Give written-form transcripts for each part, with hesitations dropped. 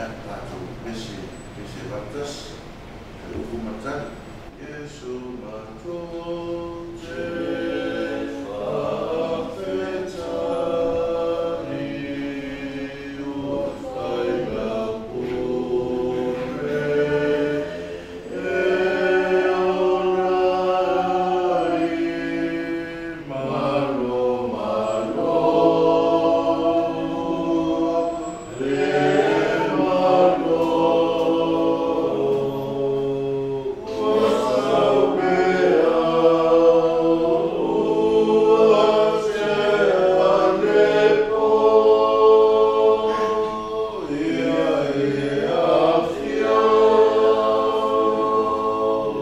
Ia, tatou pese, pese vaatasi, le upu matali. Iesu matou te faafetai ua faiga pule e ola ai. Malo, malo, le malo, ua sau pea, ua tea le po, ia e afio,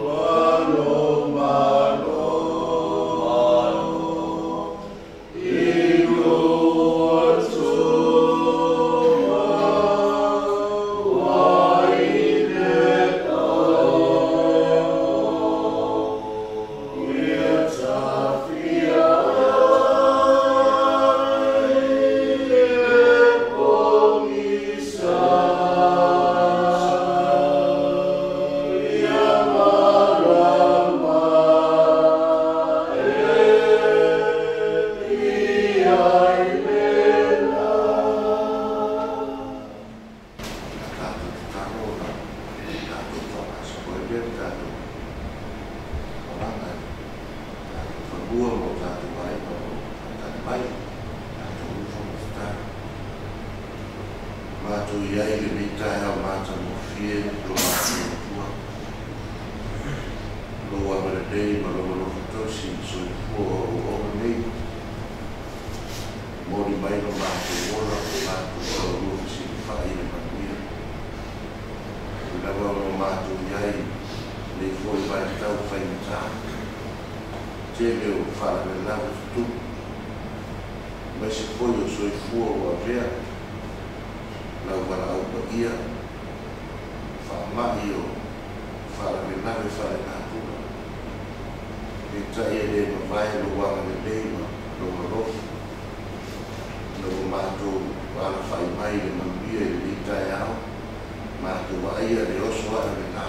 malo, malo, i lou Atua, ua i le ia tafia ai le pogisa. Ia malama e ia i le la. Tatou tatalo ona tatou faagasolo ai lea le tatou malaga i tatou fanua ma o tatou aiga o lo o faatali mai. Tatou uso ma tatalo. Matou i ai i lenei taeao matagofie lo matou Atua. Lou agalelei ma lou alofa tausi i le soifua o auauna nei. Momoli mai lo matou ola ma matou taulua fesilafai i le manuia. Ui lava ona matou i ai lenei foi vaitau faigata. Tele o faalavelave tutupu. Aemaise foi o soifua ua avea lau valaau paia, faamai o faalavelave faalenatura. Peitai e le mavae lou agalelei ma lou alofa. Ina ua matou alafai mai i le manuia i lenei taeao, matou vaaia le oso ae o le la.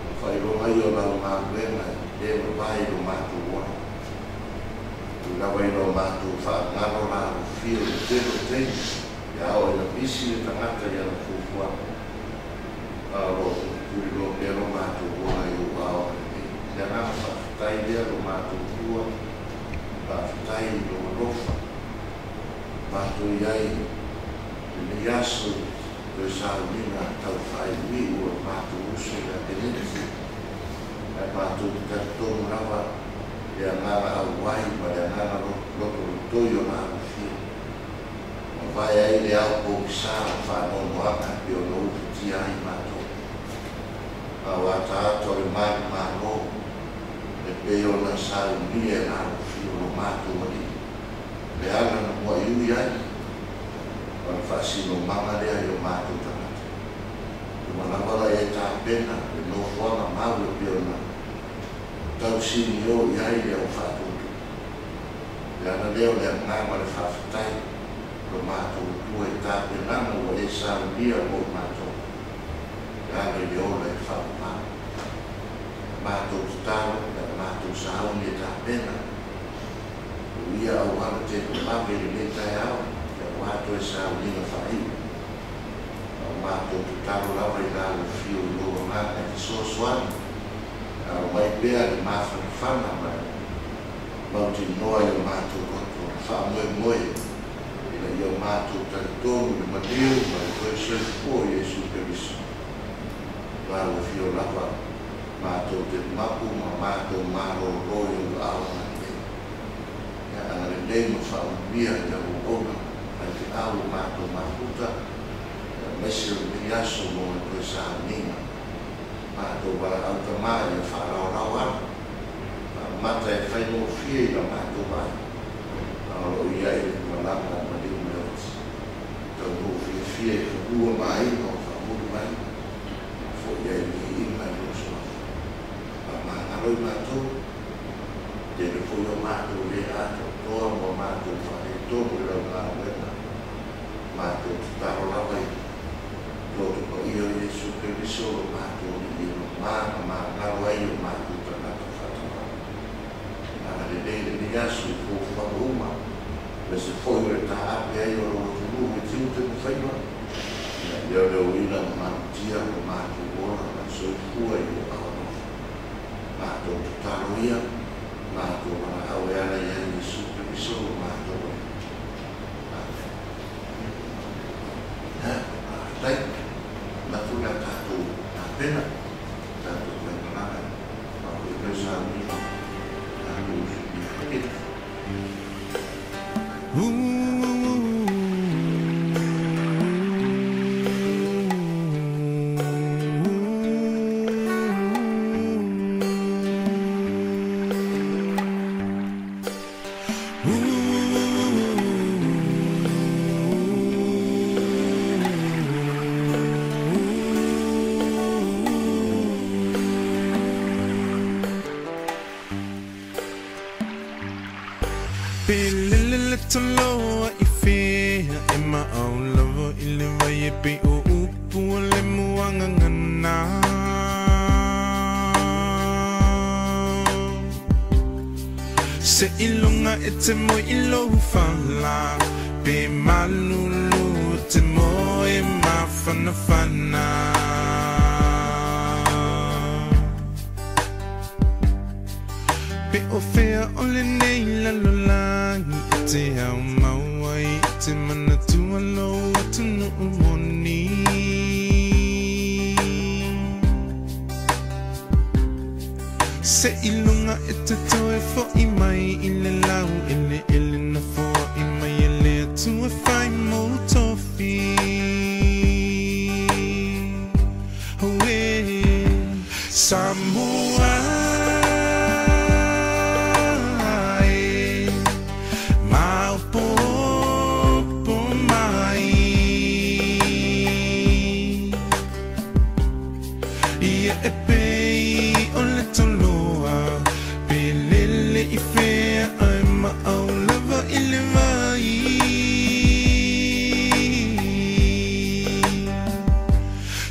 O le faailoga ia o lau galuega e le mavae i lo matou ola. Ui lava ina o matou faagalo lalofia i le tele o taimi, ia oo ina pisi le tagata i ana fuafuaga. A o lo o tuliloa pea lo matou ola i ou ao agalelei. Le agaga faafetai lea lo matou Atua, faafetai i lou alofa. Matou i ai lenei aso i toe sauniga tau faaiuiu o le matou uso ia Keneti. Ae matou te talitonu lava le agaga auai ma le agaga lotolotoi o lalofia. Mavae ai le ao pogisa o faanoanoaga e pei ona ufitia ai matou. A o ataata o le manumalo e pei ona saunia e lalofia o lo matou alii. Le ala na muaiui ai, o le faasinomaga lea i o matou tagata. Uma lava la e tapena le nofoaga mau e pei ona tausini o i ai le au faatutu. Le ala lea o le agaga o le faafetai lo matou Atua i tapenaga ua e saunia mo i matou. Le ala i le ola e faamama. Matou tatalo, le matou sauni e tapena. O ia auala televave i lenei taeao, ia ua toe sauniga faaiu. A o matou tatalo lava i lalofio i lou agaga e fesoasoani. A o mai pea le mafanafana ma le mautinoa i o matou loto, le faamoemoe ina ia o matou talitonu le maliu ma le toe soifua o Iesu Keriso. Lalofio lava matou te mapu ma matou malolo i ou aao agalelei. Ia agalelei ma faamanuia i lau auauna mai feau o matou mafuta, aemaise o lenei aso mo le toe sauniga. Matou valaau tama ia faalaolao ala, faamata e faigofie i la matou vaai. A o lo o i ai le malaga a maliu ma le oti. Taunuu fiafia i fanua ma aiga o faamuli mai, fo'i ai le viiga i lou suafa. Faamagalo i matou, tele foi o matou le atoatoa ma matou faaletonu i lau galuega. Matou tatalo lava i Loto paia o Iesu Keriso lo matou alii e mama ma magalo ai o matou tagata faatamala. Agalelei lenei aso i fuafuaga uma, ma se foi o le taape ai o lou atunuu i tiute ma faiva, ia leoleoina ma malutia lo matou ola ma le soifua i lou aao alofa. Matou tatalo ia, matou valaau e ala ia Iesu Keriso lo matou Alii. Amene. Faafetai. Manatu o le a tatou tapena tatou faimalaga e faafo'i mai sauniga tatou uso ia Kenneth. Pelele le toloa i fea e maau lava i le vai e pei o upu o le muagagana. Se iloga e te moe i lou fala, pe malulu e te moe mafanafana. Pe o fea o lenei lalolagi e te au mau ai i te manatua lou atunuu moni. Se iloga e te toe fo'i mai i le lau eleele na foa'i mai e le Atua e fai mou tofi. Auē Samoa e, maopoopo mai. Ia e pei o le toloa, pe lele i fea ae maau lava i le vai.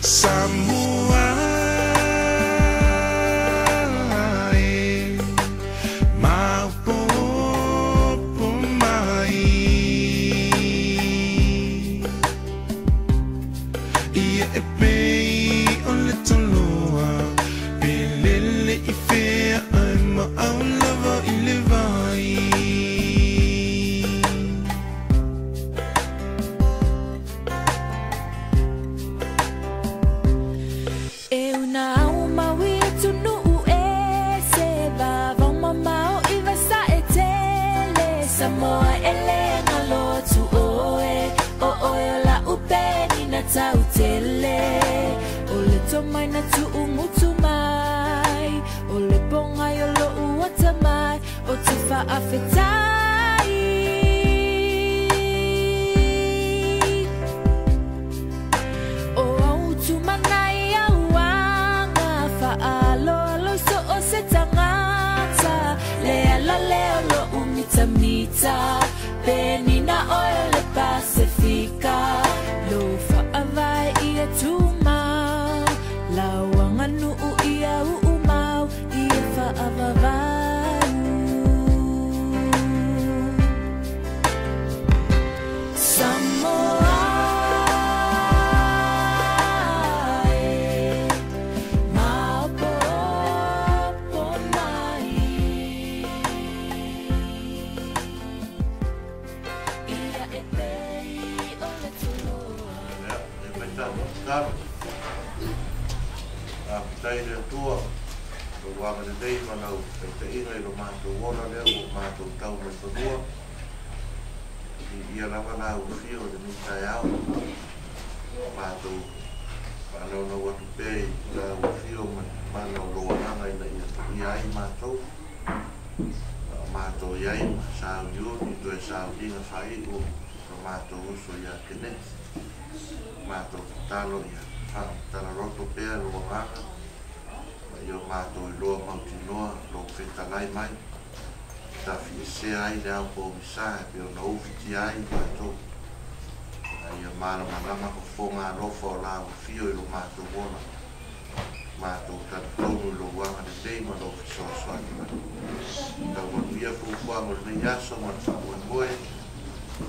Samoa e, maopoopo mai. Ia e pei o le toloa, pe lele i fea ae maau lava i le vai. E una au maui atunuu e se vavao mamao i vasa e tele. Samoa e le galo atu oe, o oe o lau peni na tau tele. O le tomai na tuumutu mai, o le pogai o lou atamai, o te faafetai. O au tumanai au aga, faaloalo so o se tagata. Le ala lea o lou mitamita, penina oe o le Pasifika. Lou faavae ia tumau, lau aganuu ia uumau, ia faavavau. Samoa e, maopoopo mai. Ia e pei o le toloa. Ia, e mai tatou tatalo. Faafetai i le Atua lou agalelei ma lau taitaiga i lo matou ola lea ua matou tau mai fanua. Viia lava la ua fia o lenei taeao. Matou faanaunau atu pea i la ua fia ma le mana o lou agaga ina ia tuia ai matou. A o matou i ai ma sauliuli toe sauliga faaiu lo matou uso ia Keneti. Matou tatalo ia faamatala pea lou agaga ma ia o matou iloa mautinoa lou fetalai mai. Tafiesea ai le ao pogisa e pei ona ufitia ai matou. Ia malamalama fofoga alofa o la ua fio i lo matou ola. Matou talitonu i lou agalelei ma lou fesoasoani mai. Taumanuia fuafuaga o lenei aso ma le faamoemoe.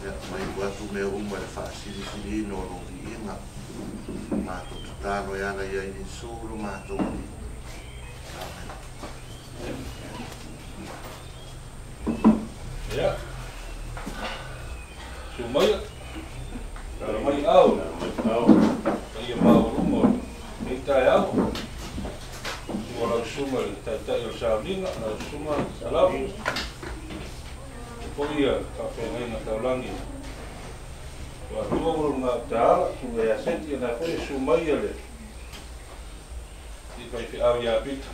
Ia mai atu mea uma i le faasilisiliina o lou viiga. Matou tatalo e ala ia Iesu lo matou Alii. Amen. Ia. Susu maia. Tala mai au. Paia maualuga o lenei taeao. Susu lau susuga i le taitai o le sauniga, lau susuga Salamu. Foi ia faafeagaiga taulagi Luatua ma lona gautaala, susuga ia Seti, ia na foi e susu mai le i faifeau ia Pita.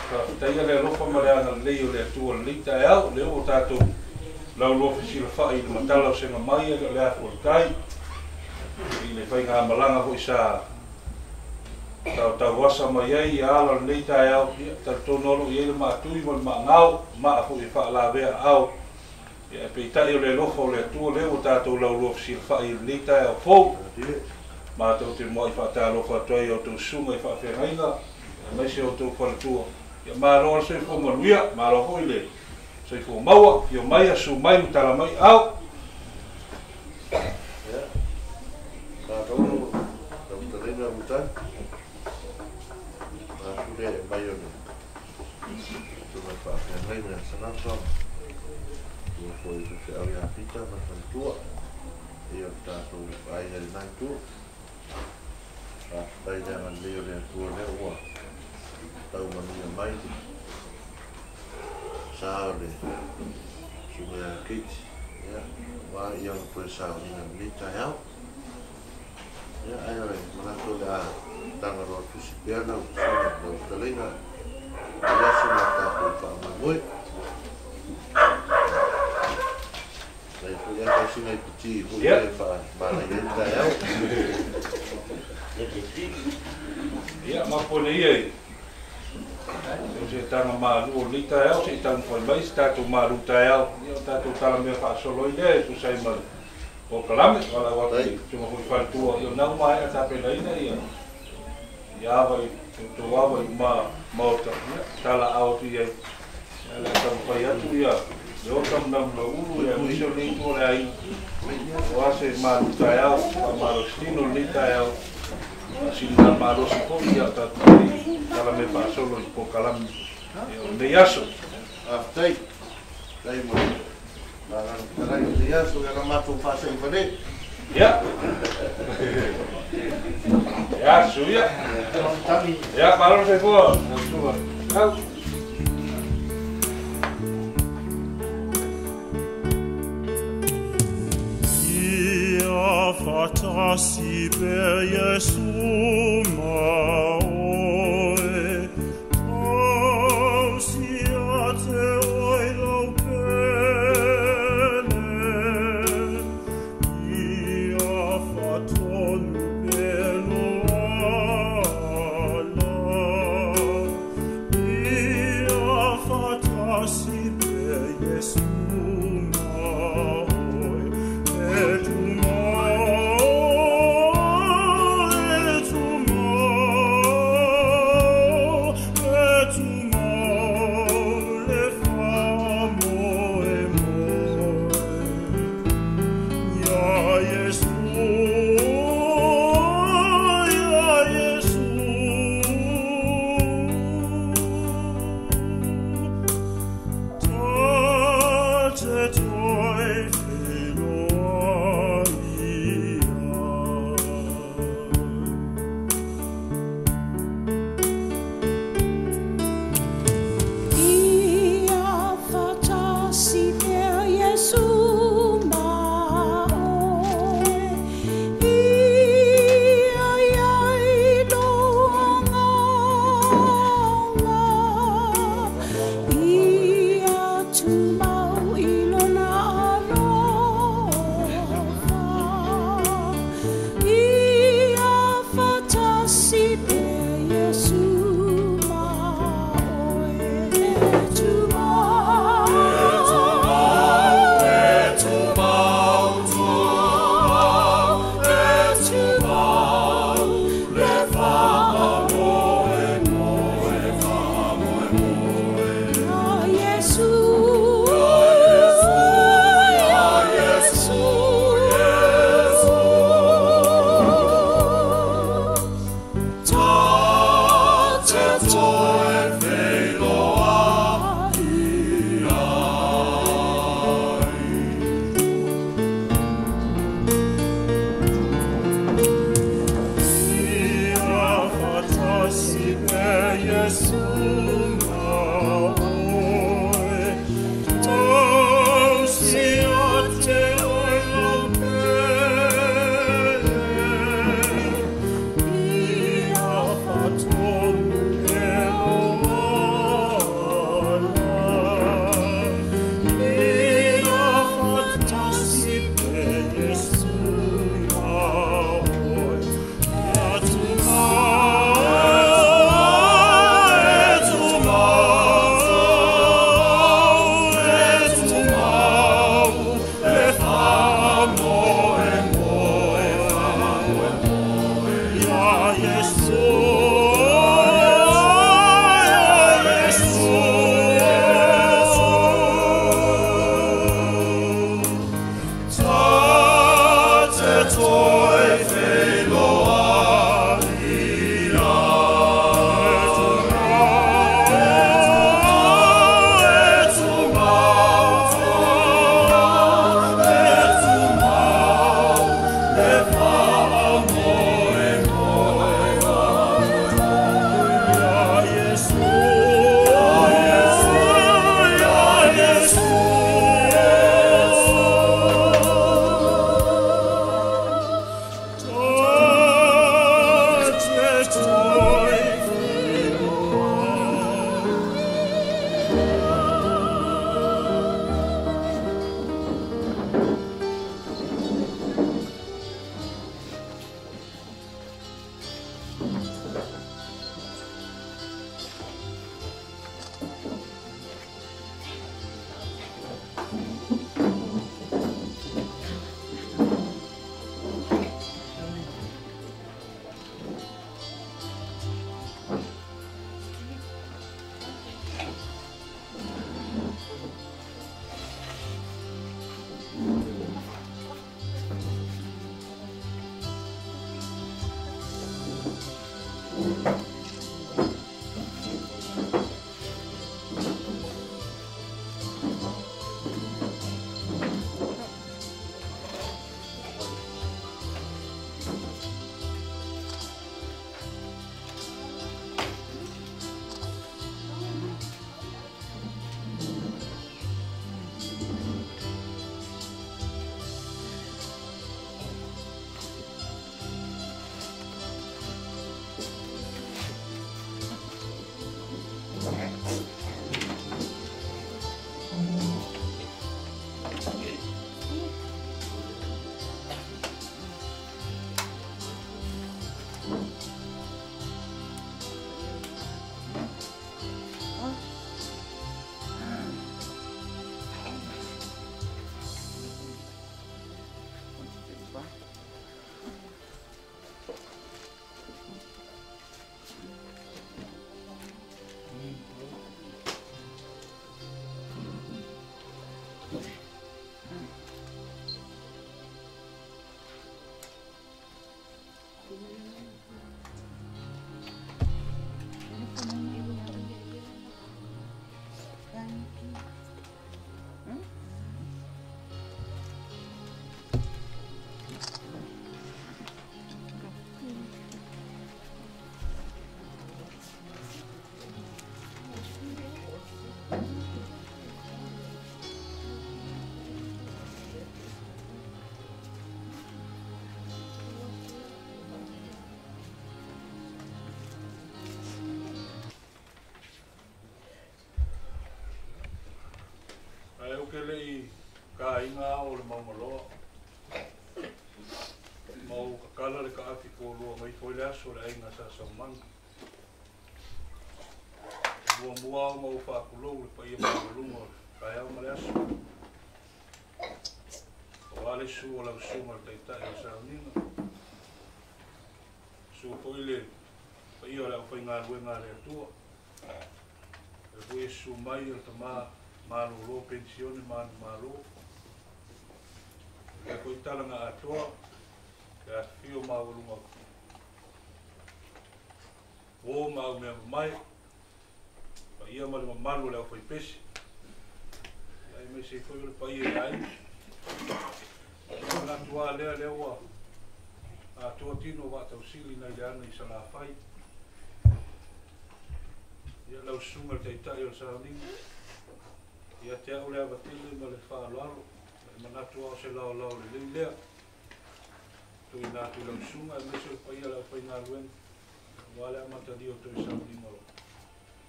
Faafetaia le alofa ma le agalelei o le Atua i lenei taeao, lea ua tatou lauloa fesilafai i le matala o sega mai e le o le afu o le tai, i le faigamalaga foi sa tautauasa mai ai ia ala o lenei taeao, ia talitonu o lo o i ai le maatui ma le maagao, maa foi e faalavea aao. Ia peitai o le alofa o le Atua lea ua tatou lauloa fesilafai i lenei taeao fou. Matou te muai faatalofa atu ai i a outou susuga i faafeagaiga, aemaise o outou faletua. Ia malo le soifua manuia, malo foi le soifua maua, afio mai, asu mai ma tala mai au. Ia, malo lau fetalaiga Mutai. Matou le mai o le susuga i faafeagaiga ia Salapa, ua foi faifeau ia Pita ma le faletua. Ia o le tatou aiga i lena itu. Faafetai le agalelei o le Atua lea ua taumanuia mai le sa o le susuga ia Keiti. Ia, aua ia ona toe sauniga i lenei taeao. Ia, ae o le manatu o le a tagaloa tusi pea lau susuga lau fetalaiga i le aso ma tatou faamoemoe. Lai foi a sina i piti foi e faamanaia ai le taeao. Ia, ma pone ia i o se taga malu o lenei taeao, se i taumafai mai se tatou malu taeao, ia o tatou talamea faasolo ai lea e tusa ai ma le polokalame. Valaau atu i susuga foi faletua, ia o lena ua maea tapenaina ia ava i outou ava i uma maota, ia talaaao atu i ai. Ia o le a taumafai atu ia le ota ma namulaulu ia aemaise o lenei itu o le aiga. Aua se malu taeao, faamalositino lenei taeao, faasiligamalosi foi ia tatou talamea faasolo i polokalame o lenei aso. Faafetai. Faafetai mo le agaga fetalai o lenei aso ia na matou faasaivale. Ia. Ia, susu ia. Ia, malo le soifua. Au. Ia faatasi pea Iesu ma oe, tausi ia te oe lau pele. Ia faatonu pea lo ala. Ia faatasi pea Iesu ma oe, e tu ma, e tu ma. Ae o ke lei ka inga o le maumaloa. Mau kakala le ka afi ko lua mai foi le aso le ainga sa saumanga. Mua mua o mau whaakulou le paia maungalunga o le kaeao ma le aso. O ale su o lau sunga le taitai o sauniga. Su foi le paia o le au whaingaluenga le atua. E foi e su mai o le tama malolo pensione manu malo. Le foi talanga atoa ke a fio maulunga. O mau mea mai. Paia ma le mamalu o le au whaipesi. Ia e me se foi o le paia i ai. O atua lea lea ua atua tino wa tausili na ile ana i Salafai. susuga le taitai o le sauniga. Ia te au le avatele ma le faaaloalo, e manatu ao se laolao lelei lea. Tuuina atu i lau susuga aemaise o le paia o le aufaigaluega, aua le amatalia o toe sauniga o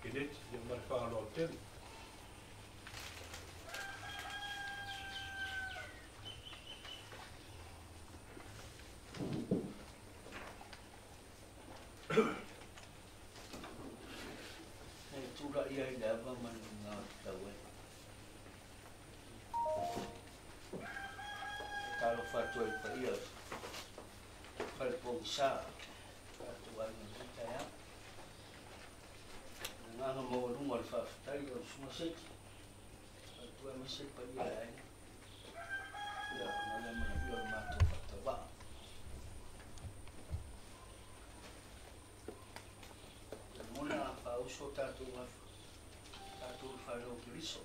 Keneti, ia ma le faaaloalo tele. E tula'i ai le ava ma le luga o le tau ai. E talofa atu ai i le paia o le Falepogisa, tatou aiga i lenei taeao. O le agaga maualuga o le faafetai i lau Susuga Seki, faletua aemaise le paia o le aiga. Ia, ona o le amanaia o le matou faatauvaa. Lagona a faauso tatou gafa, tatou i le fanau o Keriso.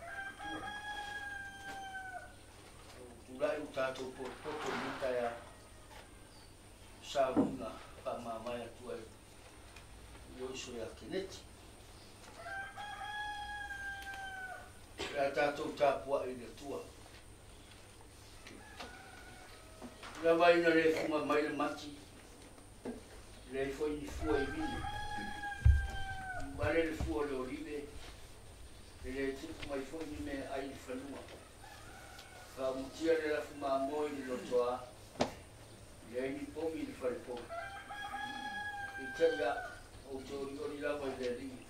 Atua. Ua tulai ua tatou potopoto i lenei taeao, sauniga faamavae atu ai i lou uso ia Keneti. O le a tatou tapuai i le Atua. I lava ina le fuga mai le mati, e leai foi ni fua i vine. I vale le fua o le olive, e le tupu mai foi ni mea ai i le fanua. Faamutia le lafu mamoe i le lotoa, e leai ni povi i le falepovi. Peitai a, ou te olioli lava i le Alii,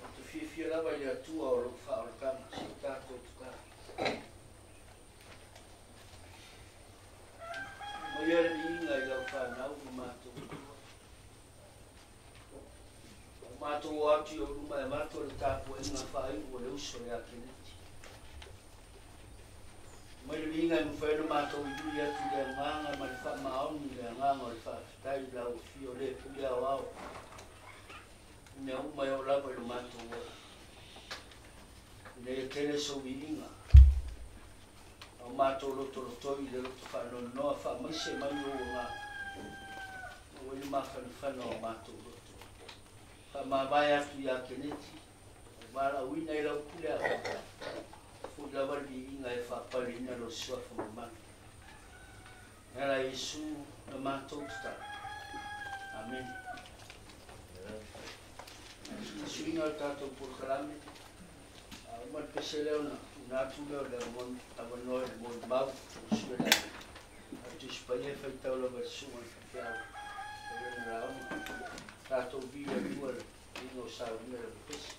ou te fiafia lava i le Atua o lou faaolataga, se i tatou tatalo. Aumaia le viiga i lau fanau ma matou tua. Ua matou o atu i ou luma e avatu le tapuaiga faaiu o le uso ia Keneti. Aumai le viiga e mafai ona matou iui atu i le agaga ma le faamaoni i le agaga o le faafetai i lau afio le pule aoao i mea uma e oo lava i lo matou ola. Ina ia tele sou viiga, a o matou lotolotoi i le loto faanoanoa, faamaise mai ou agaga, maua ai le mafanafana o matou loto. Faamavae atu ia Keneti, ua valaauina i lau pule aoao, foi lava le viiga e faapaleina lou suafa mamalu. E ala Iesu na matou tatalo. Amene. Suiga o le tatou polokalame, a uma le pese lea ona tuuina atu lea o le avanoa i le molimau o sui le a Tusi Paia e faitau lava i le susuga i le faifeau o lena lauga. Tatou vi le Atua i le viiga o saunia le pese.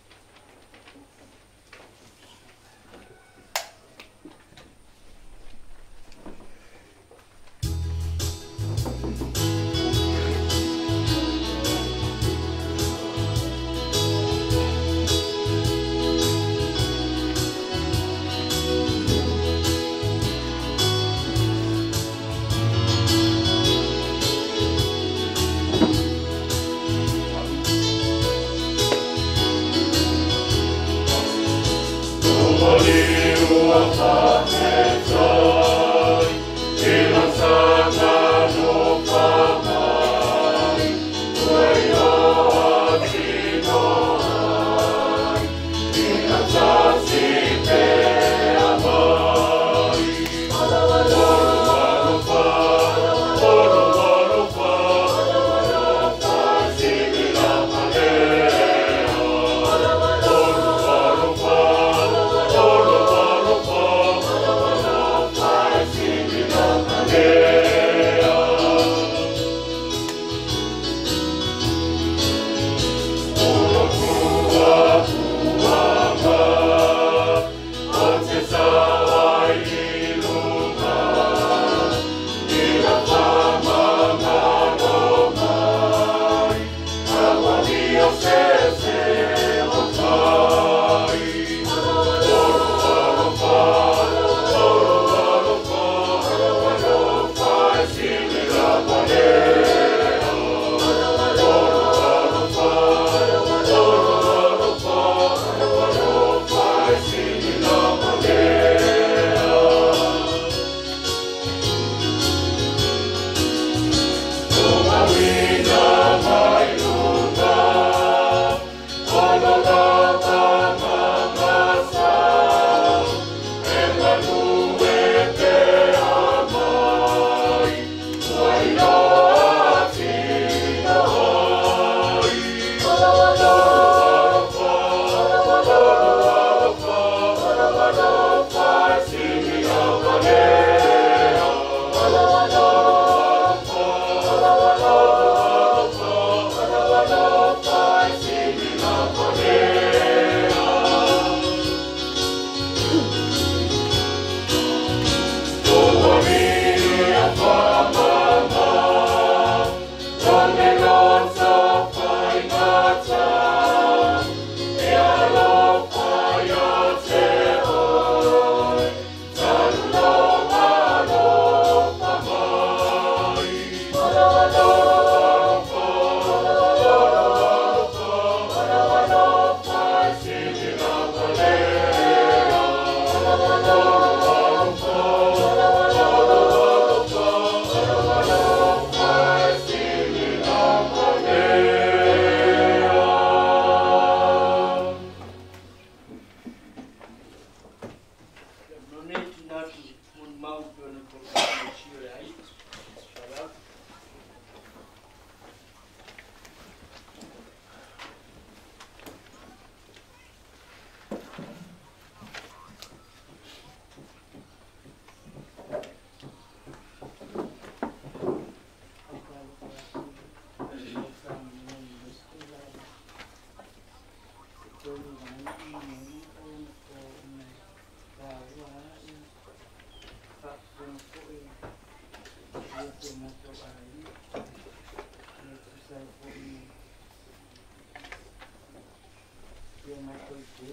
matou i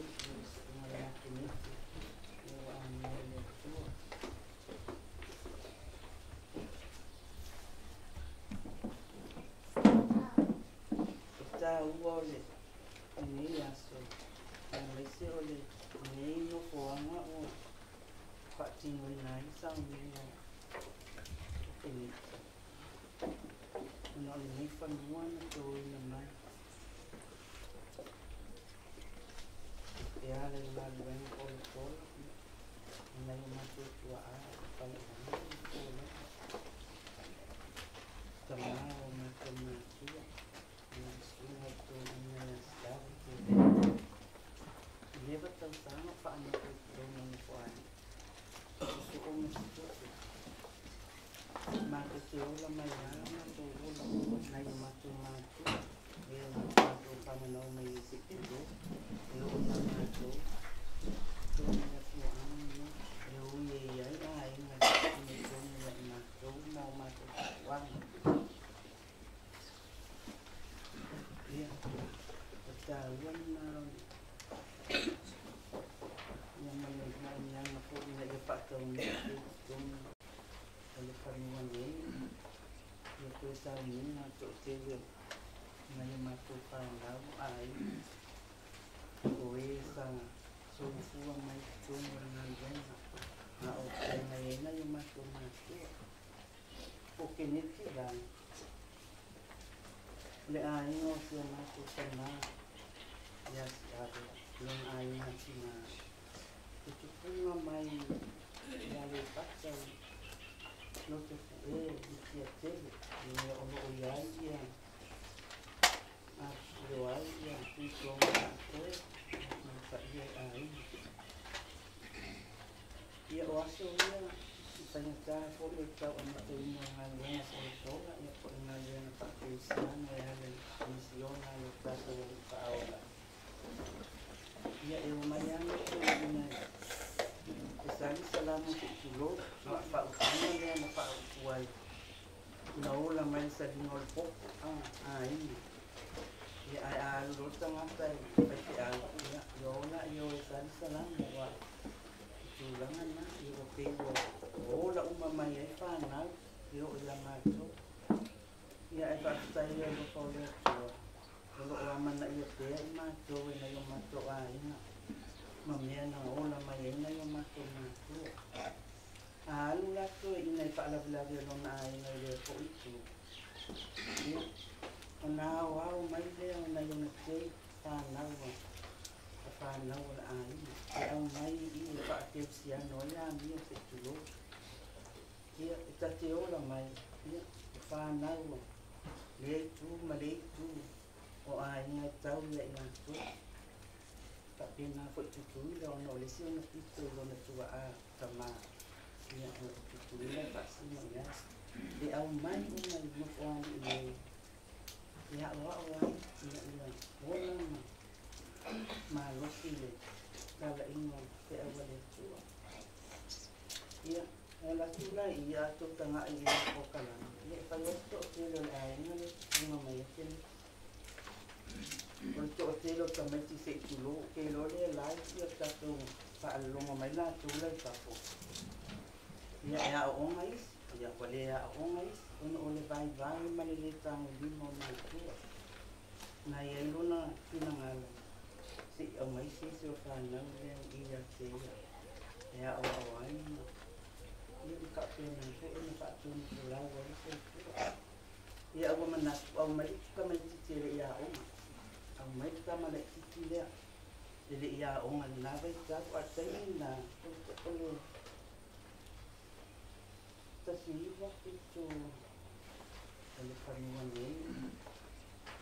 ma le Kapeneti ua amia e le Atua. E tāua o le lenei aso, aemaise o lenei nofoaga ua faatinoina ai sauniga o Kapeneti. Ona o lenei fanua na toina mai e ala i galuega polopola nai o matou tuaa o faleaoga ma pola tamā o matou matua na susuga i toeaina ia Siava Tele. Leva tausaga o faanofo i totonu o nofoalii sosoo ma se tupe. Matou te ola mai lava matou ola nai o matou matua lea na matou fananau mai ai se'i tulou e oo ia matou totonu o le afioaga lenei e ui e i ai aiga i totonu ia i matou ma o matou tapuaga. Ia, o taua lena o le ia ma le maoniaga foi ina ia faataunuu pea i totonu o le fanua nei ia toe sauniga to'atele nai o matou fanau aiga o e sa soifua mai i totonu o le galuega a o feagai ai nai o matou matua. O Keneti la, le aiga o si o matou tamā ia Siave, lona aiga tinā, e tupuga mai i Aleipata i Loto Pu'e i Tiatele, i mea o loo i ai ia afifio ai ia Tuitoga atoe ma le paia i aiga. Ia o aso ia i faigata foi o le tau amataina o galuega polopola ia po o le galuega faakerisiano e ala i misiona a lo tatou Alii Faaola. Ia e omai lava matou ina e sali salamo se'i tulou ma faaupuga lea na faaupu ai na ola mai le saliga o le popo a aiga. Ia ae a alu loa le tagata e faifeau, ia ia o laia o e sali salamo ua o tulaga na ia ua pei ua ola uma mai ai fanau e oo ia matou. Ia ae faafetai i le alofa o le Atua o loo amanaia pea i matou e nai o matou aiga ma mea na ola mai ai nai o matou matua. A alu la toeaina e faalavelave o lona aiga i lea foi itu, ia ona aoao mai lea o nai ona tei fanau a fanau a le aiga e aumai i i e faakerisiano ai amio se'i tulou. Ia e ta te ola mai ia o fanau a lea itu ma le itu o aiga e tau ia i latou. Faapena foi Tutuila ona o le isi ona pito i lona tuaa tamā ia o Tutuila e faasino i ai. E aumai uma i nofoalii nei e aoao ai ina ia ola ma malosi le talaiga o le feau a le Atua. Ia, e alu atu la i ia tou taga'i i le polokalame, ia e fai ai le toatele o le aiga le tupuga mai ai Keneti. O le toatele o tamaiti se'i tulou, ou te iloa lea e live ia tatou faalologo mai latou la i fafo. Ia e aooga isi, ia ua le aooga isi ona o le vaivai ma le lē tagolima o matua. Na i ai lona finagalo se'i aumai se isi o fanau lea i ia te ia e aoao ai ma ia ma faapena foi ona faatonufolau ai le soifua. Ia ua manatu aumai le tamaitiiti e le i aoga, aumai le tama laitiiti lea e le i aoga i lena vaitau, a o le taimi lena o le 19 7 o le fanua nei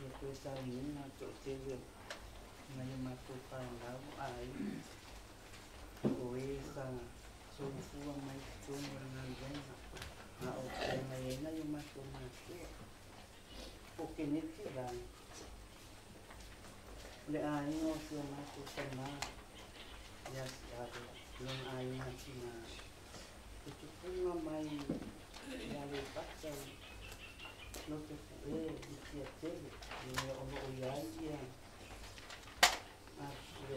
ia toe sauniga toatele nai o matou fanau aiga o e sa soifua mai i totonu o le galuega a o feagai ai nai o matou matua. O Keneti la, le aiga o si o matou tamā ia Siave, lona aiga tinā, e tupuga mai i Aleipata i Loto Pu'e i Tiatele, i mea o loo i ai ia afifio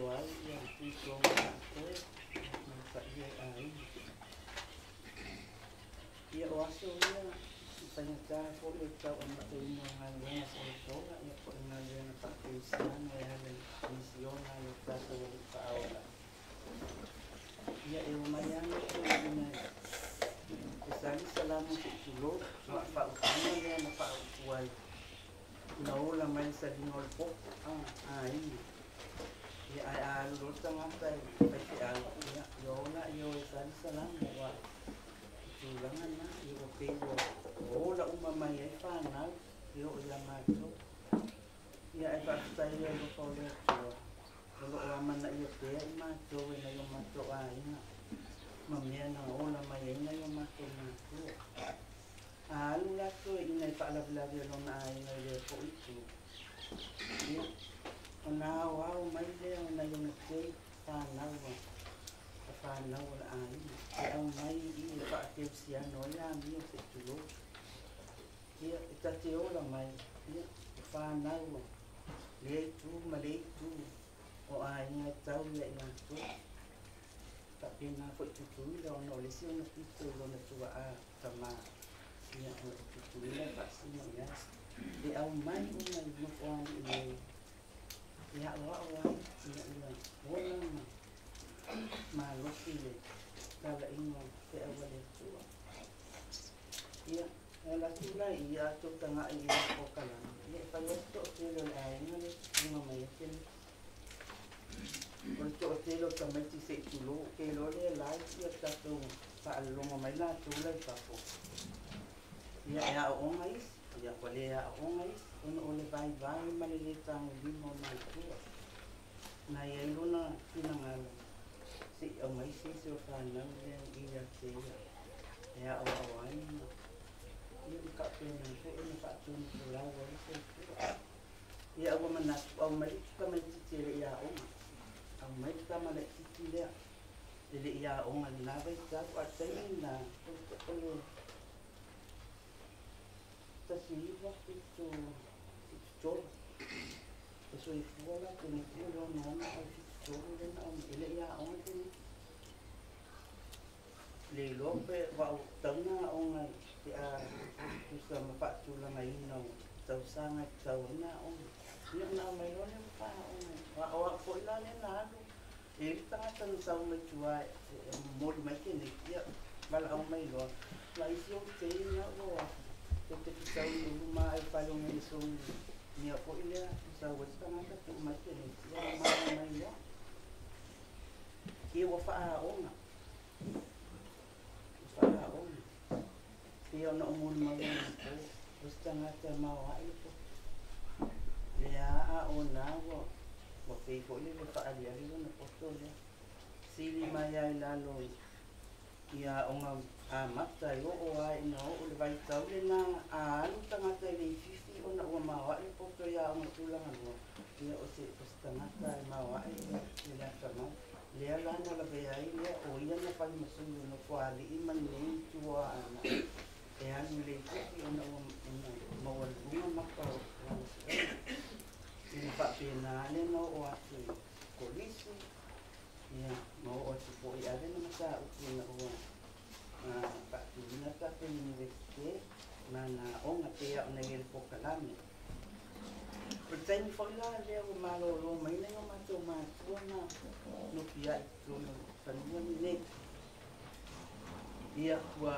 fo'i o le tau'amataina o galuega folafola ia po o le galuega fa'akerisiano e ala i misiona a lo tatou ali'i fa'aola. Ia e omai ana ina e sali salamo se'i tulou ma fa'autuga lea na fa'autu ai na ola mai le saliga o le poto aiga. Ia ae a alu loa le tagata e faife'au ia ia ola ia o e sali salamo ua tulaga na ia ua pei ua ola uma mai ai fanau e oo iā matou. Ia ae fa'afetai le alofa o le Atua o lo'o amanaia pea i matou e nai o matou aiga ma mea na ola mai ai nai o matou matua. A alu la toe'ina e fa'alavelave lona aiga i lea fo'i itu, ia ona aoao mai lea o nai ona tei fanau a fanau a le aiga e aumai i i e fa'akerisiano ai amio se'i tulou. Ia e tate ola mai ia o fanau a lea itu ma le itu o aiga e tau ia i latou. Fa'apena fo'i Tutuila ona o le isi ona pito i lona tua'a tamā ia o Tutuila e fa'asino i ai. E aumai uma i nofoali'i nei e a'oa'o ai ina ia ola ma malosi le tala'iga o fe'au a le Atua. Ia e ala atu la i ia atou taga'i i le polokalame ia e fai ai se to'atele o le aiga le tutuga mai ai keneti. O le to'atele o tamaiti se'i tulou ke iloa lea lai ia tatou fa'alologo mai latou lai fafo. Ia e a'o'oga isi ia ua lē a'o'oga isi ona o le vaivai ma le lē tagolima o matua. Na iai lona finagalo se'i aumai se isi o fanau lea i ia te ia e a'oa'o ai ma ia ma fa'apena fo'i ona fa'atonufolau ai le soifua. Ia ua manatu aumai le tamaititi e le'i a'oga, aumai le tama la'ititi lea e le'i a'oga i lenā vaitau a taimi na o le 1973 e soifua la keneti o le 66 ae 73 lea na aumai e le'i a'oga keneti. Le iloa pe va'au tauna a'oga pe a tusa ma fa'atulagaina o tausaga e tatau ai na a'oga. Ia ona aumai loa lea ua fa'aa'oga a'oa'o fo'i la lea na alu e i le tagata na sau mai tuā e momoli mai keneti ia vala'au mai loa ma isi ou tei na ua o atu te fitau i luma ai fale o mele mea fo'i lea sau ai se tagata tu'u mai keneti ia ma mai loa ia ua fa'aa'oga fa'aa'oga pei ona ou molimau anapo o se tagata e maoa'i le poto lea a'ona ua ua pei fo'i le le fa'aliali lona poto lea sili mai ai lalo ia aoga amata e o'o a ina o'o le vaitau lenā a alu tagata e le ififi ona ua maoa'i le poto ia aoga tulaga lua ia o se o se tagata e maoa'i le atamai lea la na lavea ai lea o ia na fai ma sui o nofoali'i ma lenei tua ana e alu i le ififi ona ua ona maualuga maka o lana su'ega ina fa'apena lea na o'o atu i kolisi ia ma o'o atu fo'i ave na mataupu ina ua fa'atuina tatou Universite ma na aoga pei ona i ai le polokalame. O le taimi fo'i la lea ua malōlō mai nai o matou matua na nofia'i totonu o fanua lenei. Ia ua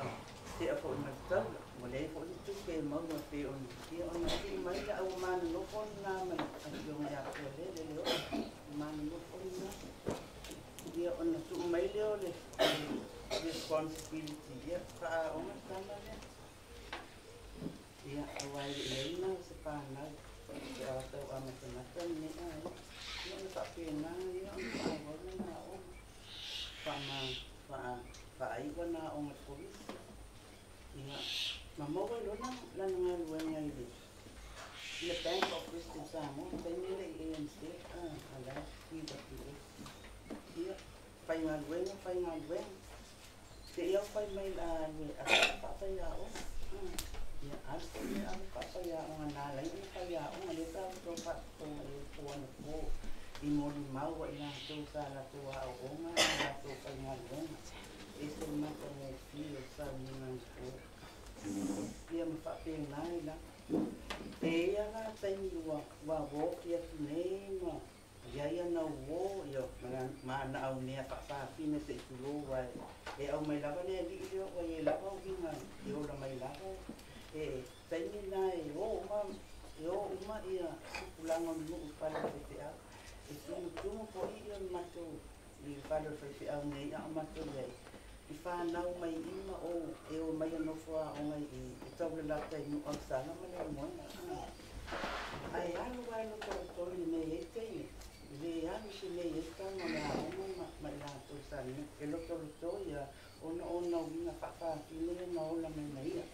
te'a fo'i ma le taula ua leai fo'i le tupe e maua pei ona ia ona tu'u mai le au manonofo lenā ma le afioga ia Pualele Leola manonofo lenā. Ia ona tu'u mai lea o le responsibility ia fa'aa'oga le tama lea. Ia auā e le'i ai na o se fanau pe a tau amatamata lenei aiga. Ia ona fa'apena ia ona fa'aauau lana a'oga fa'ama fa'a fa'ai'u ana a'oga i le kolisi. Ia ma maua ai loa lana galuega i le i le Bank of Western Samoa taimi e le'i ANZ a la BWS. Ia faigaluega faigaluega seia fai mai la alu e fa'afaiaoga. Ia alu fo'i lea alu fa'afaiaoga na alai ona faiaoga lea sa outou fa'afofoga i ai po anapo i molimau ai latou sa latou a'o'oga ma latou faigaluega ese le matagofie o le sauniga anapo. Ia ma faapena ai lava. E ia la taimi ua ua ofi atu nei ma ia ia na uō ia ma na au mea faafafine seʻi tulou ai e aumai lava le aliʻi lea ua iai lava uiga e ola mai lava e taimi na e ō uma e ō uma ia tupulaga o le nuu i fale o faifeau e tumutumu foʻi ia matou i fale o le faifeau nei a o matou iai i fanau mai ima o e o mai nofo aoga i e taulalata i nuu ausala ma le aumoega ae alu ai lotolotoi le mea iai taimi le alu se mea iai taga o le aoga ma i latou sa e lotolotoi ia ona ona uiga faafafine ia na ola mai ma ia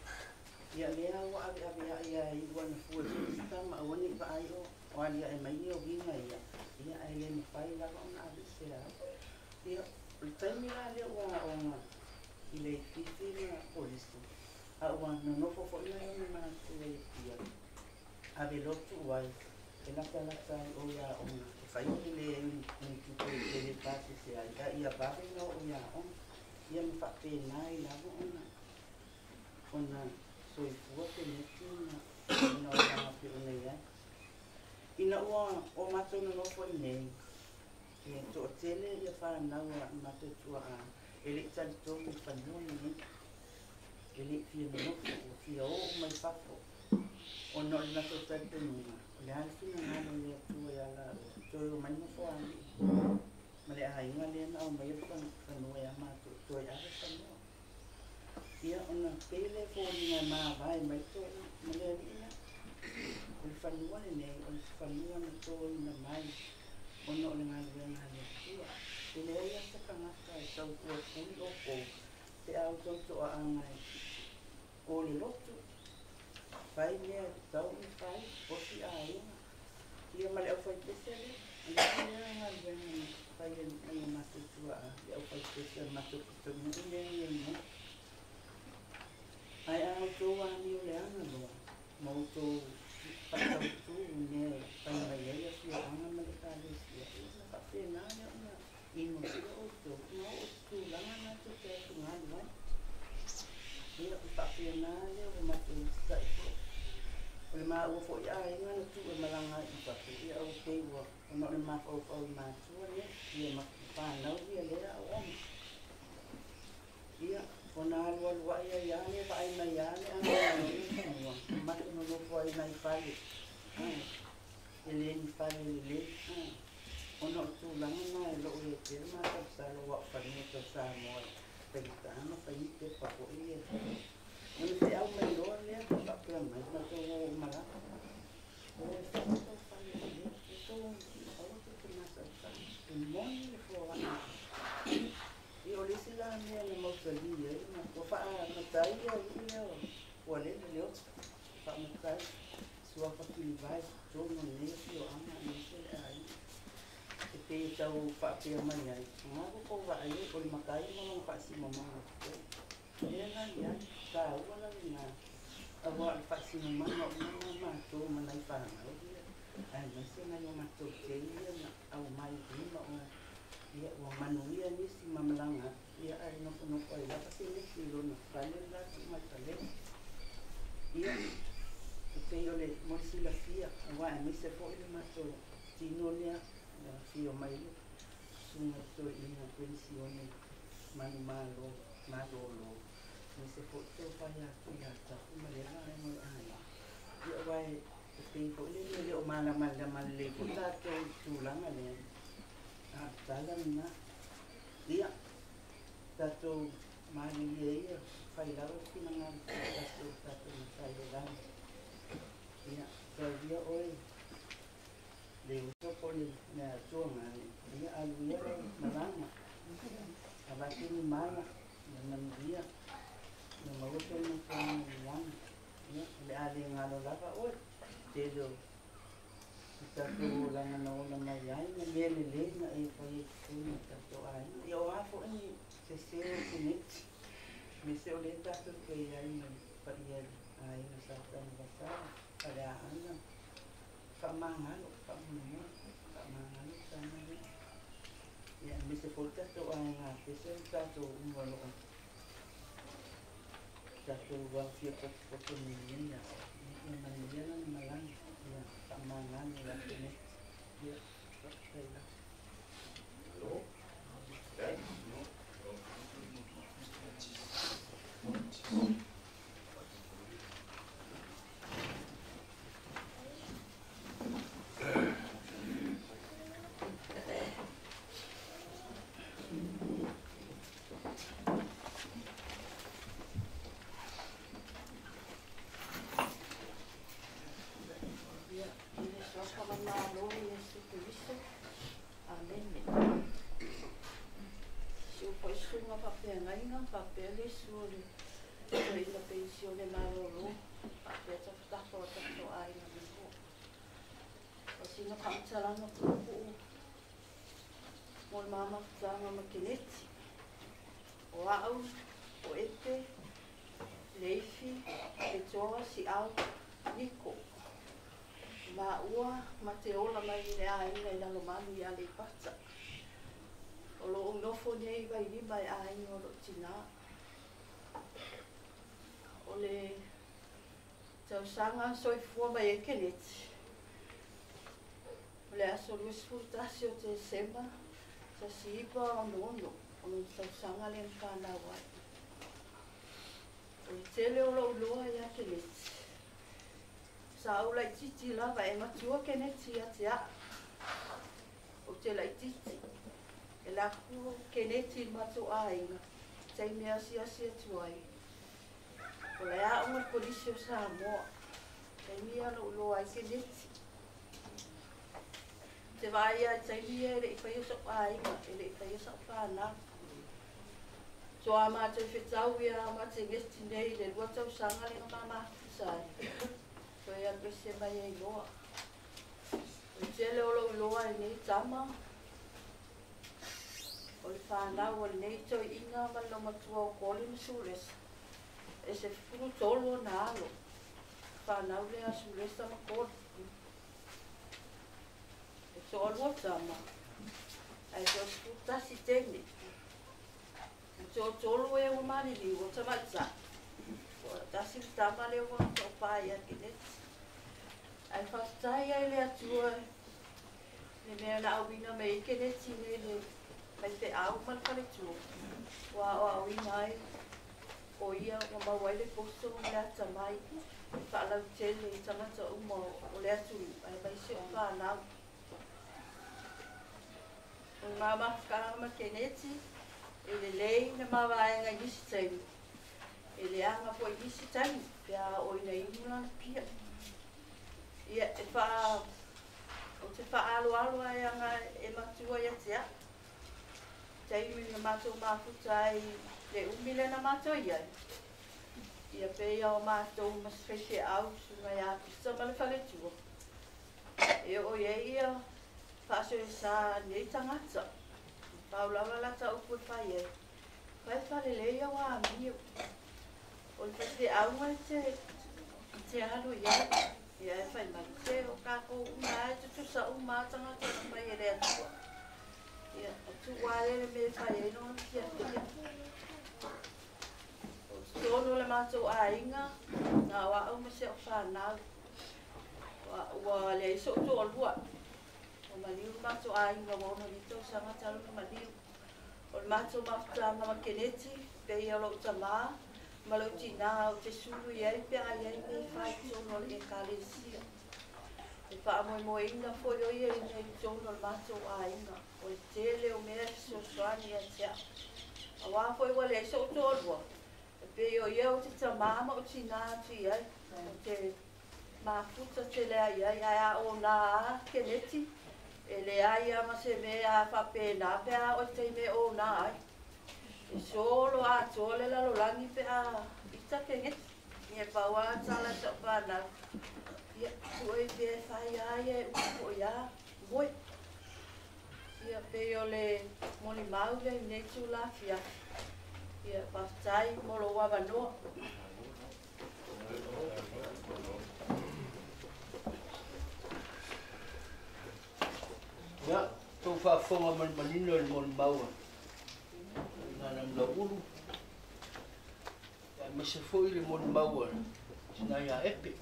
ia lea ua aveave aʻe ai ua na fua e tama aua nei vaai o aliaʻe mai ia uiga ia ia ae le mafai lava ona aveesea ai ia o le taimi la lea ua aoga i le Leififi ma polisi a ua nonofo foʻi nai ona matua i Apia ave lotu ai e latalata ai o ia aoga e fai o le leai ni tupe e tele pasese ai a ia vave na oo ia aoga ia ma faapena ai lava ona ona soifua peneti ma ona olaga pe ona iai ina ua o matou nonofo i nei e toʻatele ia fanau a matou tuaʻa e leʻi talitonu i fanua lenei e leʻi fia nonofo ua fia oo mai fafo ona o le latou talitonuga o le a le finagalo o le Atua iā laua toe o mai nofoalii ma le aiga lea na aumai le fanua iā matou toe ave fanua ia ona pei lea foliga e mavae mai toeaina ma le alii lea o le fanua lenei o le fanua na toina mai ona o le galuega a le Atua e leai lava se tagata e tautuatui oukou pe a outou toaaga e o le lotu fai mea e tatau ona fai osi aiga ia ma le aufaipese lea lea lea galuega na fai e nai o matou tuaa le aufaipese a le matou pitonuu lea e iai nei ae a outou amio leaga loa ma outou faatautū i mea e fai mai ai afioaga ma le ekalesia ia ona faapena lea ona inosia outou ma oo i se tulaga na tou te atugalu ai ia o faapena lea ua matou usitai foi o le maua foʻi aiga na tuu e malaga ai i fafo ia ua pei ua ona o le mafaufau i matua lea ia ma fanau ia lea aoaoga ia ona alualu aʻe ai lava lea vaai mai lava le agaga o le fanua matou nonofo ai nai fale e le ni fale lelei ona o le tulaga na e loo ia tele masalasala ua o fanua tau Samoa e faigata ma fai ni pepa foʻi ia ona feau mai loa lea faapea mai matou o uma lava o e fai tou fale lelei e tou aua tou te masalasala e moni le foaʻi ia o le isi la mea na mausali ai ma ua faamatai le alii lea o Pualele Leota faamatai suafa Tulivae totonu o lenei afioaga aemaise le aiga e pei e tau faapea mai ai galu kou vaai ai o le matai ma lona faasinomaga i totonu lea la iai taua la lena auā o le faasinomaga uma na matou ma nai fanau ia aemaise nai o matou tei ia na aumai lima o ia ua manuia nisi ma malaga atu ia ae nofonofo ai lava seneti i lona fale le latou mai paleni ia e pei o le mo le silafia auā aemaise foʻi le matou tino lea ua afio mai le susuga i toeaina penisione manumalo malōlō aemaise foʻi tofa iā Tuiatapu ma lea vaega o le aiga ia auā e pei foʻi lele e le o malamalama lelei foʻi latou i le tulaga lea a o le tala lena ia tatou malilie ia fai lava le finagalo faatasi o le tatou Matai o lagi ia taulia oe le uso po o le mea atuagane ia alu ia lau malaga avatu ni mala ia manuia ia maua tolu nofoaga i le lagi ia o le a le galo lava oe tele o o tatou olaga na ola mai ai ma mea lelei na e fai ai totonu o tatou aiga ia o a foʻi ni sesē o seneti aemaise o lea tatou te iai ma le paia i le aiga Sa Tanuvasa Faleaana faamagalo faamolemole faamagalo tama lea ia aemaise foi le tatou aiga pese ma tatou uma o loo Tatou aofia potopoto nei i ai aso, ia manuia lana malaga, ia faamagalo ia Keneti. Ia, faafetai lava. Ia, i le suafa o le Malo Iesu Keriso. Amene. Si ou foi susuga faafeagaiga, faapea le isi o le toeaina penisione malolo, faapea tafatafa o tatou aiga melua. O sina faamatalaga puupuu mo le mamafutaga ma Keneti. O au, o Epe, Leifi, Petoa, Siau, Niko. Maua ma te ola mai i le aiga i Lalomanu i Aleipata. O loo nofo nei Vailima e aiga o loo tinā. O le tausaga soifua mai ai Keneti, o le aso 21 o Tesema 1966, o lona tausaga lea na fanau ai. O le tele o lou loa ia Keneti. Sa ou laitiiti lava e matua Keneti ia te a'u. Ou te laitiiti. E alu atu Keneti i le matou aiga, taimi e asiasi atu ai. O le aoga i le Kolisi o Samoa. Taimi ia na ou iloa ai Keneti. Ou te vaai lava i taimi ia e le i faia so'u aiga, e le i faia sa'u fanau. Toa matou fetau ia ma Keneti nei i le 2 tausaga lea na mamafuta ai. Toe alu ese mai ai loa. O le tele o lou iloa i lenei tama, o le fanau a lenei toeaina ma le laumatua o Koli ma Sulesa, e 13 ona alo. Fanau lea a Sulesa ma Koli. E toalua tama, ae toa-11 teine. E toatolu e ua maliliu o tamaitai. Ua tasi le tama lea ua toapā ia Keneti. Ae faafetai ai le Atua le mea na auina mai ai Keneti nei le faifeau ma le faletua. Ua aoaoina ai o ia ua maua ai le poso ma le atamai e faalautele i tagata uma o le atunuu aemaise o fanau. O le mamafutaga ma Keneti e lelei na mavaega i nisi taimi, e leaga foi i nisi taimi pe a oo ina inu lana pia. Ia e faa ou te faaaloalo ai aga e matua ia te a'u. Taimi na matou mafuta ai le umi lea na matou i ai. Ia pei o matou ma se faifeau susuga ia Pita ma le faletua. E oo i ai ia faasoesa a lenei tagata. Pau lava lata upu e fai ai, fai faalelei au amio. O le faifeauga e te alu i ai. Ia e fai mai, se o kākou uma lava e tutusa uma lava tagata na fai e le Atua. Ia, o tuu lava lea le mea e fai ai lona fiafia. O totonu o le matou aiga, na o au ma si au fanau. Ua leai so'u toalua. Ua maliu le matou aiga ua 65 tausaga talu ona maliu. O le matou mafutaga ma Keneti, pei o lou tamā ma lou tinā ou te sulu i ai pe a i ai mea e fai i totonu o le Ekalesia. E faamoemoeina foi o ia i mea i totonu o le matou aiga. O le tele o mea e fesoasoani ia te a'u. Auā foi ua leai so'u toalua, e pei o ia ou te tamā ma ou tinā atu i ai. Ou te mafuta tele ai ai, ae a o nā a Keneti, e leai lava ma se mea a faapena pe a oo i le taimi e ona ai. E solo atoa le lalolagi pe a ita Keneti. Ia pau lava tala i sa'u fanau. Ia, tuu ai pea e fai a ia e umi foi a moe. Ia, pei o le molimau lea i lenei itula afiafi. Ia, faafetai mo lou avanoa. Ia, tou faafofoga ma le manino i le molimau a Gagaemalaulu, Aemaise foi le molimau a tina ia Epe.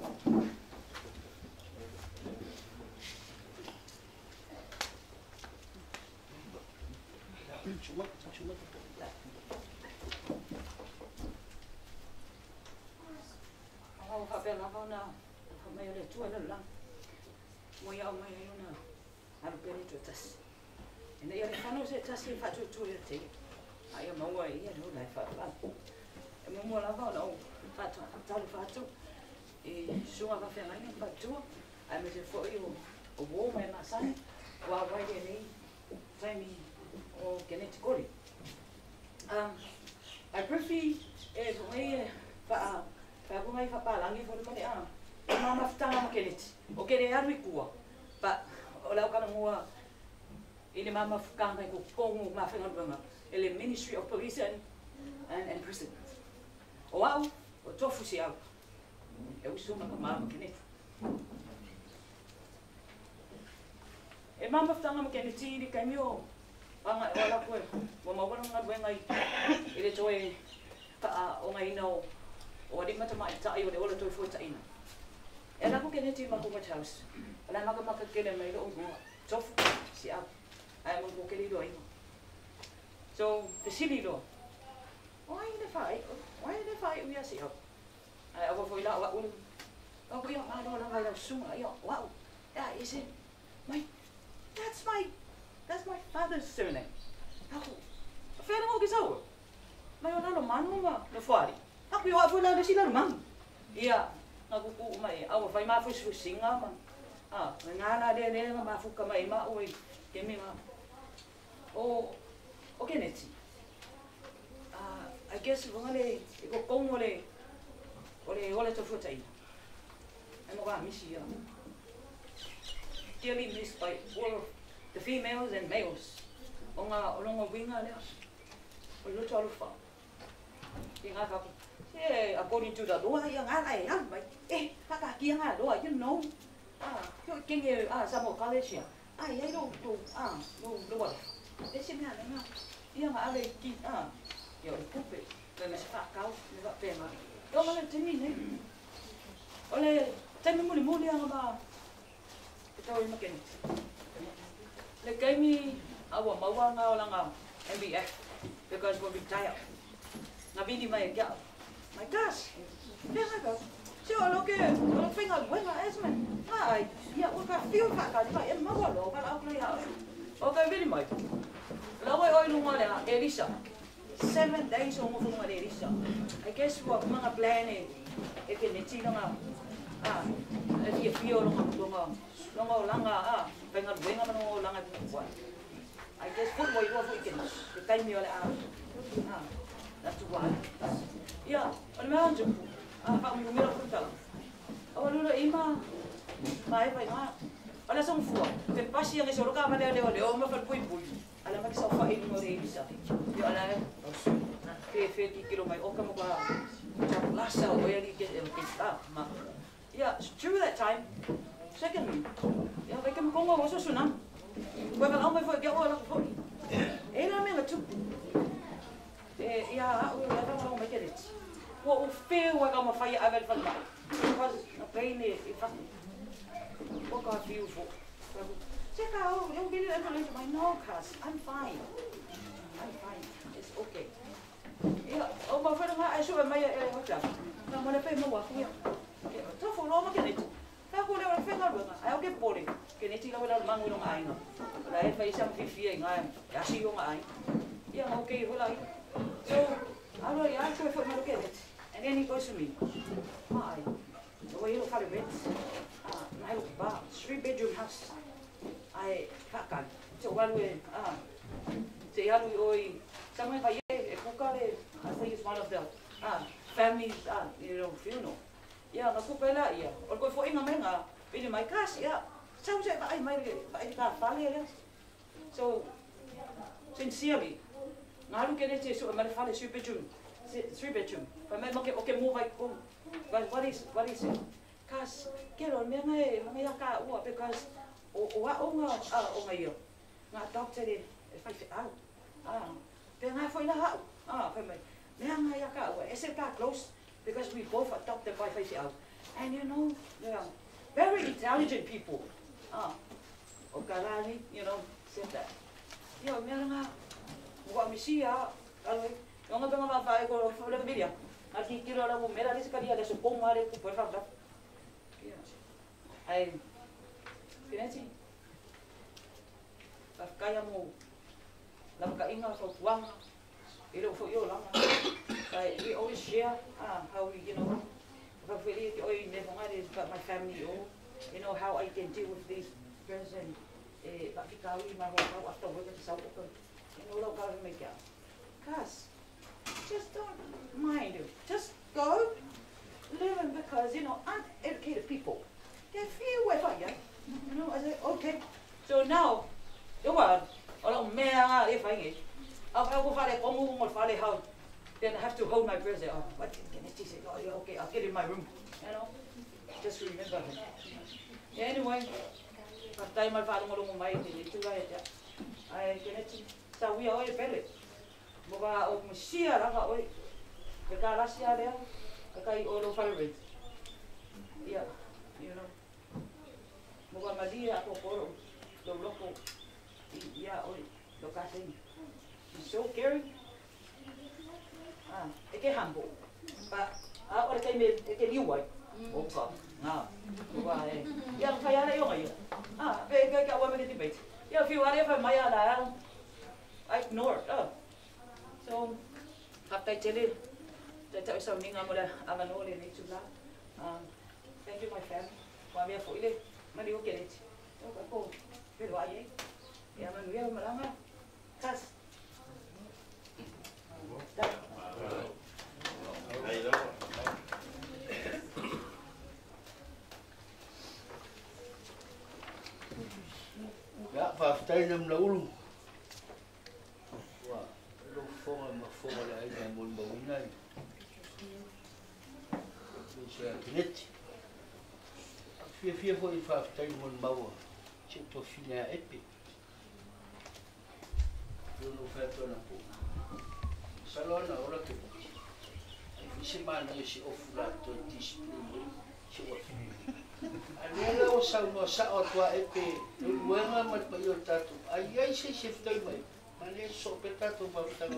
Au whapea lava ona mai o le tua le lang. Mo ia au mai ai ona alu pea le tua tasi. Ina ia le whanau se tasi e whaatuatu le te. Ai a maua ia le hula e whaapau. E muamua lava ona ou talu whaatu i sunga whawhea ngai ngā whaatua. Ai me te foi o wō mai masani. Wā wai le nei taimi o Keneti Kori. I briefly e ngai e wha wha ngai whapalangi fo le male a. E mama whitanga ma Keneti. O kere aru i kua. Pa o lau kana mua i le mama whakanga i ko kongo mā whengaluanga. E le Ministry of Police and Prison. O au, o tofu si au. E usu ma ka mama Keneti. E mama whitanga ma Keneti i le kaimi o anga o la koe. Wa mawana ngā luenga i le toe kaa o ngai ina o rimata mai tai o le ola toi fue taina. E la ko Keneti ma ko White House. Ala maka maka kele mai lo ngua. Tofu si au. Ai mo ko kele lo inga. So fesili lo. Oi le fai, oi le fai u ia si au. Ai awa foi la wa u. O ko ia ma lo la ngai la sunga ia. Wow. Yeah, is it? My that's my father's surname. Ako, whera ngō ki saua? Mai o lalo manu ma no whari. Ako i oa lalo si lalo manu. Ia, ngā kuku mai, awa whai mā fusi fusinga ma. Ah, ngā nā le le ngā mafuka mai ma oi, ke me ngā. O Keneti. Ah, I guess wanga le, i ko kongo le, o le ole tofu taina. Ai mo ka misi ia. Dearly missed by all of the females and males. O ngā olonga winga lea. O loto alufa. I ngā kaku. Se, according to the law, ia ngā lai alu mai. E, haka kia ngā loa, you know. Ah, kio kenge, ah, Samoa College ia. Ah, ia lo, lo, ah, lo, lo wala. E se mea ngā. Ia ngā ale ki, ah, ia o le pupe. Me me se whakau, me whapea ngā. Ia ngā le timi nei. O le taimi muli muli anga ma e tau i makeneti. Le kaimi awa maua ngā o langa MBF because we retire. Ngā vini mai e kia. My gosh, pēr ngā kau. Se o loke, o lo whenga wenga esme. Ngā ai, ia o ka whio whaka, ni mai e maua lo, ka lau klei hao. O ka vini mai. Lau ai oi lunga lea, Elisa. 7 days o ngofu lunga le Elisa. I guess ua mga plan e ke neti lunga. Ah, e fia whio lunga, lunga, lunga o langa, ah, whenga wenga manu o langa i I guess put moi rua fui kena. Te taimi o le a. Ah, that's why. Ia, o le mea anjupu. Ah, wha umi umira futala. Awa lula ima, mai vai ngā. O le song fua. Te pasi ange soro ka male leo leo ma fal pui pui. Ala maki sau wha inu o le Elisa. Ia ala e, fe fe ki kilo mai oka mo ka lasa o ea li ke ke ma. Ia, through that time, secondly, ia vai ke mkongo o suna. Koe wala mai foi kia ola foi. E la mea tupu. E ia au ia wala mai kereti. Ua o whiu ka ma whai avel whal mai. Because a pain e wha. O ka whiu fo. Se ka o, eu get it ambulance mai no cuz I'm fine. I'm fine. It's okay. Ia o ma whai nga ai so mai e hotel. Na mo le pe mo wa ia. Tofu lo ma kereti. Ka ko le o whenga runga. Ai o ke pore. Ke neti la wela mangu no ngai no. La e fai sam fifi ngai. Ya si yo ngai. Ia mo ke hola. So alo ya ko fo ma ke neti. And then he goes to me. Mai. The way you fare rent. Ah, nai lo ba 3-bedroom house. Ai ka. So walu e ah. Se alu oi somewhere by e kuka le I think it's one of the families you know funeral. Ia nga kuka la ia. O ko fo inga menga. Pili mai kas ia. Sau se vai mai vai ka fale ia. So sincerely ngalu ke neti so mai fale 3 bedroom. 3 bedroom. Fa mai mo ke o ke mo vai ko. But what is it? Kas ke ro me ngai me ka ua because o o o nga o ngai ia. Nga doctor e fai fe au. Ah, pe ngai foi la hau. Ah, fai mai. Me ngai ka ua. Ese ka close. Because we both adopted by faifeau. And you know, they are very intelligent people. O Kalani, you know, said that. Ia, o mea langa, ua misia, aloi, o ngā penga mawhae ko le miria. Ngā ki tiro la mera le sikaria le so konga le ku poi whakata. Ia. Ai, Keneti, whakaia mō, la whakainga, whaupuanga, i leo fo i o langa. We always share how we, you know, my family, or, you know, how I can deal with this person. After work at the South, you know, Cause, just don't mind it. Just go live because, you know, uneducated people, they feel way yeah. You know, I say, okay. So now, you know, then I have to hold my breath. Oh, what can I say? Oh, yeah, okay, I'll get in my room. You know, just remember him. Yeah, anyway, I so we are all better. Yeah, you know. She's so caring. E ke humble. But ora kei me e ke liu ai. Oka. Ngā. Ua e. Ia whai ala ionga ia. Pe ke ka ua me te debate. Ia whiu ale whai mai ala. I ignore it. So, haptai tele. Te tau sau ninga mo le avanoa le nei tula. Thank you my family. Wa mea fo ile mani o keneti. O ka ko pelo ai e. Ia manu ia malanga. Kas. Ia, faafetai le mlaulu. Ua lou fofoga ma fofoga le aiga e molimauina ai se a Keneti. Fiafia foi faafetai le molimaua si o tofina a epe. Lou faatoa po. Salo na ora ke ai se mana se ofu la to discipline se o a lea o saunoa sao atu a epe luega ma le paia o le tatou ai ai se se fetai mai ma le soo pea tatou mafutaga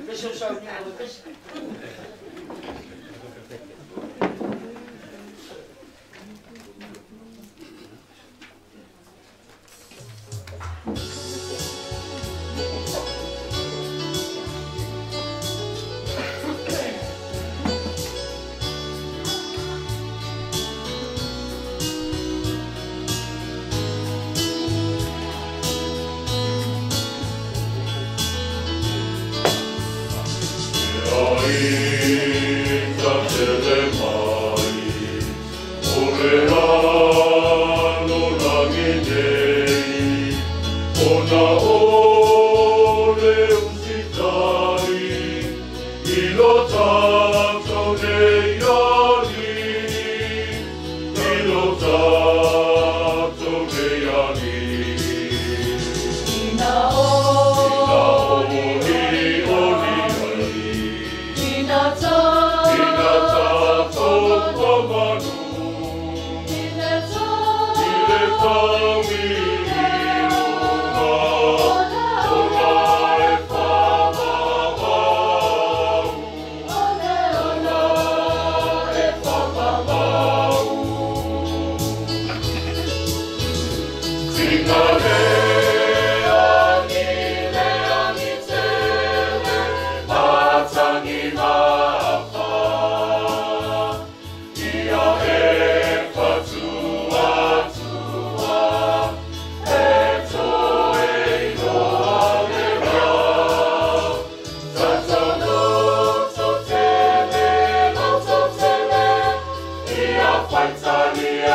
pese o saunia o pese. Italia,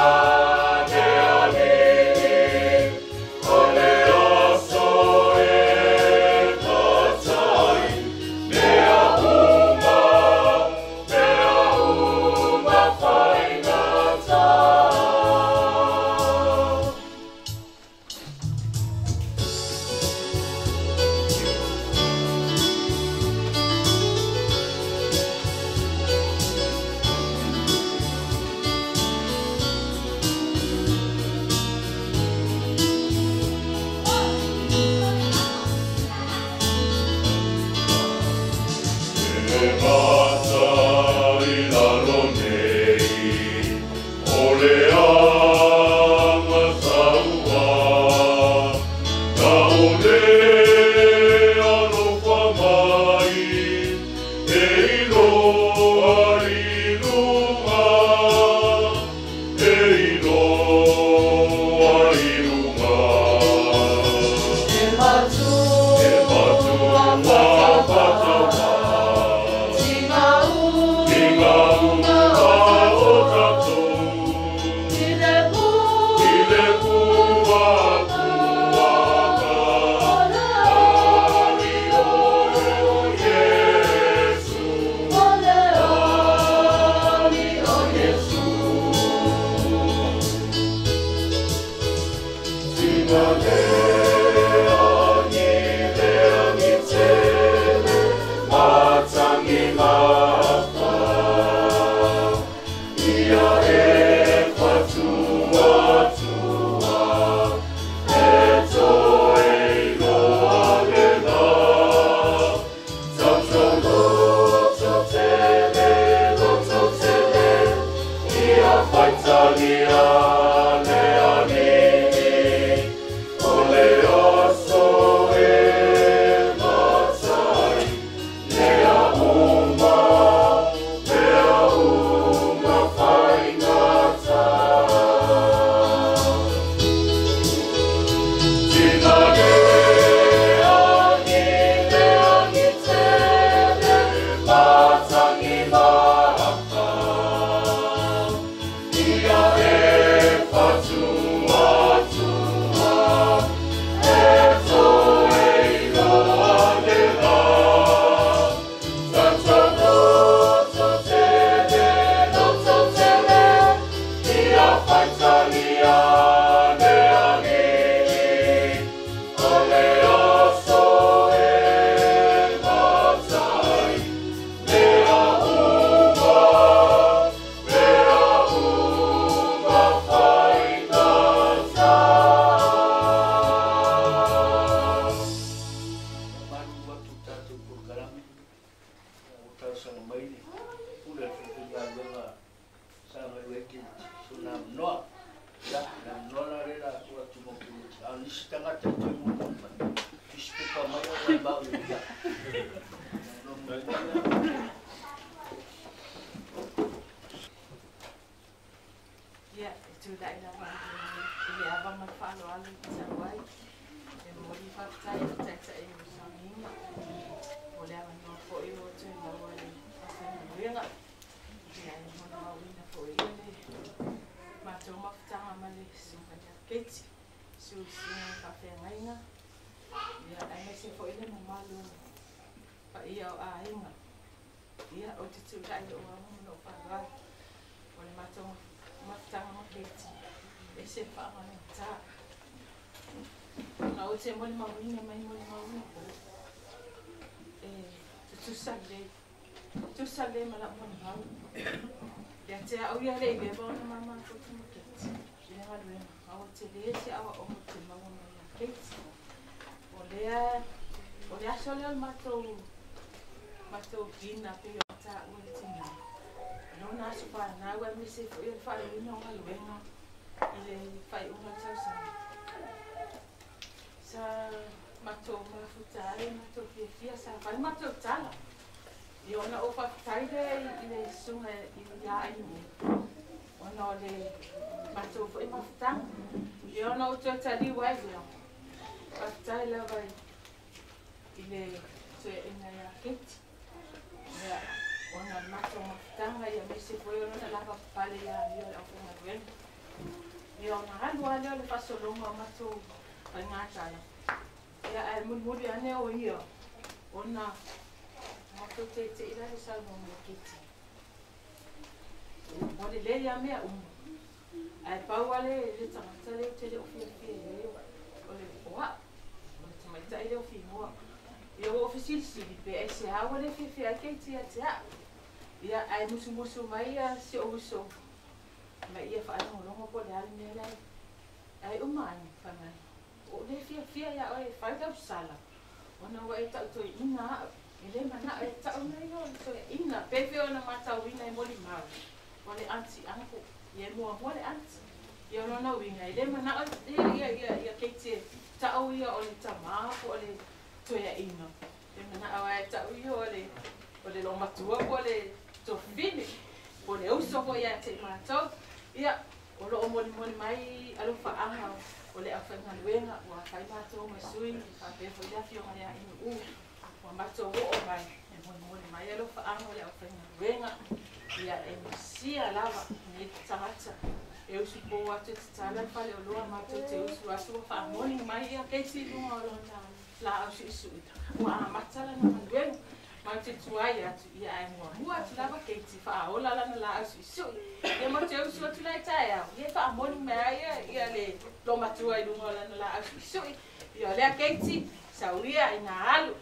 Matou te tuai atu, ia ae muamua atu lava Keiti faaola lana laau suisui. Ia matou te usu atu la i taeao, ia e faamoni mai ai ia, ia le lomatua i luga o lana laau suisui. Ia o lea Keiti, sau ia ina alu.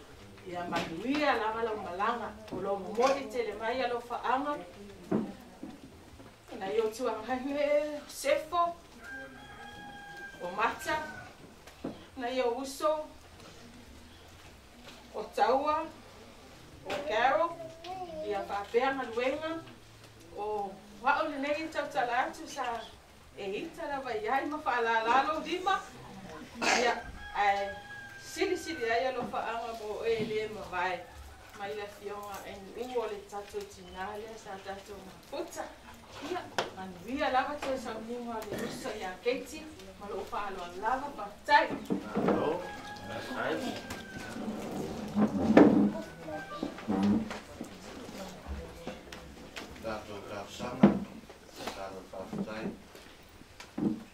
Ia manuia lava lau malaga, o lo o momoli tele mai alofaaga. Nai o tuaga e o Sefo, o Mata, nai o uso, o Taua, o Carol, ia faapea galuega, o a'u lenei e tautala atu sa e ita lava i ai ma faalālā lou lima, ia ae silisili ai alofaaga mo oe e lē mavae mai le afioga Ainu'u o le tatou tinā lea sa tatou mafuta. Ia manuia lava toe sauniga o le uso iā Keiti ma lo'u faaaloalo lava. Faafetai. Malo, faafetai. Tatou talosaga, tatalo le faafetai,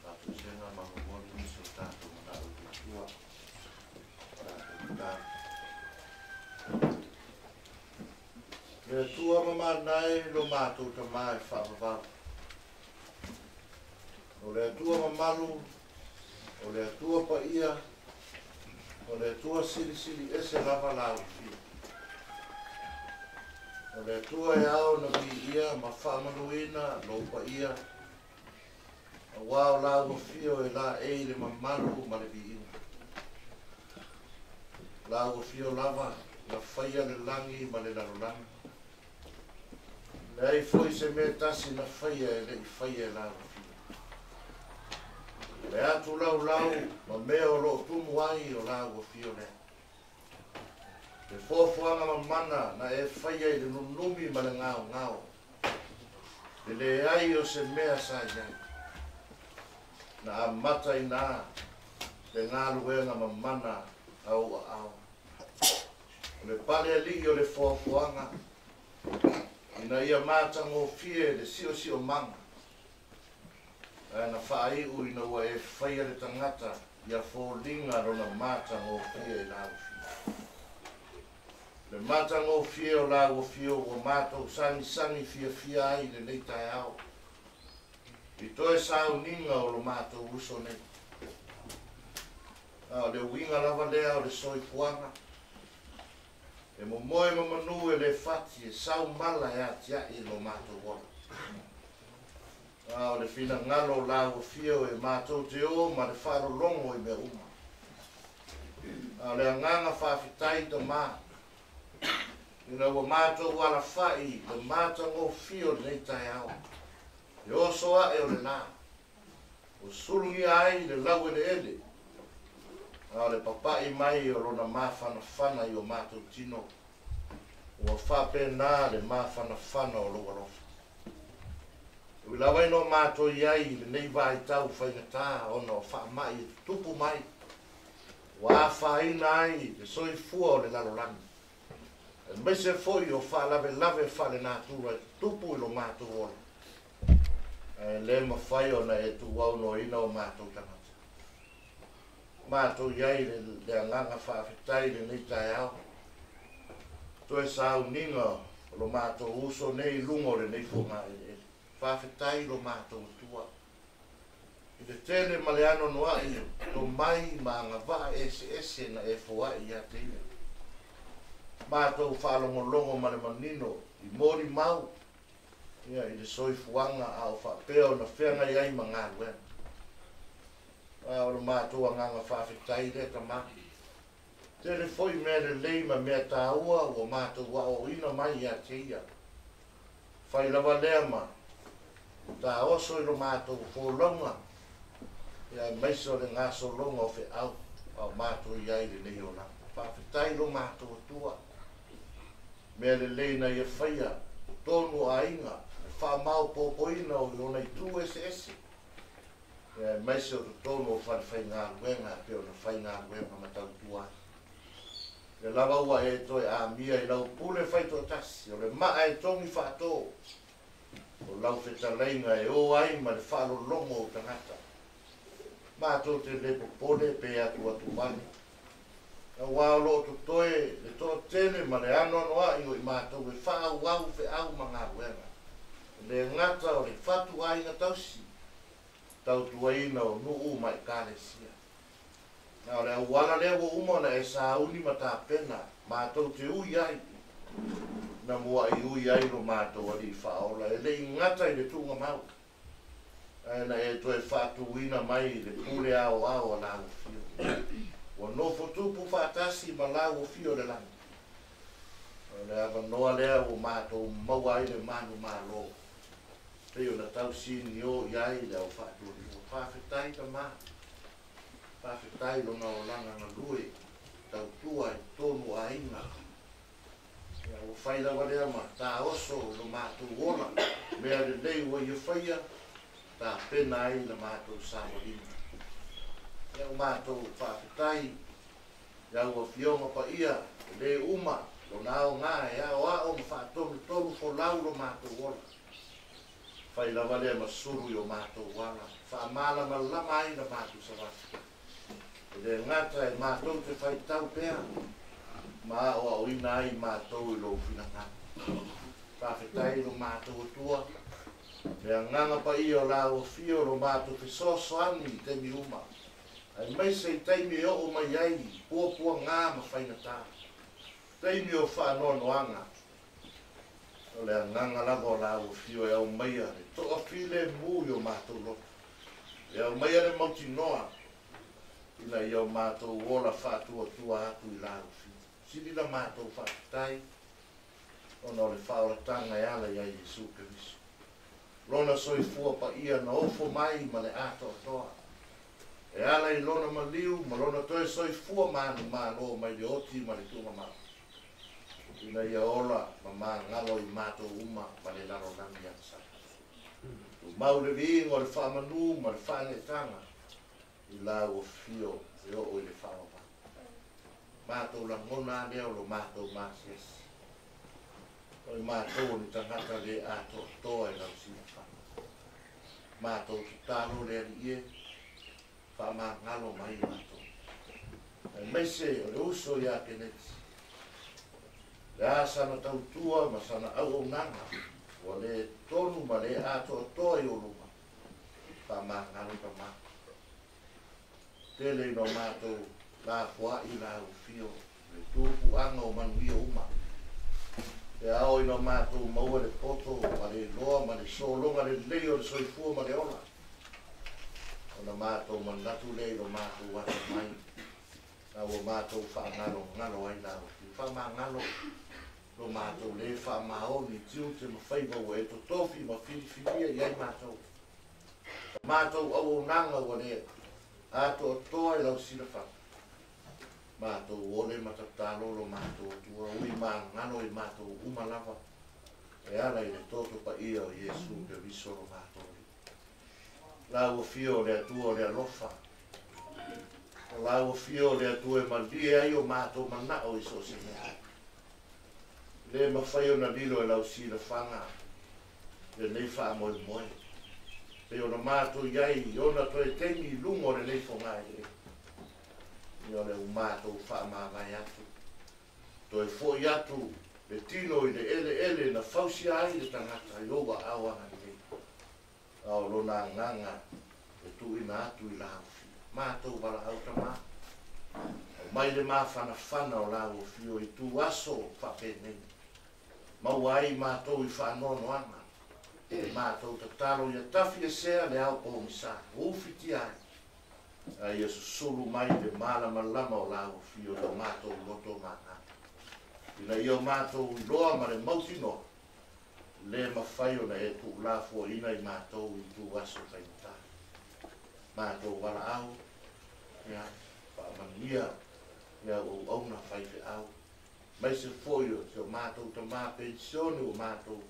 faatuisega ma momoli nisi o tatou manao i le Atua. Tatou tatalo. Le Atua mamanae lo matou Tamā e faavavau. O le Atua mamalu, o le Atua paia, o le Atua silisili ese lava la ufia. O le Atua e ao na viia ma faamanuina lou paia, auā o lau afio e laei le mamalu ma le viiga. Lau afio lava na faia le lagi ma le lalolagi. Leai foi se mea tasi na faia e le'i faia e lau afio. Le atu laulau ma mea o loo tumu ai o lau afio lea. Le foafoaga mamana na e faia i le nunumi ma le gaogao. Le leai o se mea sa i ai. Na amata inā le galuega mamana a ou aao. O le pale alii o le foafoaga ina ia matagofie le siosiomaga. Ae na faaiu ina ua e faia le tagata ia foliga lona matagofie i lau afio. Le matagofie o lau afio ua matou sagisagi fiafia ai i lenei taeao. I toe sauniga o lo matou uso nei. A o le uiga lava lea o le soifuaga. E momoe ma manu e le fati e sau mala e atiae i lo matou ola. A o le finagalo o lau afio e matou te o ma le faalologo i mea uma. A o le agaga faafetai Tamā, ina ua matou alafa'i le matagofie o lenei taeao, le oso a'e o le lā, ua sulugia ai le laueleele, a o le papa'i mai o lona mafanafana i o matou tino, ua faapena le mafanafana o lou alofa. E ui lava ina o matou i ai i lenei vaitau faigata ona o faama'i e tutupu mai, ua afaina ai le soifua o le lalolagi, aemaise foi o faalavelave faalenatura e tutupu i lo matou ola, ae le mafai ona e tuuaunoaina o matou tagata. Matou i ai le agaga faafetai i lenei taeao, toe sauniga o lo matou uso nei i luga o lenei fogaeleele. Faafetai lo matou Atua i le tele ma le anoanoai o tomai ma agavaa eseese na e foai ia te ia. Matou faalogologo ma le manino i molimau ia i le soifuaga a o faapea ona feagai ai ma galuega. A o le matou agaga faafetai lea Tamā. Tele foi mea lelei ma mea taua ua matou aoaoina mai ia te ia. Fai lava lea ma taoso i lo matou folauga, ia aemaise o le gasologa o feau a o matou i ai i lenei olaga. Faafetai lo matou Atua, mea lelei na ia faia totonu o aiga, le faamaopoopoina o ona itu eseese, ia aemaise o totonu o falefaigaluega e pei ona faigaluega ma tautua ai. Lea lava ua e toe amia i lau pule faitoatasi, o le maa e togi faatō, o lau fetalaiga e o ai ma le faalologo o tagata. Matou te le popole pe atuatuvale, Auā o lo o totoe le toatele ma le anoanoa'i o i matou e faaauau feau ma galuega, e le gata o le fatu aiga tausi, tautuaina o nuu ma ekalesia. A o le auala lea ua uma ona e sauni ma tapena matou te ui ai, na mua'i ui ai lo matou Alii Faaola, e le i gata i le tuugamau, ae na e toe faatuina mai le pule aoao a lau Afioga. Ua nofo tupu faatasi ma lau Afio i le lagi. O le avanoa lea ua matou maua ai le manumalo, pei ona tausinio i ai le au faatuatua. Faafetai Tama, faafetai lona olaga galue, tautua i totonu o aiga. Ia, ua fai lava lea ma taoso lo matou ola, mea lelei ua ia faia, tapena ai la matou savaliga. Ia, ua matou faafetai i au afioga paia, e le uma lona aoga e aoao ma faatonutonu folau lo matou ola. Fai lava lea ma sulu i o matou ala, faamalamalama ai la matou savali. E le gata e matou te faitau pea, ma aoaoina ai matou i lou finagalo. Faafetai lo matou Atua, le agaga paia o lau afio lo matou fesoasoani i taimi uma, aemaise i taimi e oo mai ai puapuaga ma faigata, taimi o faanoanoaga. O le agaga lava o lau afio e aumaia le toafilemu i o matou loto, e aumaia le mautinoa ina ia o matou ola faatuatua atu i lau afio. Sili la matou faafetai ona o le faaolataga e ala ia Iesu Keriso, lona soifua paia na ofo mai ma le atoatoa, e ala i lona maliu ma lona toe soifua manumalo mai le oti ma le tuugamau, ina ia ola ma magalo i matou uma ma le lalolagi agasala. Tumau le viiga o le faamanu ma le faaneetaga i lau afio e oo i le faavavau. Matou lagona lea o lo matou masiasi, o i matou o ni tagata le atoatoa i lau silafaga. Matou tatalo le Alii e, faamagalo mai matou, aemaise o le uso ia Keneti, le a sana tautua ma sana auaunaga ua le tonu ma le atoatoa i ou luma. Faamagalo Tama, tele ina o matou lafoai lau afio le tupuaga o manuia uma, e ao ina o matou maua le poto ma le iloa ma le sologa lelei o le soifua ma le ola, ona matou manatu lea i lo matou atamai, a ua matou faagalogalo ai lau afio. Faamagalo lo matou le faamaoni tiute ma faiva ua e totofi ma filifilia i ai matou. Matou auaunaga ua le atoatoa i lau silafaga. Matou ole ma tatalo lo matou Atua, ui magalo i matou uma lava, e ala i le toto paia o Iesu Keriso lo matou Alii. Lau afio o le Atua o le alofa, o lau afio o le Atua e malie ai o matou manao i so o se mea. Le mafai ona lilo e lau silafaga lenei faamoemoe, pei ona matou i ai i ona toe taimi i luga o lenei fogaeleele. Ia o le ua matou faamavae atu, toe foi atu le tino i le eleele na fausia ai le tagata i ou aao agalelei, a o lona agaga e tuuina atu i lau afio. Matou valaau Tama, aumai le mafanafana o lau afio i tu aso faapenei, maua ai matou i faanoanoaga, e matou tatalo ia tafi esea le ao pogisa, ua ufitia ai, a ia susulu mai le malamalama o lau afio i o matou loto ma agaga, ina ia o matou iloa ma le mautinoa, le mafai ona e tuulafoaina i matou i tu aso faigata. Matou valaau, ia faamanuia le auauauna faifeau, maise foi o si o matou tama penisione ua matou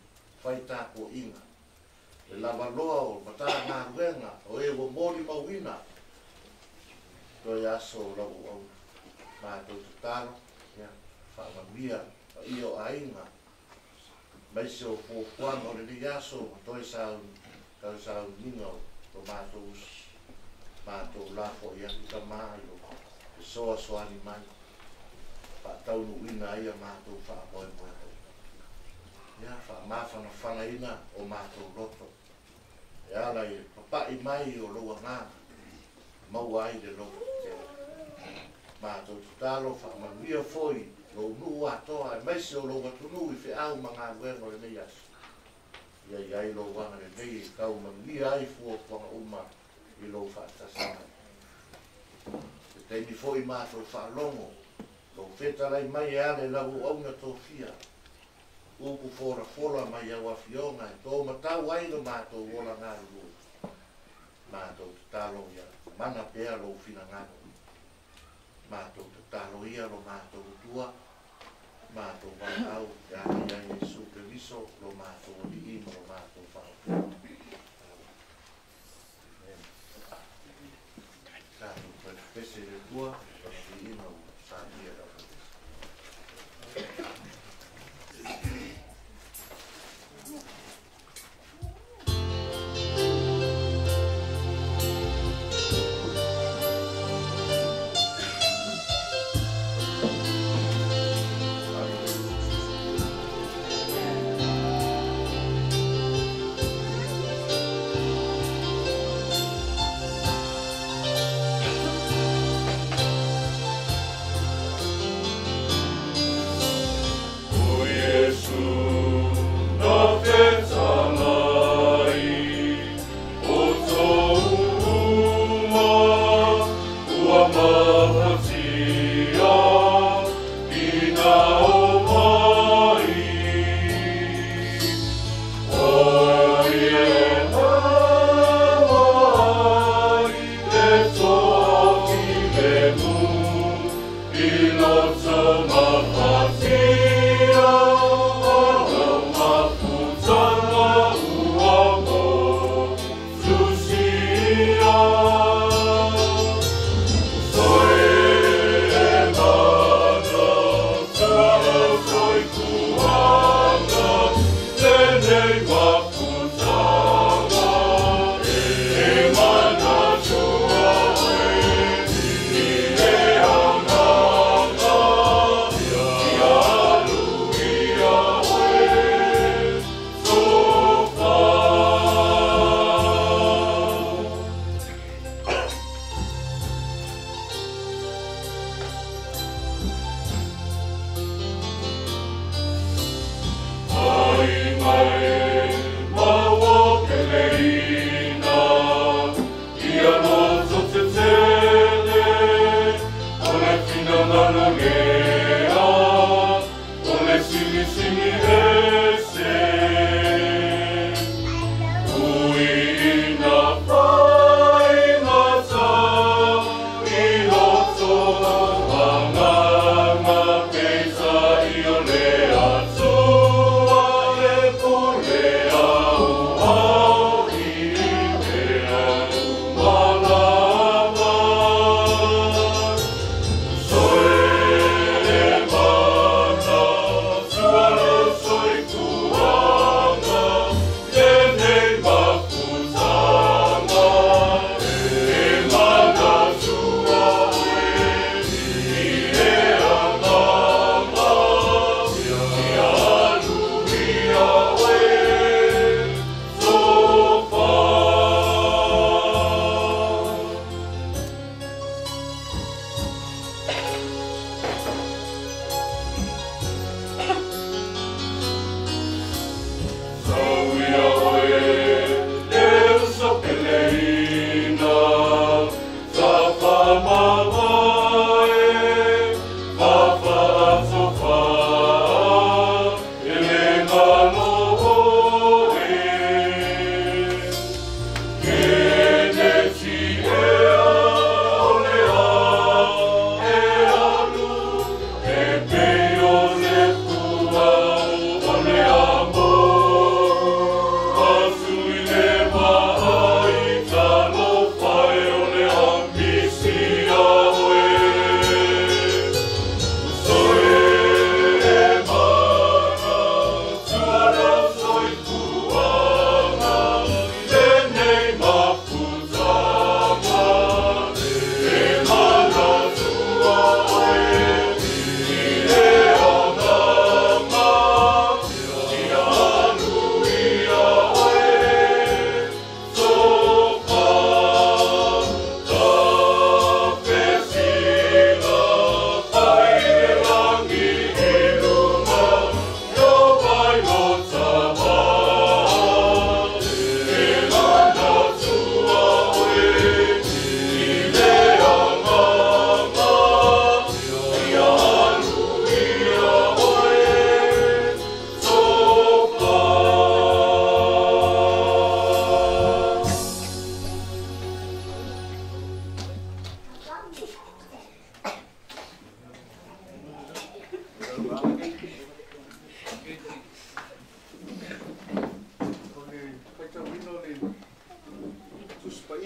faitapuaiga, le lavaloa o Matagaluega o e ua molimauina toe aso o lau auauna. Matou tatalo, ia faamanuia paia o aiga, maise o fuafuaga o lenei aso ma toe tausauniga o lo matou uso. Matou lafoai atu Tama i lo fesoasoani mai. Faataunuuina ai a matou faamoemoe. Ia faamafanafanaina o matou loto e ala i le papa'i mai o lou agaga maua ai le loto tetele. Matou tatalo faamanuia foi lou nuu atoa aemaise o lou atunuu i feau ma galuega o lenei aso. Ia i ai lou agalelei e tau manuia ai fuafuaga uma i lou faatasi mai. Se taimi foi matou faalogo lou fetalai mai e ala i lau auauna tofia. Upu folafola mai au afioga e tō matau ai lo matou ola galulue. Matou tatalo ia mana pea lou finagalo. Matou tatalo ia lo matou Atua, matou valaau e ala ia Iesu Keriso lo matou Alii ma lo matou Faaofoga. Tatou toe pepese i le Atua, lona viiga ua salia e lau pepese. O Iesu, na fetalai, o tōu uma, ua mafatia, ina o mai. O ie mai, le toki le mu, i loto mafatia, o lau mafutanga ua mo tusia. Soe mana, tua o toi kuanga, lenei mafutanga, e mana tua e, i e anganga,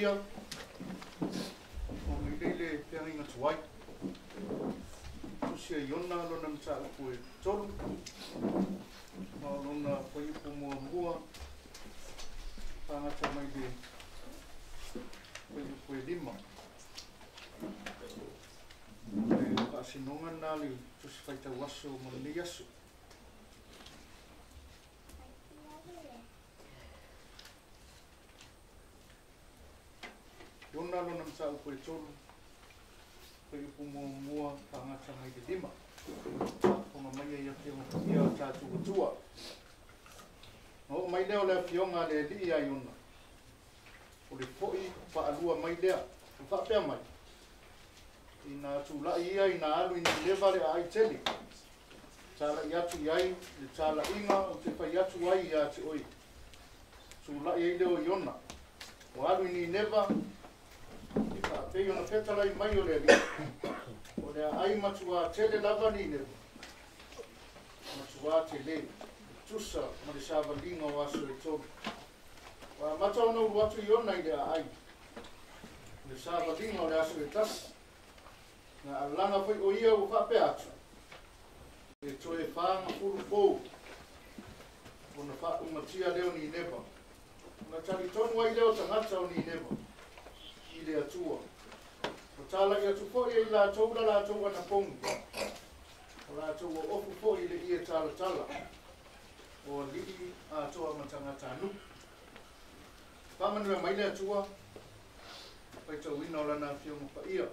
Isaia, o mai lei le feagaiga tuai. Tusi a Iona lona mataupu e 3, ma o lona fuaiupu muamua, faagata mai le fuaiupu e 5. Le faasinoga lena le tusi faitau aso ma lenei aso. Iona lona mataupu e 3, fuaiupu muamua, faagata mai le 5. Faafofoga mai ai afioga paia o tatou Atua. Na oo mai lea o le afioga a le alii ia Iona, o le fo'i faalua mai lea, o faapea mai, ina tula'i ia ina alu i Nineva le aai tele, tala'i atu i ai le tala'iga o te fai atu ai ia te oe. Tula'i ai lea o Iona, o alu i Nineva, e faapei ona fetalai mai o le alii, o le aai matuā tele lava Nineva, matuā tele, tusa ma le savaliga o aso e 3. Ua amata ona ulu atu Iona i le aai, le savaliga o le aso e 1. Na alaga foi o ia ua faapea atu, e toe 40 pou, ona faaumatia lea o Nineva. Na talitonu ai lea o tagata o Nineva i le Atua. O tala'i atu foi e i latou la latou anapogi, o latou o ofu foi i le ie talatala, o alii atoa ma tagatanuu. Faamanuia mai le Atua, faitauina o lana afioga paia.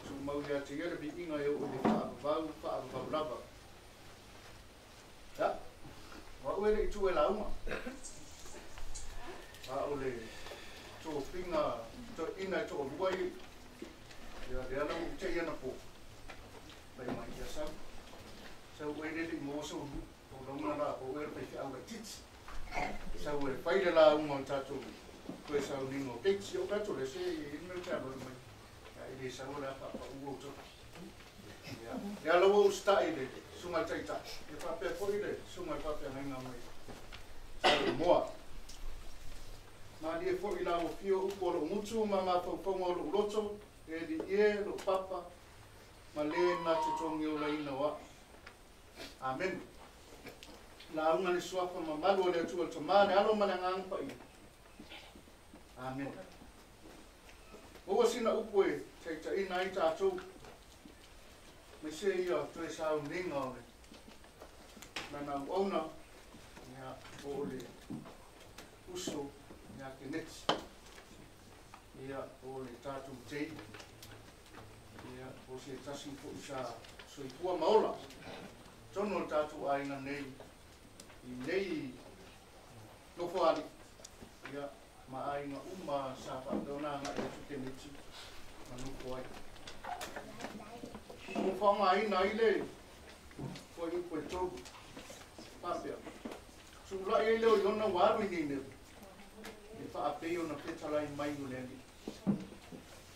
Tumau ia te ia le viiga e oo i le faavavau, faavavau lava. Ia, o au e le i tu e lauga. A o le tofiga toeaina e toalua i ia lea la ua te ia na po. Fai mai ia sau. Sau e le i maua sau lu. O lauga la o e le faifeau laitiiti. Sau e fai le lauga o le tatou toe sauniga o keiki. O tatou le se i mea te alo mai. Ia e le sau le faapau o toki. Ia la ua usita'i le susuga i le taitai. Ia faapea foi le susuga i le faafeagaiga mai Samoa. Malie foi la ua fio upu o lou gutu ma mafaufauga o lou loto, e li e lou papa, ma le na te togi olaina o a'u. Amen. Lauga le suafa mamalu o le Atua le Tamā, le Alo ma le Agaga Paia. Amen. Maua sina upu e taitaiina ai tatou, mai se ia toe sauniga o le lana auauna, ia po o le uso ia Keneti, ia o le tatou tei, ia o se tasi foi sa soifua ma ola tonu o le tatou aiga nei i nei nofoalii, ia ma aiga uma sa faapea ona agai atu Keneti ma nofo ai. Ua faaaogaina ai le fuaiupu e 3, faapea, tula'i ai lea o Iona ua alu i Nineva, e faapei ona fetalai mai o le alii.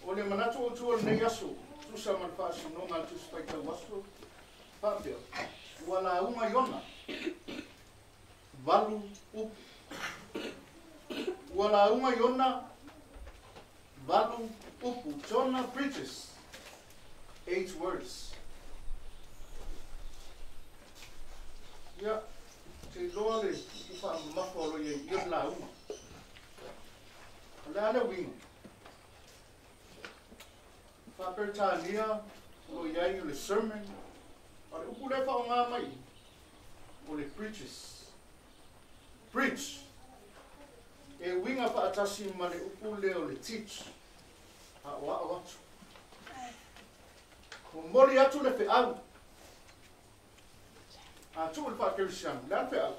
O le manatu o tua o lenei aso, tusa ma le faasinoga a le tusi faitau aso, faapea, ua lauga Iona, 8 upu. Ua lauga Iona, 8 upu. Jonah preaches 8 words. Ia, te iloa le faamamafa o lo ia i ia lauga. O le a le uiga? Faa-Peretania o lo i ai o le sermon, a o le upu lea faaaoga mai o le preaches. Preach. E uiga faatasi ma le upu lea o le teach. Aʻoaʻo atu. Momoli atu le feau. A tuu le faakerisiano, le a le feau?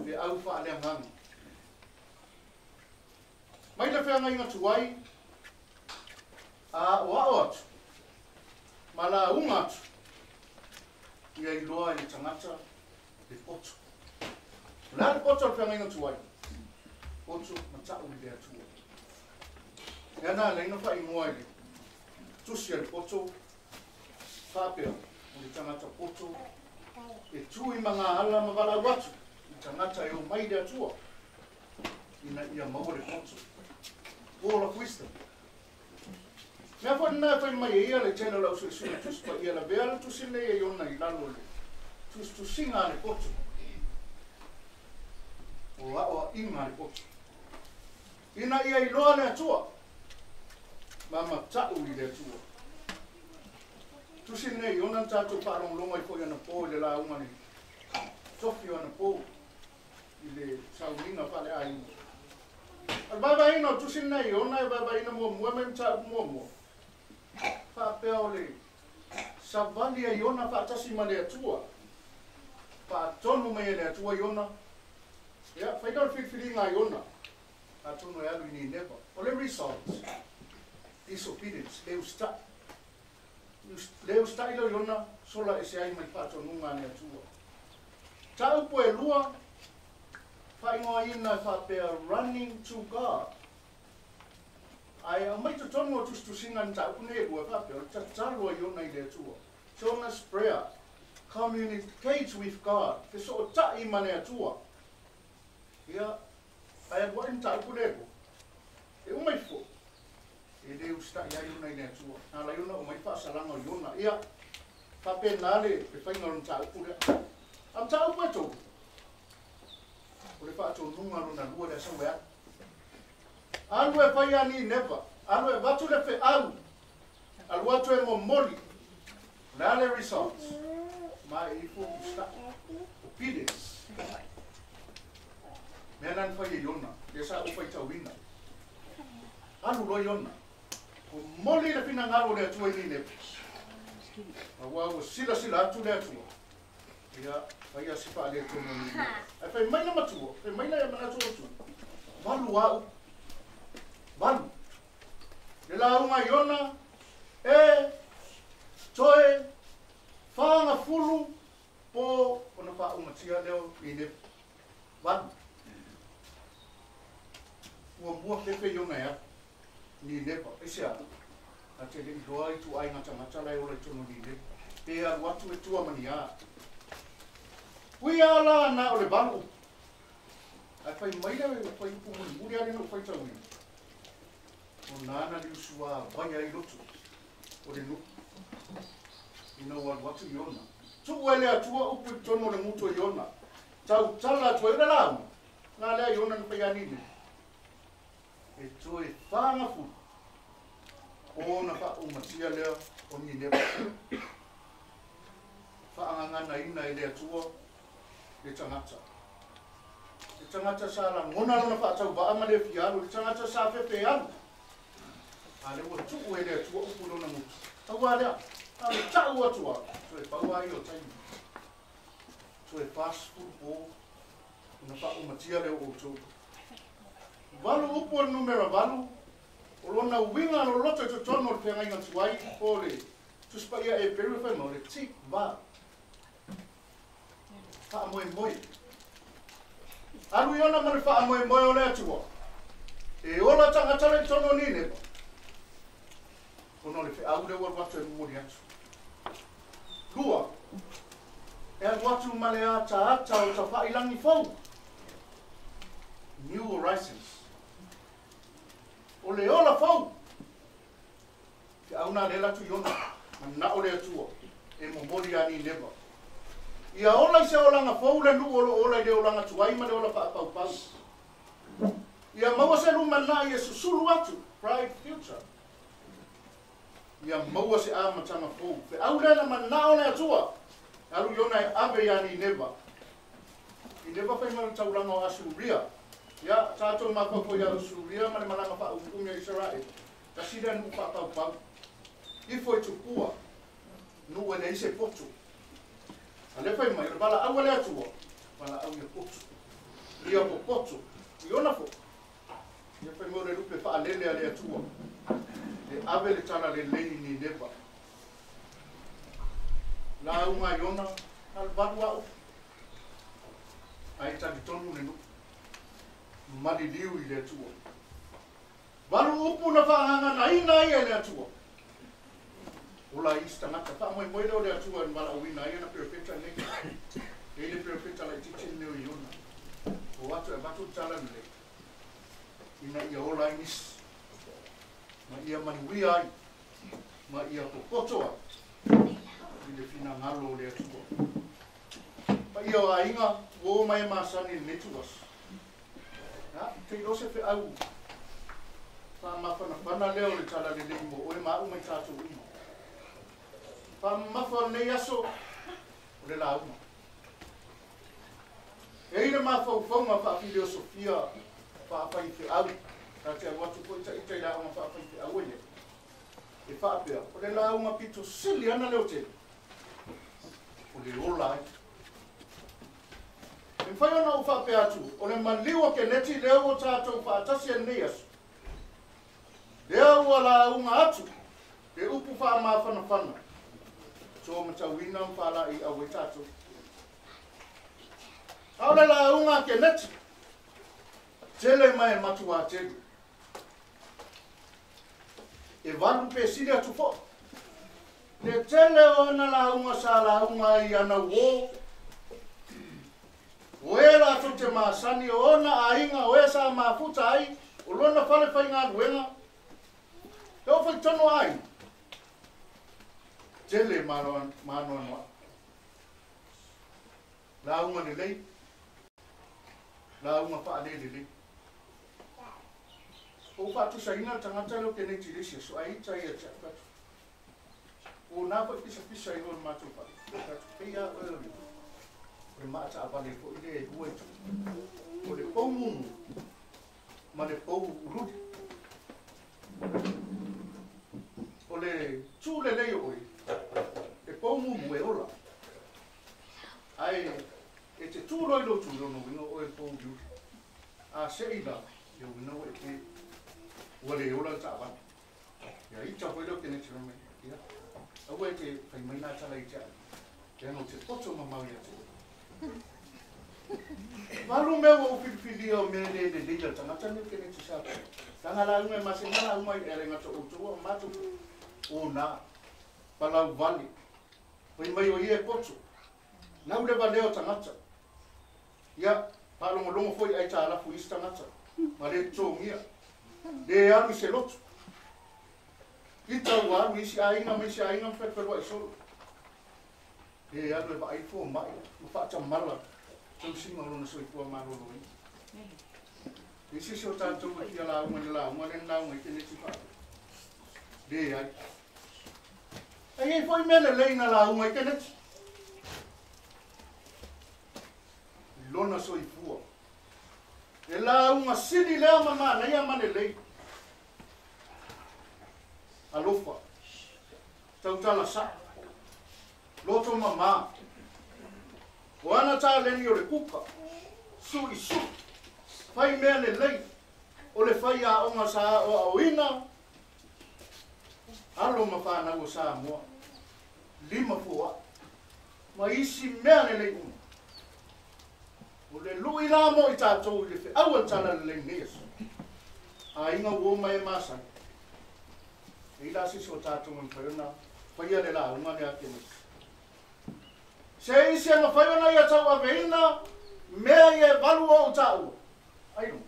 Feau faaleagaga. Mai le feagaiga tuai, a aʻoaʻo atu, ma lauga atu, ia iloa e le tagata le poto. O le a le poto o le feagaiga tuai? Poto mata'u i le Atua. Lea na alaina faaigoa i le tusi a le poto, faapea, o le tagata poto, e tu i magaala ma valaau atu i tagata e omai i le Atua. Ina ia maua le poto. Wall of Wisdom. Mea foi na fai mai e ia le tele o lau suesue tusi pa ia la vea le tusi nei e iona i lalo le tusitusiga a le poto. O aʻoaʻiga a le poto. Ina ia iloa le Atua. Ma mataʻu i le Atua. Tusi nei ona na tatou faalogologo ai foi anapō i le lauga le tofi o anapō i le sauniga faaleaiga. O le vaivaiina o tusi nei ona e vaivaiina muamua mai mataupu muamua. Faapea o le savali a Iona faatasi ma le Atua. Faatonu mai e le Atua Iona. Ia, fai lea o le filifiliga a Iona. Atonu e alu i Nineva. O le result, disobedience, le usitai. Le usitai lea o Iona, sola ese ai mai faatonuga a le Atua. Mataupu e lua, faaigoaina e faapea running to God. Ae aumai totonu o tusitusiga i mataupu nei e lua e faapea o le tatalo a Iona i le Atua. Jonah's prayer communicates with God, fesootai ma le Atua. Ia, ae alu ai mataupu lea e lua. E uma ifo, e le usitai ai Iona i le Atua. Na ala ai ona aumai faasalaga o Iona. Ia, faapena le faiga o le mataupu lea. A mataupu e tolu, o le faatonuga lona lua lea sau e alu. Alu e fai a Nineva, alu e avatu le feau, alu atu e momoli. O le a le results? Ma e ifo usitai. Obedience. Mea na na fai e Iona, lea sa ou faitauina. Alu loa Iona. Momoli le finagalo o le Atua i Nineva. Aua ua silasila atu le Atua. Ia, fai a si faaletonu o Nineva. Ae fai mai le matua, fai mai le manatu o atu. Valu au. Valu. Le lauga Iona, e toe fagafulu po ona faaumatia lea o Nineva. Valu. Muamua fefe Iona e alu. Nineva. Aisea? Na te le i loa ituaiga tagata la e ola i totonu o Nineva. Pe alu atu e tua ma ni a. Ui a la na o le valu upu. Ae fai mai le fai upu mulimuli lea na ou faitauina. O nā na liusuā vai ai loto o le nuu. Ina ua alu atu Iona. Tuu e le Atua upu i totonu o le gutu o Iona. Tautala atu ai o le lauga. Na lea Iona na fai a Nineva. E toe fagafulu ona faaumatia lea o Nineva. Faagaganaina e le Atua le tagata. Le tagata sa lagona lona faatauvaa ma le fia alu, le tagata sa fefe alu. A lea ua tuu e le Atua upu i lona gutu. Tauā lea, na o le tau atu lava, toe pau lava ia o taimi. Toe 40 po ona faaumatia lea o outou. Valu upu o le numera valu, o lona uiga loloto i totonu o le feagaiga tuai po o le Tusi Paia Eperu e fai mai o le tikva. Faamoemoe. Alu Iona ma le faamoemoe o le Atua. E ola tagata le i totonu o Nineva. Ona o le feau lea ua alu atu e momoli atu. Lua, e alu atu ma le ataata o tafailagi fou. New Horizons. O le ola fou. Feau na lea atu Iona, manao le Atua e momoli ia Nineva. Ia ola i se olaga fou le nuu o lo o ola i le olaga tuai ma le ola faapaupau. Ia maua se lumanai e susulu atu, bright future. Ia maua se amataga fou. Feau lea na manao le Atua. E alu Iona e ave ia Nineva. Nineva fai mai o le taulaga o Asuria. Ia, tatou mafaufau ia Asuria ma le malaga faaumiumi a Isaraele. Tasi lea nuu faapaupau. Ifo i tupua, nuu e leai se poto. A lea fai mai, o le valaau a le Atua, valaau ia poto. Ia popoto, i ona foi. Ia fai mai o le lupe faalele a le Atua, e ave le talalelei i Nineva. Lauga Iona, na le valu a upu. Ae talitonu le nuu. Maliliu i le Atua. Valu upu na faagaganaina ai e le Atua. Ola ai isi tagata, faamoemoe lea o le Atua na valaauina ai ana perofeta nei. E i le perofeta laitiiti lenei o Iona. O atu e avatu le tala lelei. Ina ia ola ai nisi. Ma ia manuia ai. Ma ia popoto ai. I le finagalo o le Atua. Paia o aiga ua o mai e masani i lenei ituaso. Ia, te iloa se feau faamafanafana lea o le Talalelei mo oe ma au ma i tatou uma. Faamamafa o lenei aso, o le lauga. E i le mafaufauga faafileosofia faafaifeau, ta te alu atu foi ita i le aoga faafaifeau e i ai, e faapea, o le lauga pito sili ana lea o tele, o le ola ai. E mafai ona ou faapea atu, o le maliu o Keneti lea ua tatou faatasi ai lenei aso, lea ua lauga atu le upu faamafanafana, to matauina ma faalaeiau ai tatou. A o le lauga a Keneti, tele ma e matuā tele. E 8 pe sili atu foi. Le tele o ana lauga sa lauga ai i ana uō, o e latou te masani, o ona aiga, o e sa mafuta ai, o lona fale faigaluega, e oo foi i totonu o aiga. Tele ma anoanoai. Lauga lelei, lauga faalelelei. Ua ou faatusaina le tagata lea o Keneti i le isi aso, ae ita ia te au, fai atu, O na foi pisapisa i o le matou fale, fai atu, pei lava oe o le maa taavale foi lea e lua itu, o le pou mumu ma le pou ululi. O le tu lelei o oe, le pou mumu e ola. Ae e te tu loa i lou tu, lona uiga o oe le pou uliuli. A sei la, ia uiga ua e pe, ua le ola le taavale. Ia ita foi lea o Keneti fai mai, ia, aua e te fai mai nā tala i te au, leaga ou te poto mamao ia te oe. 8 mea ua ou filifilia o mea le lelei a le tagata nei o Keneti sa Leaga lauga e masani a lauga i e le gata o outou a o matou foi. O nā, palau vale, fai mai o ia e poto, Lau le valea o tagata. Ia, faalogologo foi i aitalafu i isi tagata, ma le totogia. Le alu i se lotu. Ita ua alu i isi aiga ma isi aiga ma felufelua'i solo. Le alu e vaai le fomai ma faatamala tausiga o lona soifua maloloina. E se isi o tatou e fia lauga i le lauga lea na lauga ai Keneti Faapea? Leai. E i ai foi mea lelei na lauga ai Keneti. I lona soifua. E lauga sili lea ma manaia ma lelei. Alofa. Tautala saʻo. Loto mamā. O ana taleni o le kuka, suʻisuʻi, fai mea lelei, o le faiaoga sa aoaoina alo ma fanau o Samoa, 5 foaʻi, ma isi mea lelei uma. O le luʻi la mo i tatou i le feau a le Talalelei i lenei aso. Aiga ua o mai e masani. E i la se isi o tatou e mafai ona faia le lauga lea a Keneti. Se isi e mafai ona ia tauaveina mea ia e 8 o ou taua. Ai luga.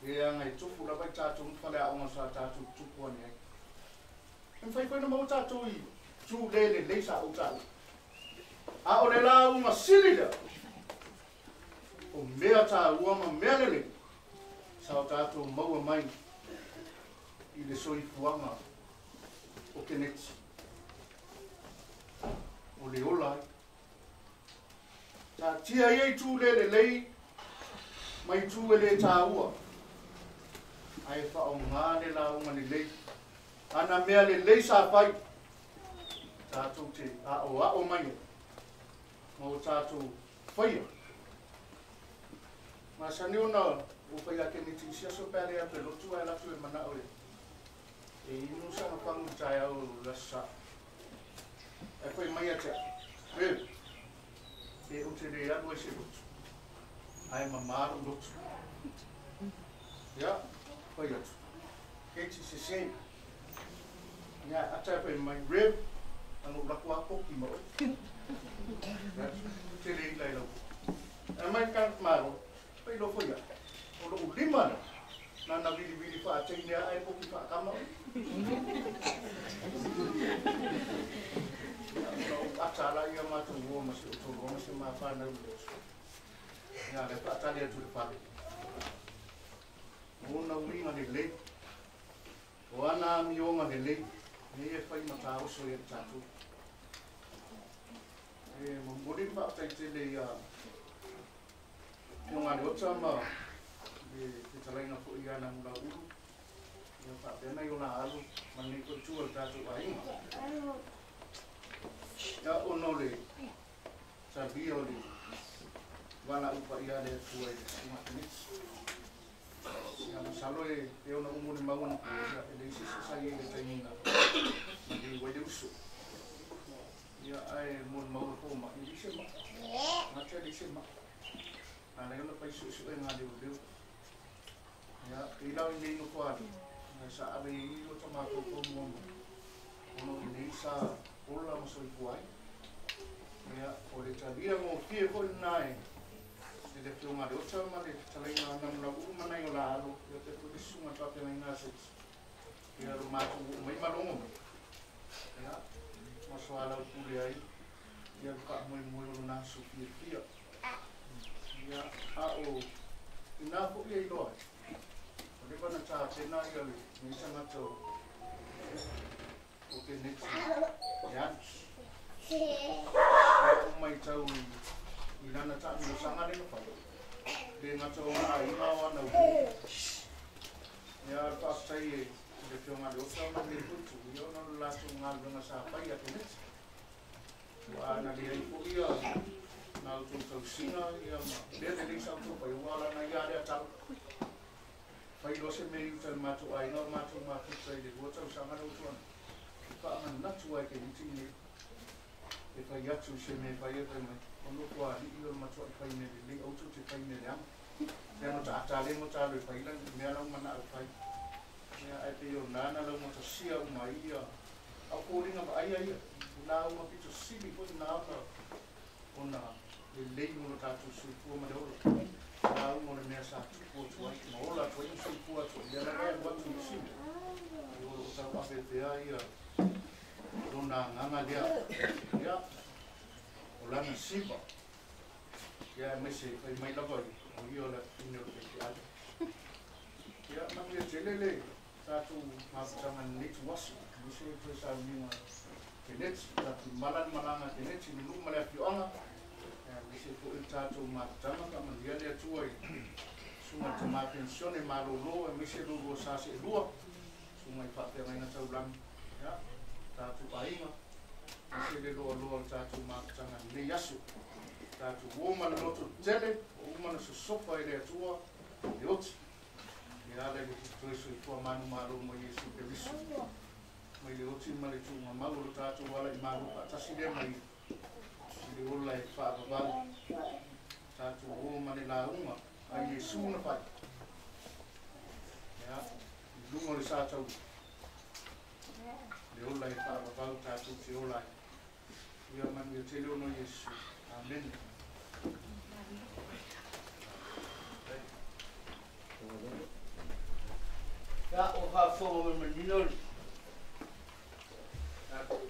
Leaga e tupu lava i tatou ma faleaoga sa tatou tupu ane ai. E mafai foi ona maua tatou i tu le lelei sa ou taua. A o le lauga sili lea, o mea taua ma mea lelei sa o tatou maua mai i le soifuaga o Keneti. O le ola ai. Taatia ia itu le lelei ma itu e le taua, ae faaaoga le lauga lelei. Ana mea lelei sa fai, tatou te aoao mai ai ma o tatou faia. Masani ona ou fai a Keneti i isi aso pe a le atu e lotu ae alu atu e manao e e inu sana fagu i le taeao o le Aso Sa. Ae fai mai ia te au, Bev, e ou te le alu ai se lotu, ae mamā lou lotu. Ia, fai atu, Kate sese. Ia, ata e fai mai, Rev, ana ou lako a poki ma oe. Ia, te le ila i lau. Ae mai ka malo, fai loa foi au, o lou lima lea. Na na vili vili fa te ne ai po ki fa kama. No ata la ia ma tu wo ma se to wo ma se ma fa na le. Ia le fa ta le tu le fa. O na winga le le. O ana mi onga le le. Ne e fai mata o so e tatu. E mo mo le fa ta te le ia. Yo ngā le ota ma le te talaina fo ia na mula ulu. Ia whaapena i ona alu ma nei koe tua le tātou ainga. Ia ono le tabia o le wala upa ia le tua i le sunga tenesi. Ia masalo e e ona umu le maua na ia e le isi se sai e le taimina ma le wai le uso. Ia ae mo le maua fo ma i le ise ma. Ngā te le ise ma. Nā leo na pai su su e ngā leo leo. Ia, i lau i nei no koali. Ngai sa awe i o ta mātou kō mua mo. Ono i nei sa ola ma soi kuai. Ia, o le talia mō fie hoi nai. E le whio ngā le ota ma le talainga ngā muna uru manai o la alo. Ia te pui sunga tāpe ngai ngā seti. Ia ro mātou o mai malongo mai. Ia, maso ala pule ai. Ia ka moe moe o nā su fie fia. Ia, a o, i nā ho'i ei loa. O le wana tā tēnā ia le nei tangata o te neti. Ia, o mai tau i lana tāmi o sanga le no whai. Le ngata o ngā inga o ana ui. Ia, al pāptai e le whionga le ota ma le putu. Ia ona lo lātou ngā luenga sa whai a te neti. Ua ana le ai po ia. Nā tō tausinga ia ma lea le leisa o tō pai wala na ia lea tau. Whai loa se me uta le mātou ai ngā mātou māputa i le rua tausanga rau tuana. Wha anga natu ai ke niti nei. E whai atu se me whai e whai mai. Ono kua li i o le matua i whai me le lei autu te whai me le ama. Lea no ta ata le mo tā le whai langi mea lau mana au whai. Mea ai pe o nāna lau mata sia uma ia. Au kōringa wa ai ai. Nā uma pito sili fo nā ona. Ona le lei mo lo tātou suipua ma le ola. Nā umo le mea sa tupu o tuai, ma ola tua i suipua tua, ia la rea watu i simi. I olo o tau awe pea ia, lona nganga lea, ia, o lana siva. Ia e mese, whai mai lava i, o ia o la ine o te te ale. Ia, mangu ia tele le, tātou maputanga netu wasu, mese e toe sa uninga te neti, tātou malan malanga te neti, nunu male awhioanga, Mese po i tātou mātama ka mandia lea tua i sunga te mā pensione mā lolo e mese lolo sa se lua sunga i whapea ngai ngā taulangi. Ia, tātou ainga, mese le loa loa le tātou mātanga nei aso. Tātou uoma le loto tele, o uma na sosofa i lea tua, le oti. Ia ala i te toe so i tua manu mālo mo Yesu Keriso. Mai le oti ma le tūnga mau le tātou ala i mālo patasi lea mai. Le ola e whaapavau, tātou o ma le launga, ai Yesu na whai. Ia, i lunga le sātau, le ola e whaapavau, tātou te ola e. Ia manu ia te leo no Yesu. Amen. Ia, o whaafonga me manino le. Tātou,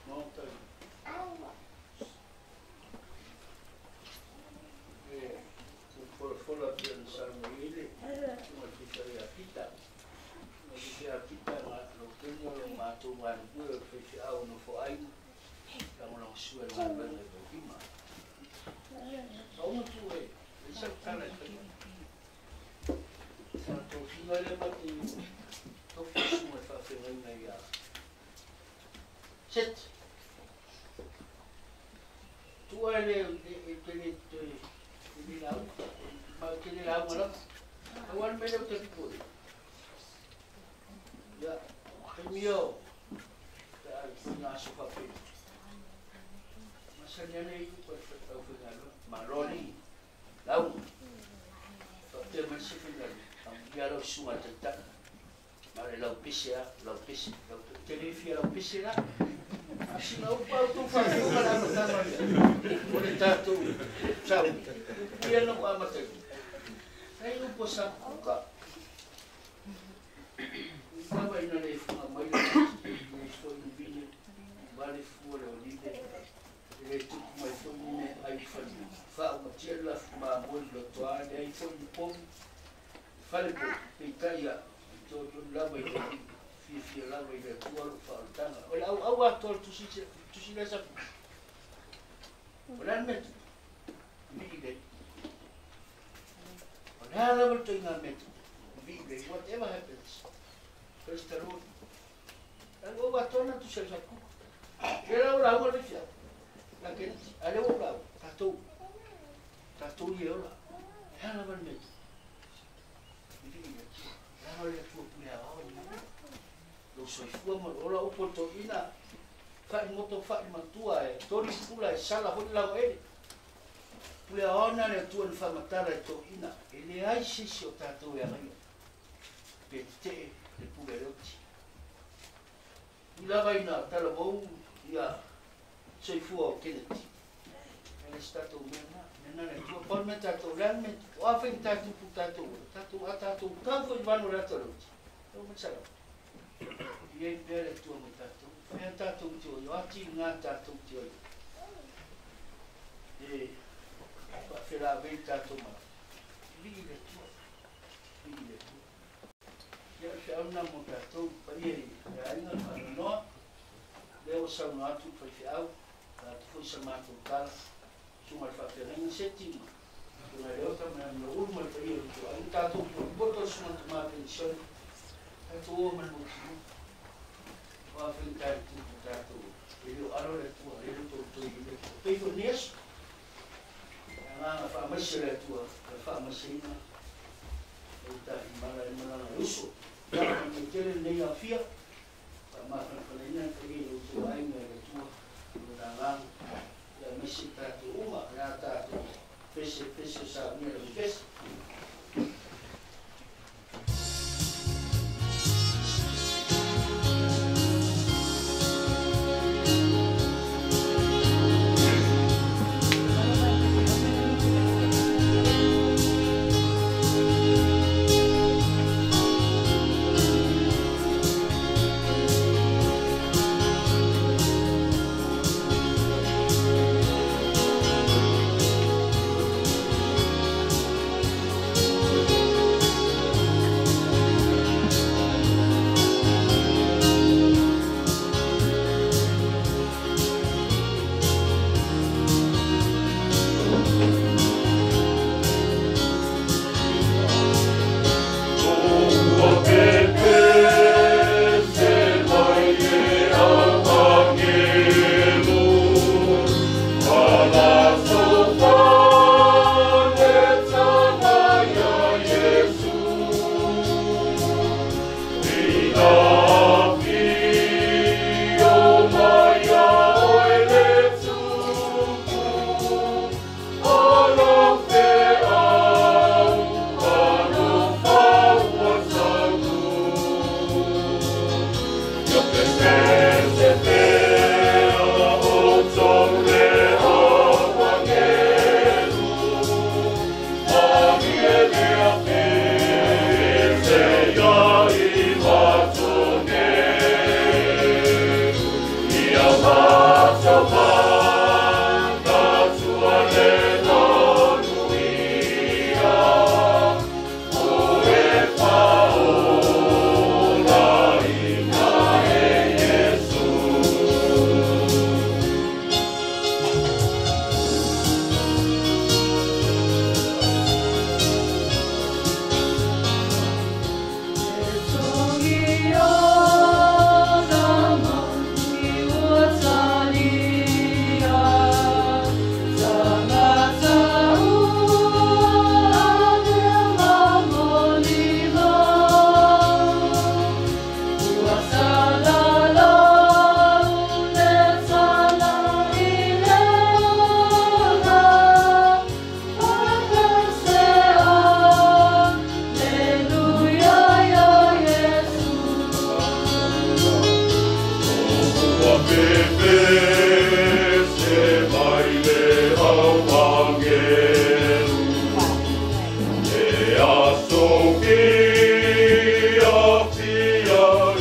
maota. Fola pia na Samuele, ma te whai a Pita. Ma te whai a Pita ngā lo pena lo mātou ngā rupua o whai au no whaina. Ka ngona sua ngā wenga i wahima. Ka unga tu e, e sa tala e whai. Sa tō whima le ma te tō whasunga e whawhengainga i a. Set! Tua le e tene te te lau, ma te lau mala. Awan me le te poi. Ya, mio. Ta na so fa pe. Masanya nei ko te au fingalo, maroli. Lau. Fa te ma se fingalo. Am ya ro su a tata. Ma le lau pise a, lau pise, lau te le fi lau pise la. Asina o pau tu fa tu mala mata ma. O le tatu. Sau. Ia no amata. Ai no posa kuka. Lava ina le funga mai le foi ni vine vale fua le olive le tupu mai foi ni me ai fali fa o matia la ma mo le toa le ai foi ni pomu fale po peitai ia to lava i le fiafia lava i le Atua lou faaolataga o le auau atoa le tusi lea sa o le a le mea tupu vii lei o le a lava le toiga mea tupu vii lei. Whatever happens, praise the Lord. Au atoa na tusi a le falekuka le lau lauga le faifeau la Keneti a lea ua ou lauga tatou tatou ia e ola le a lava le mea tupu vii i le Atua leaga o le Atua pule aoao i le lou soifua ma lou ola. Upu o le toeaina fa'imoto fa'ilimatua e toli pula e sala foi le lauaele pule aoao na le Atua na faamatala e toeaina e leai se isi o tatou e agaia pe tete'e le pule a le oti ui lava ina talavou ia soifua o Kennedy e le se tatou mea na mea na le Atua pau le mea tatou le a le mea o a faigata tupu tatou ola tatou a tatou tau foi i vanu o le ata o le oti e oo mai le salau i ai pea le Atua ma tatou fea tatou te o i o ati gā tatou te o i e faafelavei tatou ma vii le Atua vii le Atua ia o le feau lena mo tatou paia i le aiga le faanoanoa lea ua saunoa atu le faifeau atu foi sa matou tala susuga i le faafeagaiga Seti ma afioga ia Leota ma le Amioulu ma le paia o le tou aiga tatou potopoto le susuga i le tama penisione tatou o ma le mautinoa o a faigata i le tupu tatou e le o alo le Atua e le o tolotoli i le Atua pei foi lenei aso le agaga faamaise o le Atua o le faamaiseina o tafimala e malaga e uso ia manuia tele lenei aofia faamafanafanaina le paia i lo outou aiga i le Atua lona agaga ia aemaise tatou uma o le a tatou pese pese o saunia le pese. E aso fia fia.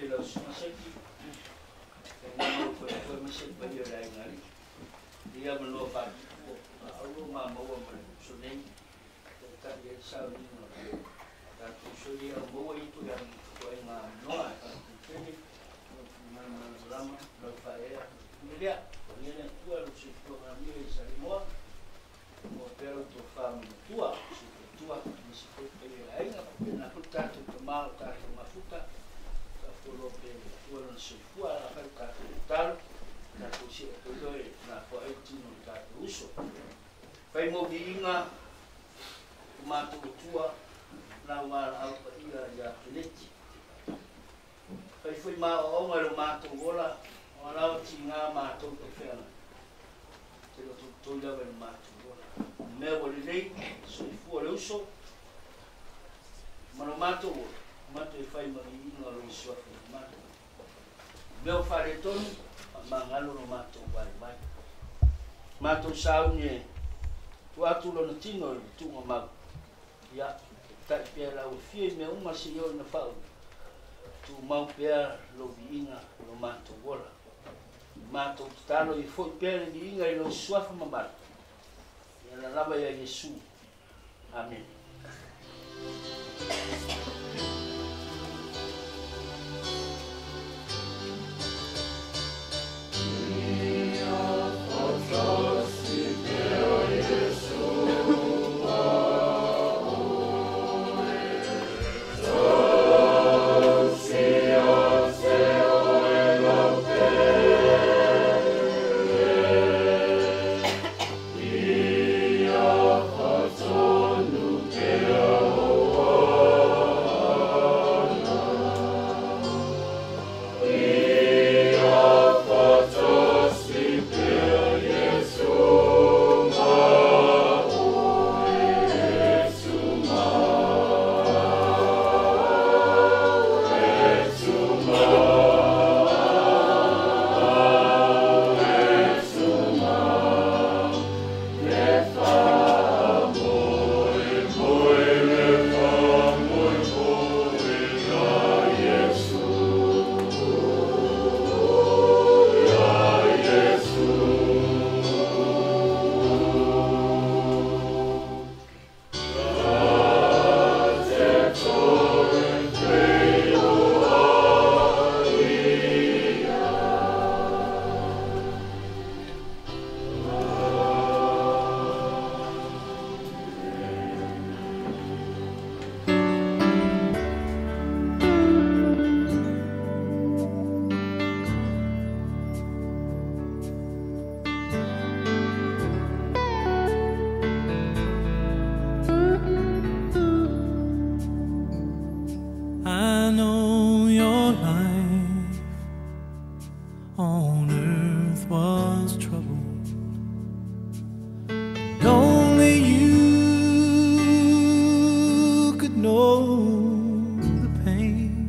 i lau susuga Seki, faigata lou faletua aemaise le paia o le aiga alii. Ia avanoa faatupu o auro ma maua ma le uso nei, taitai ai le sauniga o le tatou uso ia au maua i ituaiga avanoa e faafetai tele lau finagalo malamalama lau faaeaea le lea. Pagia le Atua lou soifua manuia i Samoa, maua pea lau tofa ma matua, sui faletua, aemaise foi le paia o le aiga, faapena foi le tatou tama o tatou mafuta, faafualoa pea e le Atua lona soifua. A fai le tatou tatalo, tatou see atu ai loa e nafoa ai le tino o le tatou uso. Fai mo viiga o matou Atua lau valaau paia ia Peleti. Fai foi maoaoga i lo matou ola, o alawa tiga matou te feagai. Te lotolotoi lava i lo matou ola. O mea ua lelei, soifua le uso, ma lo matou ola, matou e fai ma viiga o lou suafa mamalu. O mea ua faaletonu, faamagalo lo matou vaivai. Matou sauni e tuu atu lona tino i le tuugamau, ia, tai pea lau afio i mea uma seia oo ina faaulu, tumau pea lou viiga lo matou ola. Matou tatalo ia foi pea le viiga i lou suafa mamalu, ia la lava ia Iesu. Amene. I know your life on earth was troubled, and only you could know the pain.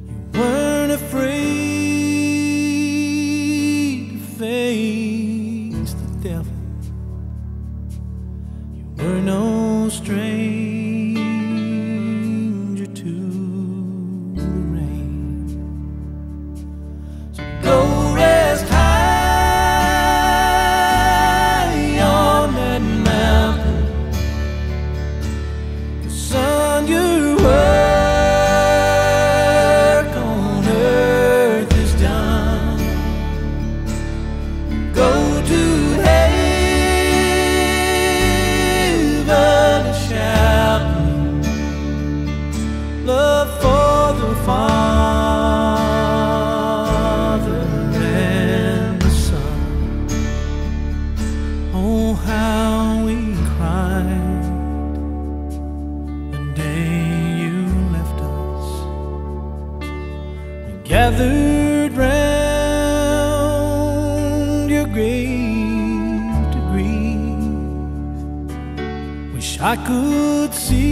You weren't afraid to face the devil. You were no stranger to the rain. So go rest high on that mountain, 'cause son, your work on earth is done. Go to heaven and shout love for the Father and the Son. Oh, how we cried the day you left us. We gathered round your grave to grieve. Wish I could see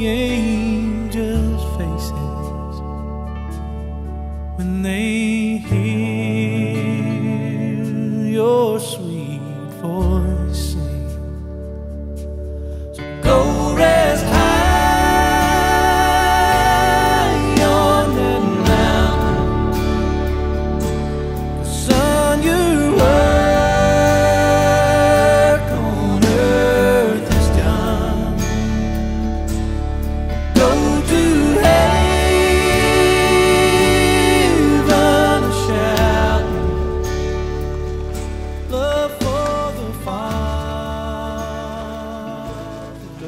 angels' faces when they hear your sweet voice sing. So go rest high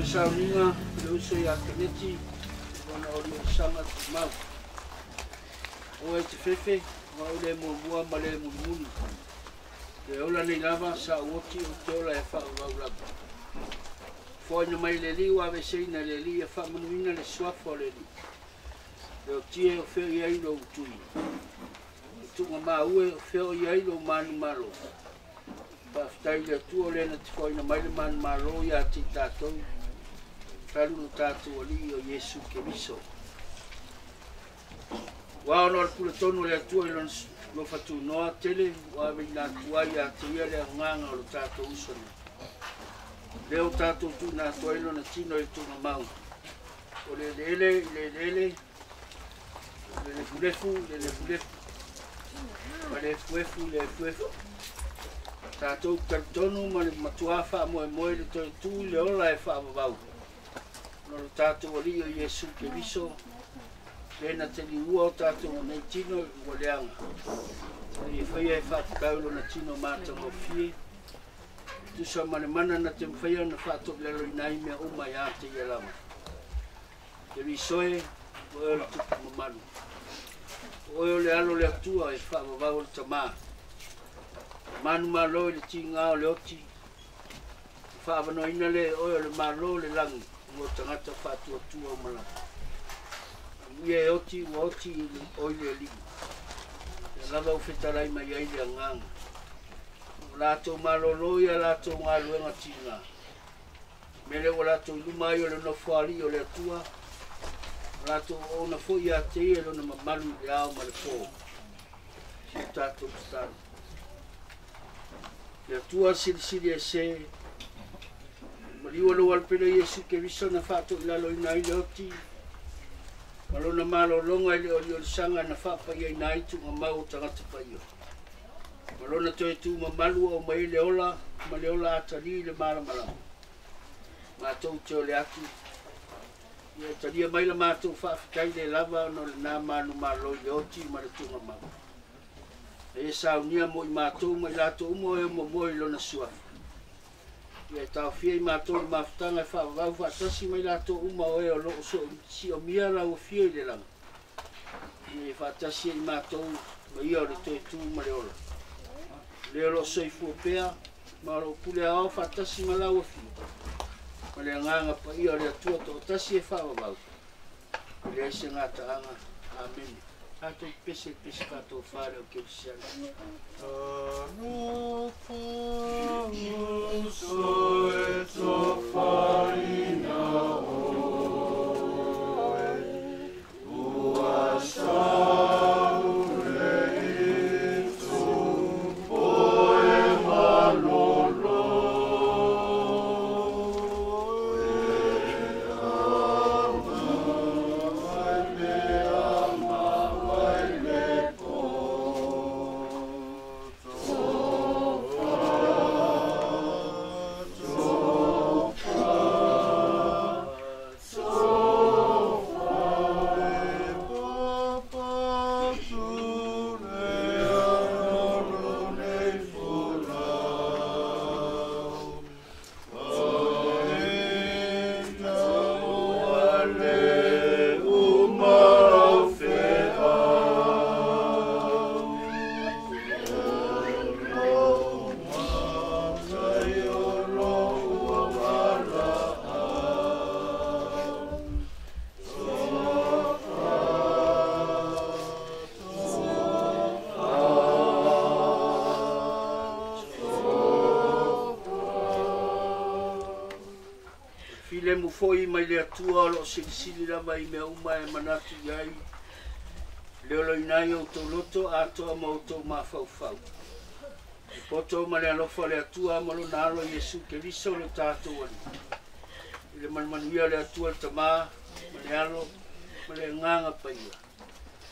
Toe sauniga le uso ia Keneti ona o le saga tumau. O e te fefe, o au le muamua ma le mulimuli. Le ola nei lava sa uoti o te ola e whaavau lava. Foaina mai le li ua aveseina le li e faamanuina le suafa o le li. Le o tie o feo i ai lo utui. O tunga maue o feo i ai lo manu malo. Faafetai le Atua o lena te foaina mai le manu malo ia te i tātou. Talu no tātou alii o Iesu Keriso. Ua ona o le puletonu o le Atua i lona lofatunoa tele ua ave ina atu ai ia te ia le agaga o lo tātou uso nei. Lea o tātou tuuina atu ai lona tino i le tuugamau. O le eleele i le eleele, o le lefulefu i le lefulefu, ma le efuefu i le efuefu. Tātou talitonu ma le matuā faamoemoe le toe tū i le ola e faavavau. No lo tātou alii o Iesu Keriso, lena te liua o tātou nei tino ua leaga. E whaia e whaatakau lona tino mātangofie. Tusa ma le mana na te mwhaia na whaatolelo i nai mea uma i a te ia lava. Te risoe, o oe o le tupu mamalu. O oe o le alo le atua e whaavavau o le tamā. Manu malo i le tingā o le oti. Whaavanoina le oe o le malo le langi mo tangata whaatuatua o malapa. Ia e oti ua oti i le oi le alii. Ia lava u fetalai mai ai le agaga. O latou malōlō ia latou galuega tigā. Mele ua latou i luma ai o le nofo alii o le Atua. O latou oona foi ia te ia lona mamalu i le ao ma le pō. Si o tātou tatalo. Le Atua silisili e se. Maliua lou alopele Iesu Keriso na faatoilaloina ai le oti. Ma lona malōlōga i le oliolisaga na faapaiaina ai tuugamau o tagata paia. Ma lona toe tūmamalu o mai le ola ma le ola atalī i le malamalama. Mātou te ole atu. Ia talia mai la mātou faafetai le lava ona o lenā manu malo i le oti ma le tuugamau. E saunia mo i mātou ma i latou uma o e momoe i lona suafa. Ia taofia i mātou le mafutaga e faavavau faatasi mai latou uma o e o loo siomia lau afio i le lagi. Ia e faatasi ai mātou ma ia o le toe tū ma le ola. Le o loo soifua pea ma o loo pule ao faatasi ma lau afio. Ma le agaga paia o le Atua toatasi e faavavau. I leai se gataaga. Amene. Tātou pese pese tātou whare o Kerisiana. Talofa uso e tofarina oe, ua saule i tupo e malolo. E ama mai le ama mai le po. Tofa, tofa, tofa. E papa tu le anolo nei folau. Aina ua le uma au feau. O matai o lou valaau. Tofa, tofa, tofa. File mu foi mai le Atua o loo silisili lava i mea uma e manatu i ai. Le oloina ai o outou loto atoa ma outou mafaufau. E poto ma le alofa o le Atua ma lona alo Iesu Keriso le tātou alii. I le manumanuia o le Atua le Tamā ma le alo ma le agaga paia.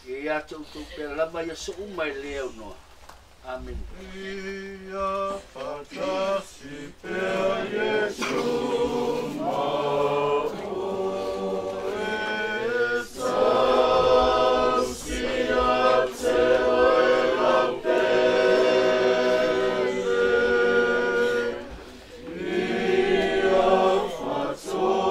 Ia ia te outou pea lava ia so uma e le aunoa. Amene. Ia faatasi pea Iesu ma oe tausi ia te oe laupele. Ia faatofā.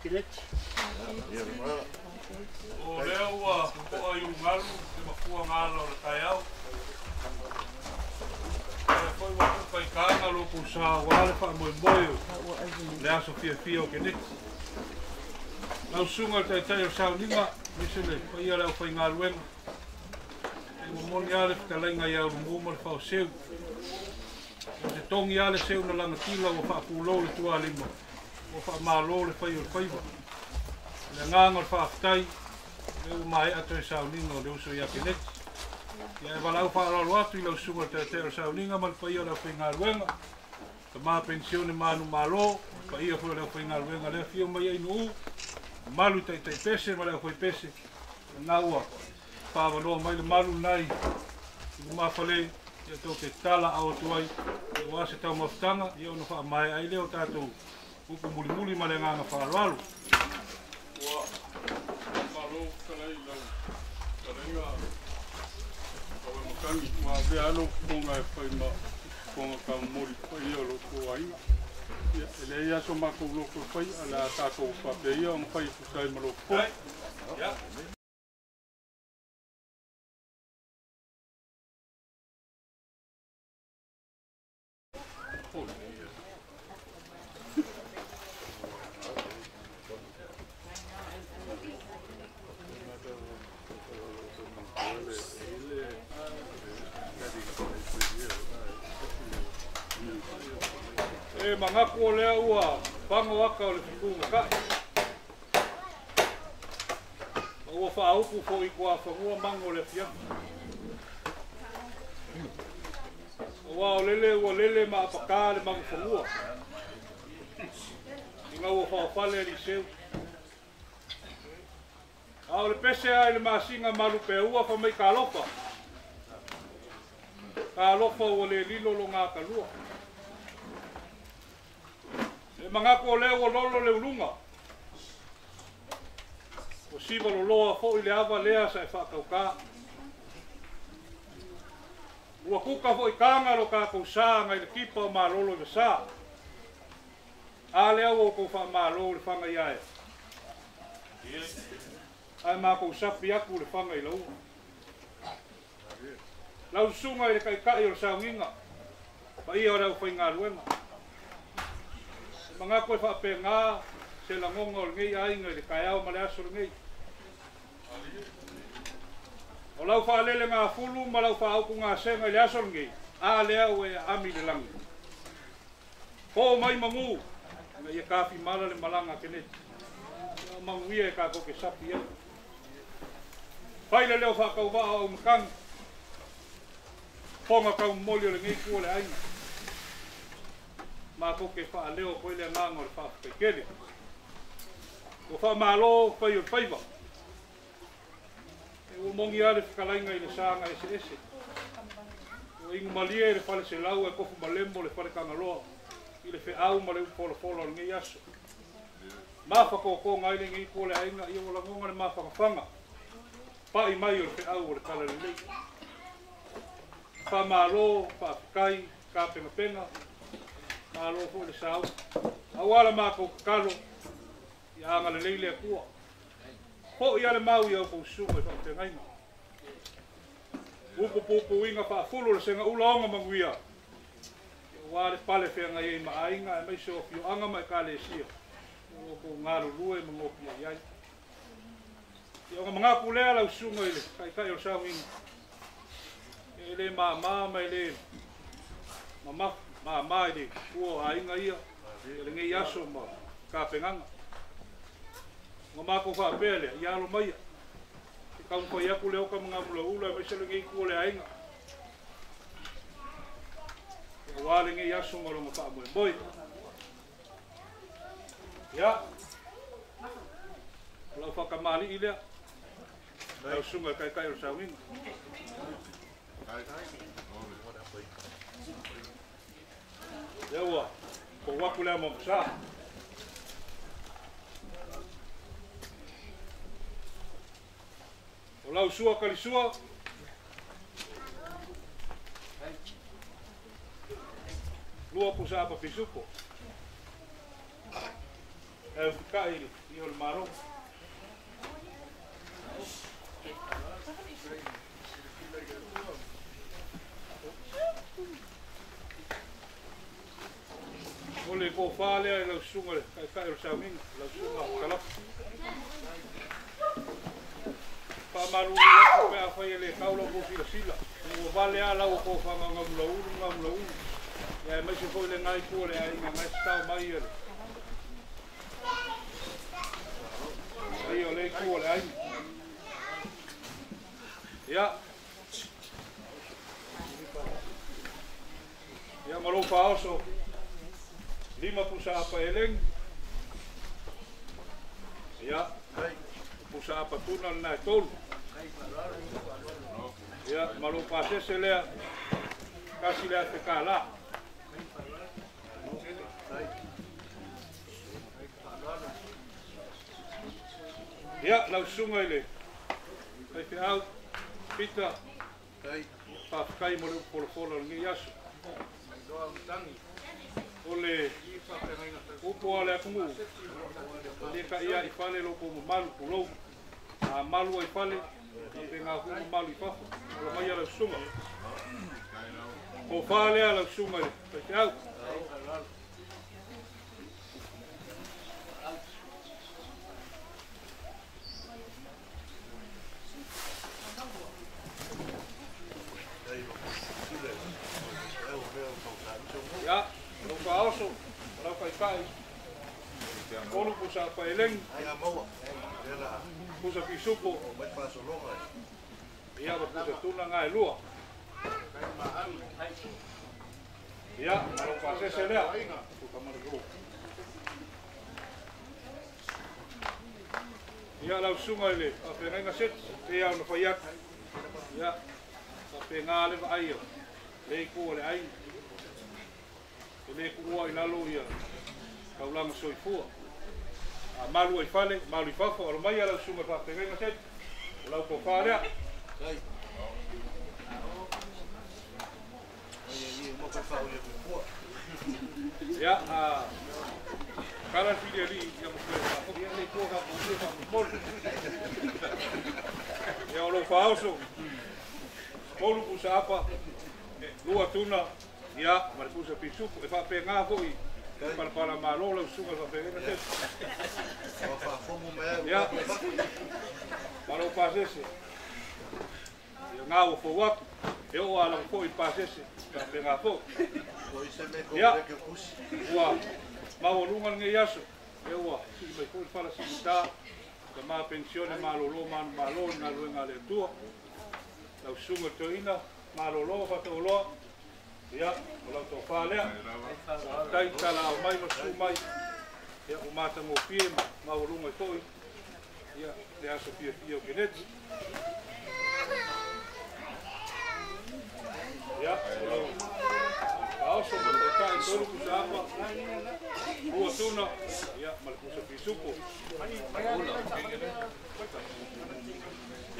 Keneti. O lea ua po'a i ulugalu le mafua gala o le taeao. Lea foi ua kuka i kaga lo pusā ua le faamoemoe o le aso fiafia o Keneti. Lau susuga i le taitai o le sauniga, aemaise le paia o le aufaigaluega. E ua moni lava le fetalaiga ia Ulumu ma le Faoseu. O se togi lava le seu na lagatila ua faapulou le tualima, ua faamalo le fai o le faiva. O le agaga o le faafetai, lea ua maea toe sauniga o le uso ia Keneti. Ia e valaau faaaloalo atu i lau susuga i le taitai o le sauniga ma le paia o le aufaigaluega, tama penisione manumalo, le paia foi o le aufaigaluega lea afio mai ai Nuu, mamalu i taitai pese ma le aufaipese, lena ua faavanoa mai le malu lena i lumafale, ia tou te tala ao atu ai, aua se taumafataga, ia ona faamaea ai lea o tatou upu mulimuli ma le agaga faaaloalo. Ua faamalo fetalai i lau fetalaiga Tauematagi, ua avea lava lou fofoga e fai ma fofoga taumoli paia o lo outou aiga. Ia, e leai lava so matou loto e fai, ae o le a tatou faapea ia ona fai e tusa ai ma lou fofoga. E manatu o lea ua pago aka o le fetugatai. Ma ua faaupu foi i tuafanua mago o le afiafi. Aua o lele ua lele ma apatā le manufanua. Ina ua faofale Eliseu. A o le pese lava i le masina malupeaua fa mai talofa. Talofa ua le lilo loga atalua. E manatu o lea ua lolo le uluga. Ua siva loloa foi le ava lea sa e faatautā. Ua kuka foi kaga lo tatou sa nai le kipa o malolo i vasa. A lea ua outou faamalo le faga ia e. Ae matou sapi atu le faga i laua. Lau susuga i le taitai o le sauniga, paia o le aufaigaluega. E manatu e faapena se lagona o lenei aiga i le taeao ma le aso lenei. O lau faalele gafulu ma lau faaupu gasega i le aso lenei, a lea ua e aami i le lagi. Po mai magu, ina ia tafimala le malaga a Keneti. Ia o manuia e tatou te sapi ai. Fai le leo faatauvaa o Aumatagi, fofoga taumoli o lenei itu o le aiga. Matou te faaleo foi le agaga o le faafetai tele. Ua faamalo fai o le faiva. E ua moni lava le fetalaiga i le saga eseese. Ua inu malie le fale selau ae tofu malemo le fale Tagaloa i le feau ma le upu folafola o lenei aso. Mafatotoga ai lenei itu o le aiga, ia ua lagona le mafagafaga pai mai o le feau o le talalelei. Faamalo, faafetai, tapenapena, malo foi le saua. Aua la matou tatalo, ia agalelei le Atua. Foi lava le mau i a outou susuga i faafeagaiga. Upu puipuiga faafulu o le segaula oga manuia, aua le pale feagai ai ma aiga aemaise o afioaga ma ekalesia o lo o outou galulue ma gofia i ai. Ia ona manatu lea lau susuga i le taitai o le sauniga, e le mama ma e le mamafa, mama i le tua o aiga ia i lenei aso ma tapenaga. Ona matou faapea lea, ia alo maia, se taumafai atu le oka ma Gamulaula aemaise lenei itu o le aiga, aua lenei aso ma lona faamoemoe. Ia, o lau faatamalii lea, lau susuga i le taitai o le sauniga. Lea ua pou atu le ama masa. O lau sua kalisua, lua pusa apa pisupo. E ufikai i o le malo. O le kōwhā lea i lau susunga le kaikai o le saumiga, lau susunga kalapu. Whaamaru atu pe a whai e le kaula ko sila sila. Ua vale a lau ko whanga ngamula ulu ngamula ulu. Ia e maise foi le ngai pua le ai ngai stau mai e le. Ai o le kua le ai. Ia. Ia malo whaoso. 5 pusa apa eleng. Ia. Pusa apa tuna le nai tolu. Ia, malo pasese lea, kasi lea te kālā. Ia, lau sunga i le, kai whiau, pita, whawhikai mo le upolofolo le ngi aso. O le upo a le atunuu, le ka ia i fale loko mamalu pulou. A malu ai fale, pe ngā hu malu i fafo, o mai a lau sunga. Ko whālea lau sunga le, kai te au. Ia, lau whaoso, lau kaikai. Olu pusa paeleng. Pusa pisupo. Ia, pusa tuna ngai lua. Ia, lau pasese lea. Ia, lau sunga i le whengainga set, te au na whai atu. Ia, wha ngā lewa ai o. Le kua le ai. E le kua i lalo ia. Kaulanga soifua. A malu ai fale, malu i fafo, alo mai ala sunga wha whengainga set. O lau ko whālea. Ia, kala fili ali, ia mo koe wha, ia le kua ka mō wha mō. Ia o lau whaoso, polu pusa apa, lua tuna, ia, ma le pusa pisupu, e wha ngā hoi, parapara malo lau sunga wha whengainga set. Ia, malo pasese. Ia ngā o fau atu, e o ala fo i pasese, ka ngā fo. Ia, ua, maualuga lenei aso, e ua, sii mai foi le fala simitā, ka mā pensione malolo manu malo i galuega a le Atua. Lau susuga toeaina, malolo faataoloa, ia, o lau tofā lea. Tai tala ao mai ma susu mai, ia, o matagofie ma maualuga ai foi, ia, le aso fiafia o Keneti. Ia, o lau aoso ma le taitai tolu pusa apa, lua tuna, ia, ma le pusa pisupo.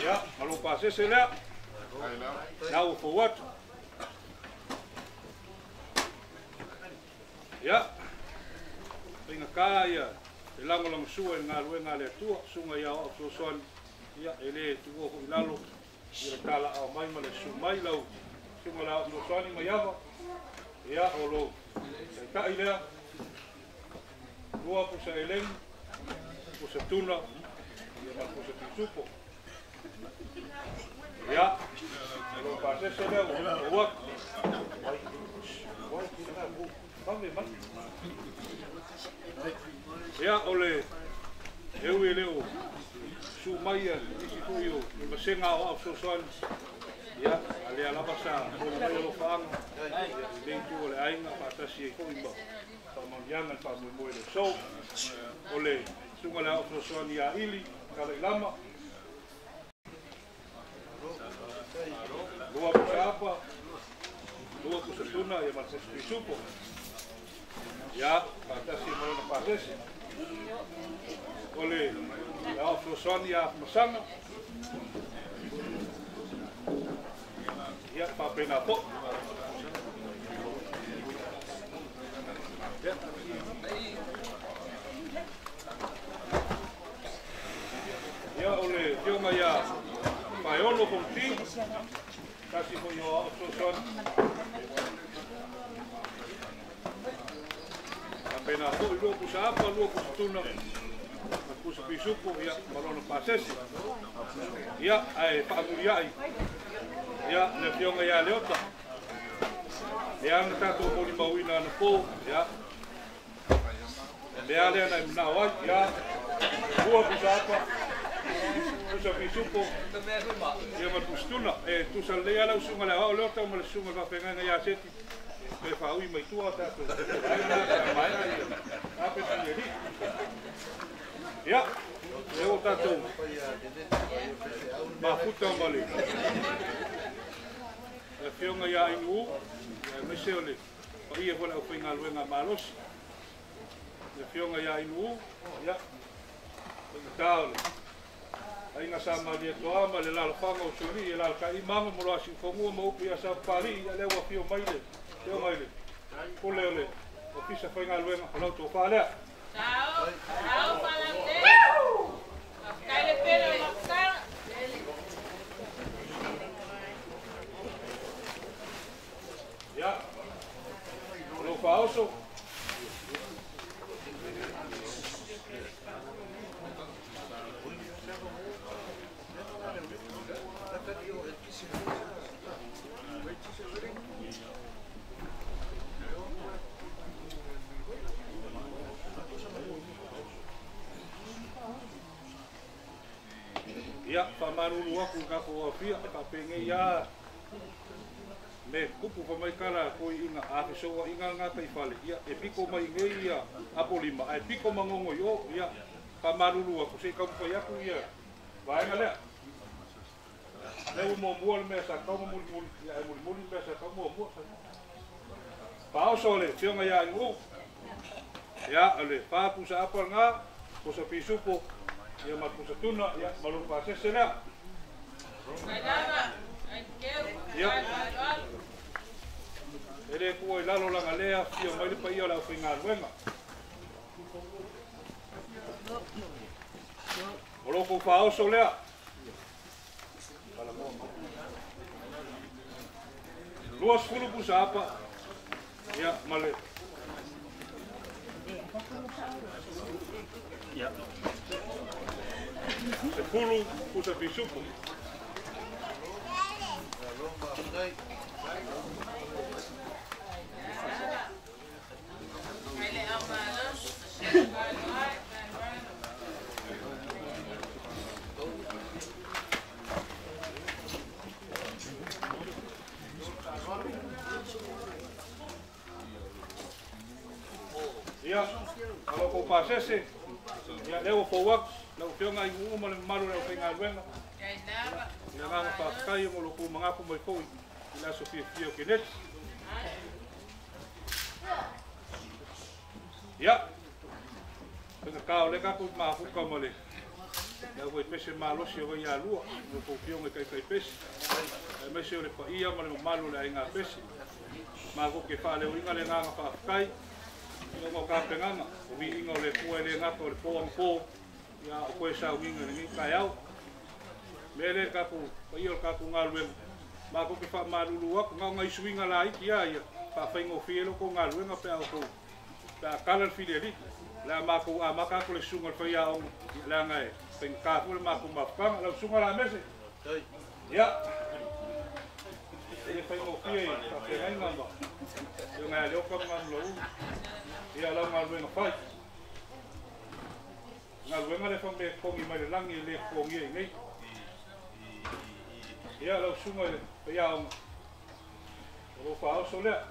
Ia, ma lou pasese lea, nau o fou atu. Ia, painga kā ia, e lagolagasua i le galuega a le Atua, suga ia oa fesoasoani, ia, e lē tuua foʻi lalo, ia le talaao mai ma le susu mai lau suga la oa fesoasoani mai ava. Ia, o lou taitai lea, lua pusa eleni, pusa tuna, ia ma le pusa pisupo. Ia, o lou pasese lea ua ou atu. Ia, o le eui e leo su mai a isi foi o le vasenga o au fesoasoani. Ia, a lea lava sa ole mai o lofaaga, ia, i le itu o le aiga faatasi ai foi ma faamanuiaga le faamoemoe le so. O le suga le ao fesoasoani ia ili, kala i lama. Lua pusa apa, lua pusa tuna, ia ma le pusa pisupo. Ia, faatasi ma lona pasese. O le ao fesoasoani ia masaga. Ia, faapena po. Ia. Fioga ia Paeolo Fonti, tasi foi o ao fesoasoani. Faapena foi 2 pusa apa, 2 pusa tuna, ma pusa pisupo, ia, ma lona pasese. Ia, ae faamuliai. Ia, le Afioga ia Leota. Lea na tatou molimauina anapo, ia. Lea lea na e manao ai, ia. 2 pusa apa, pusa pisupo, ia ma pusa tuna. E tusa lelei lava lau susuga le aoao Leota ma le susuga le faafeagaiga ia Seti. Pe faaui mai tua tatou. Ai na maea ia. Ape taliali. Ia, lea ua tatou mafuta ma le Afioga ia Ainuu, aemaise o le paia foi o le aufaigaluega malosi. Le Afioga ia Ainuu, ia, faigata o le aiga sa Malietoa ma le lalafaga o Solii e lalatai mago ma lo asiufanua ma upu ia Sapapalii, ia lea ua afio mai le Afioga i le Pule o le Ofisa Faigaluega o lau tofa lea. Ia, o lou faaoso. Ia, faamalulu aku i tatou afia, faapegei ia me kupu fa mai kala koi inga a fesoa inga ngā tai fale. Ia, e piko mai nei ia Apolima, ae piko mangongo i o, ia, faamalulu aku, se i taumafai atu ia vaega lea. Lea ua muamua le mea sa tau ma mulimuli, ia ae mulimuli le mea sa tau muamua. Faaoso le Afioga ia Ainuu, ia, o le 4 pusa apa lena, pusa pisupo, ia ma pusa tuna, ia, ma lou pasese lea. Ia, e le kua i lalo laga lea afio mai le paia o le aufaigaluega. O lou kou faaoso lea. 20 pusa apa, ia, ma le 10 pusa pisupo. Ia, alo kou pasese, ia lea ua fou atu, lau Afioga i uu ma le mamalu o le aufaigaluega. Ia agaga faafetai mo lo kou magapu mai foi i le aso fiafia o Keneti. Ia, faigata o lea tatou mafuta ma le aufaipese malosi o Vaialua, lo kou Afioga i taitaipese, aemaise o le paia ma le mamalu o le aiga pese. Matou te faaleoina le agaga faafetai, ia o kapengaga, o viiga o le Atua e le gata o le po anapo, ia o koe saugiga i lenei taeao. Mea lea tatou paia o le tatou galuega, matou te faamalulu atu, na o nai suiga laiti ia, ia faafaigofie lo kou galuega pe a outou, pe a kala le filialii. Le a matou amata atu le susuga le faiaoga, ia leaga e faigata foi le matou mafutaga. Lau susuga la mese, ia, e faigofie i faafeagaiga ma Afioga ia Leoka ma Ganulaulu, ia lau galuega fai. Galuega le faamea totogi mai le lagi e le totogia i nei. Ia lau susuga i le faiaoga, o lou faaoso lea.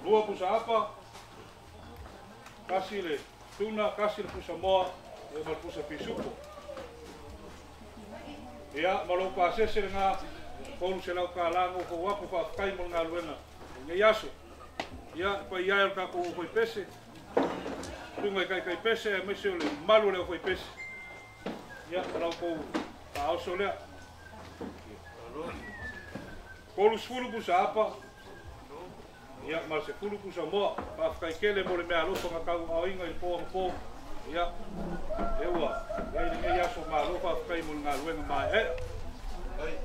2 pusa apa, 1 le tuna, 1 le pusa moa, ia ma le pusa pisupo. Ia, ma lou pasese lena, 300 tala mo fou aku faafetai mo le galuega lenei aso. Ia, paia e o le tatou aufaipese, susuga i taitaipese, aemaise o le mamalu o le aufaipese. Ia, o lau kou faaoso lea. 30 pusa apa, Ia, ma le 10 pusa moa. Faafetai tele mo le meaalofa na tauaaoina i le po anapo. Ia, lea ua i ai lenei aso, malo faafetai mo le galuega maeaea.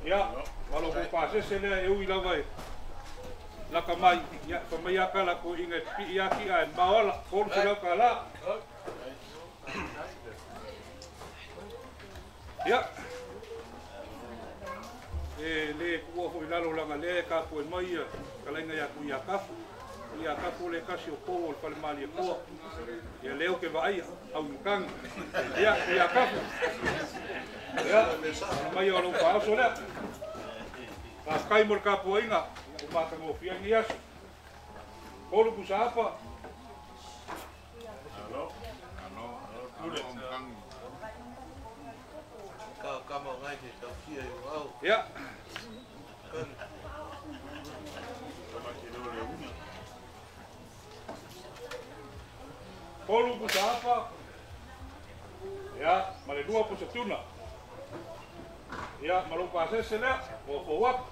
Ia, ma lo kou pasese lea e ui lava e lata mai, ia, fai mai lava tala a toeaiina e pipii lava ti'a ae mamao ala, $300. Ia, e lē tuua foi i lalo laga lea e tapuai mai ia fetalaiga ia Tuiatafu. Tuiatafu o le tasi o pou o le fale Malietoa. Ia lea ou te vaaia au i matagi. Ia Tuiatafu. Ia, mai o lou faaoso lea. Faafetai mo le tapuaiga ua matagofie ai lenei aso. 3 pusa apa. Ia. 3 pusa apa. Ia, ma le 2 pusa tuna. Ia, ma lou pasese lea, ua fou atu.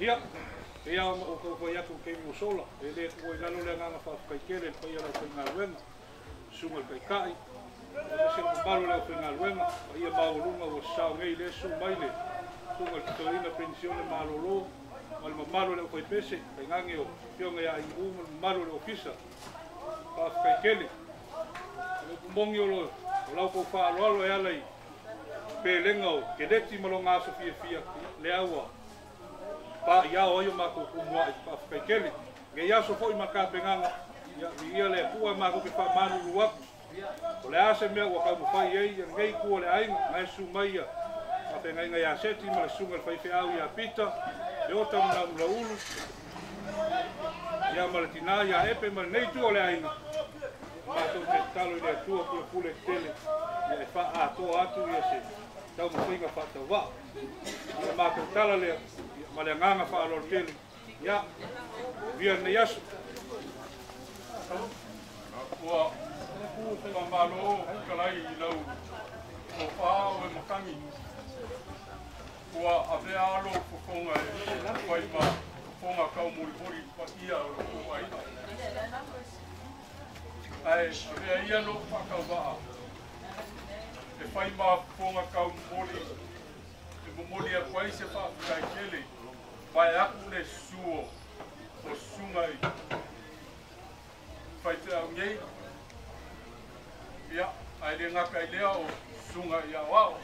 Ia, pei lava ona ou tau fai atu i le taimi ua sola, e le tuua i lalo le agaga faafetai tele i le paia o le aufaigaluega, susuga i le Taitai, aemaise le mamalu o le aufaigaluega, paia maualuga ua sasao nei i lea susu mai le susuga i le Totoina Penisione Malolo, ma le mamalu o le aufaipese, tainane o Afioga ia Aiuu ma le mamalu o le Ofisa. Faafetai tele. O le upu moni o la outou faaaloalo e ala i pelega o Keneti ma lona aso fiafia, lea ua paaiao ai o matou tumuai. Faafetai tele. Nei aso foi ma le tapenaga, ia, viia le Atua matou te faamalulu atu. O le a se mea ua taumafai ai ia lenei itu o le aiga, na e susu mai ia faafeagaiga ia Seti ma le susuga i le faifeau ia Pita, Leota ma Namulaulu, ia ma le tinā ia Epe ma lenei itu o le aiga. Matou te tatalo i le Atua pulepule tetele, ia e faaatoa atu ia se taumafaiga faatauvaa. Ia matou tala lea, ia, ma le agaga faaaloalo tele, ia, via lenei aso. Ua faamalo fetalai i lau tofa o e matagi. Ua avea lou fofoga e fai ma fofoga taumolimoli i le paia o le tou aiga. Ae avea ia lou faatauvaa e fai ma fofoga taumoli e momoli atu ai se faafetai tele vae atu le susu o susuga i faifeau nei. Ia, ae le gata i lea o susuga i aoao.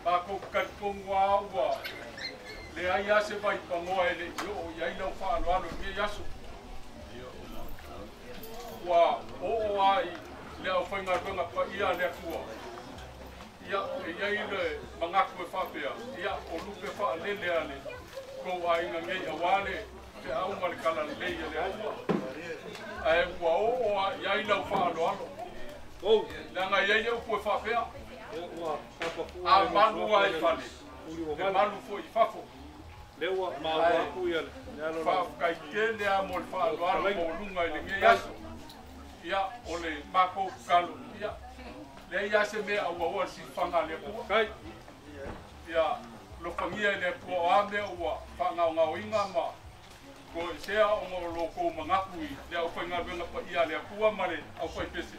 Matou te talitonu lava ua leai lava se vaipanoa e le i oo i ai lau faaaloalo i lenei aso. Ua oo lava i le aufaigaluega paia a le Atua. Ia, e i ai le manatu e faapea, ia, o lupe faalele a le tou aiga nei aua le feau ma le talalelei a le Atua. Ae ua oo lava i ai lau faaaloalo. Leaga e i ai le upu e faapea, a malu lava i fale, e malu foi i fafo. Ae faafetai tele lava mo le faaaloalo maualuga i lenei aso. Ia, o le matou tatalo, ia, leai lava se mea auaua i le silafaga a le Atua. Ia, alofagia e le Atua o a mea ua faagaogaoina ma toesea ona o lo outou manatu i le aufaigaluega paia a le Atua ma le aufaipese.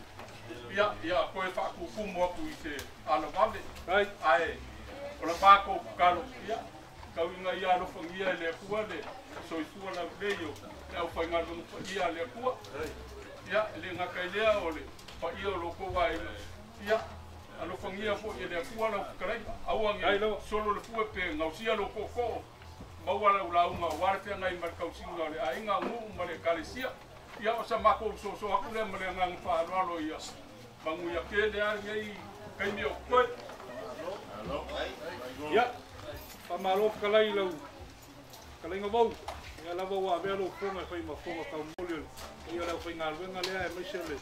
Ia, ia toe faatutumu atu i se alavave. Ae o le matou tatalo, ia, tau ina ia alofagia e le Atua le soifua laulelei o le aufaigaluega paia a le Atua. Ia, e le gata i lea o le paia o lo outou aiga. Ia, alofagia foi e le Atua lau fetalaiga. Aua ne solo le fue pe gausia lo tootoo. Maua lau lauga aua le feagai ma le tausiga o le aiga, nuu ma le ekalesia. Ia, o sa matou soso atu lea ma le agaga faaaloalo ia manuia tele lava lenei taimi o totoe. Ia, faamalo fetalai i lau fetalaiga vou. Ia lava ua avea lou fofoga e fai ma fofoga taumoli o le paia o le aufaigaluega lea aemaise o le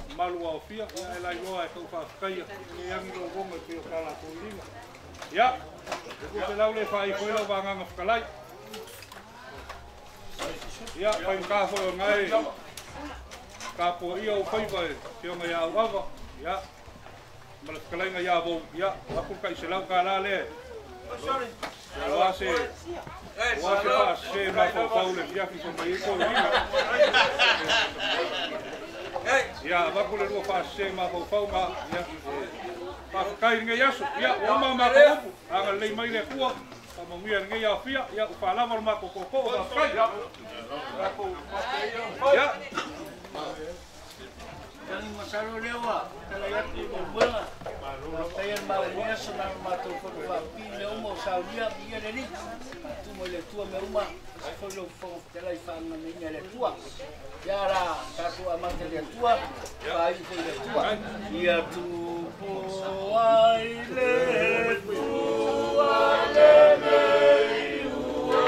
mamalu ua aofia. Ia, e lailoa e tau faafetaia e le agi lou uoga i pei o tā latou iliga. Ia, e tupe lau le faaifo ai lau vagaga fetalai. Ia, faigata foi o nae tapuaia ou faiva e Afioga ia Auava. Ia, ma le fetalaiga ia Vou. Ia, o atu le tai $100 lea. Aua se faasese mafaufau le fiafi faimai ai toeaiina. Ia avatu le lua faasese mafaufau ma ia faafetai i lenei aso. Ia ua uma matou upu, agalelei mai le Atua, faamanuia i lenei aofia, ia ua faalava lo matou tootoo, faafetai. Ia. Tagi masalo lea ua talai atu i moemoega. Faafetai le maua aso na matou fono faapi mea uma o saunia ia le Alii. Faatumo i le Atua mea uma, aemaise foi lou Fofoga Fetalai faagaganaina e le Atua. Ia la tatou amata i le Atua, faaiu foi i le Atua. Ia tupu ai le Atua lenei ua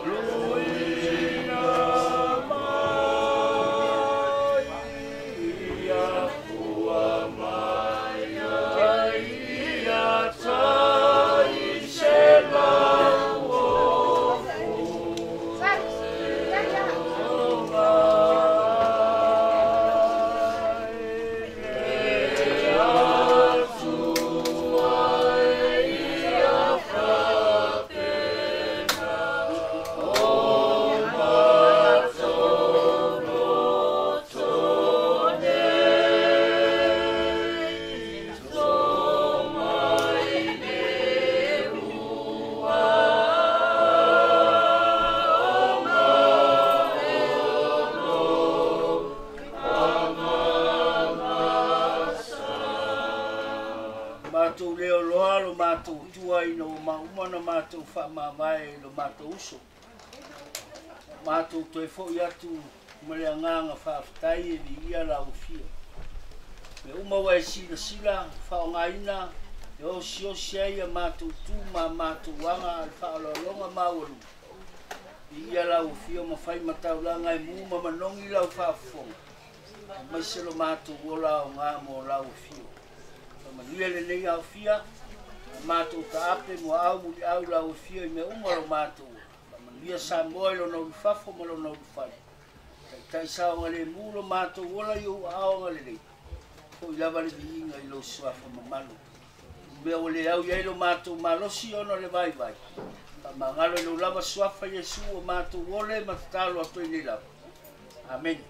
luina mai. Ia fua mai ai ia tai se lau o Matou leo loa lo matou tua ina ua mauma na matou faamavae i lo matou uso. Matou toe foi atu ma le agaga faafetai e viia lau afio. Mea uma ua e silasila faaaogaina e osiosi ai a matou tu ma matou aga a le faaaloaloga maualuga. Viia lau afio ma fai mataulaga e mu ma manogi lau faafofoga, aemaise lo matou ola aoga mo lau afio. Faamanuia lenei aofia, matou taape muaau muliau lau afio i mea uma lo matou ola. Faamanuia Samoa i lona ulufafo ma lona ulufale. Taitai saogalemu lo matou ola i ou aao agalelei. Foi lava le viiga i lou suafa mamalu. Mea ua le au i ai lo matou malosi ona o le vaivai. Faamagalo i lou lava suafa Iesu o matou ole ma tatalo atu ai nei lava. Amene.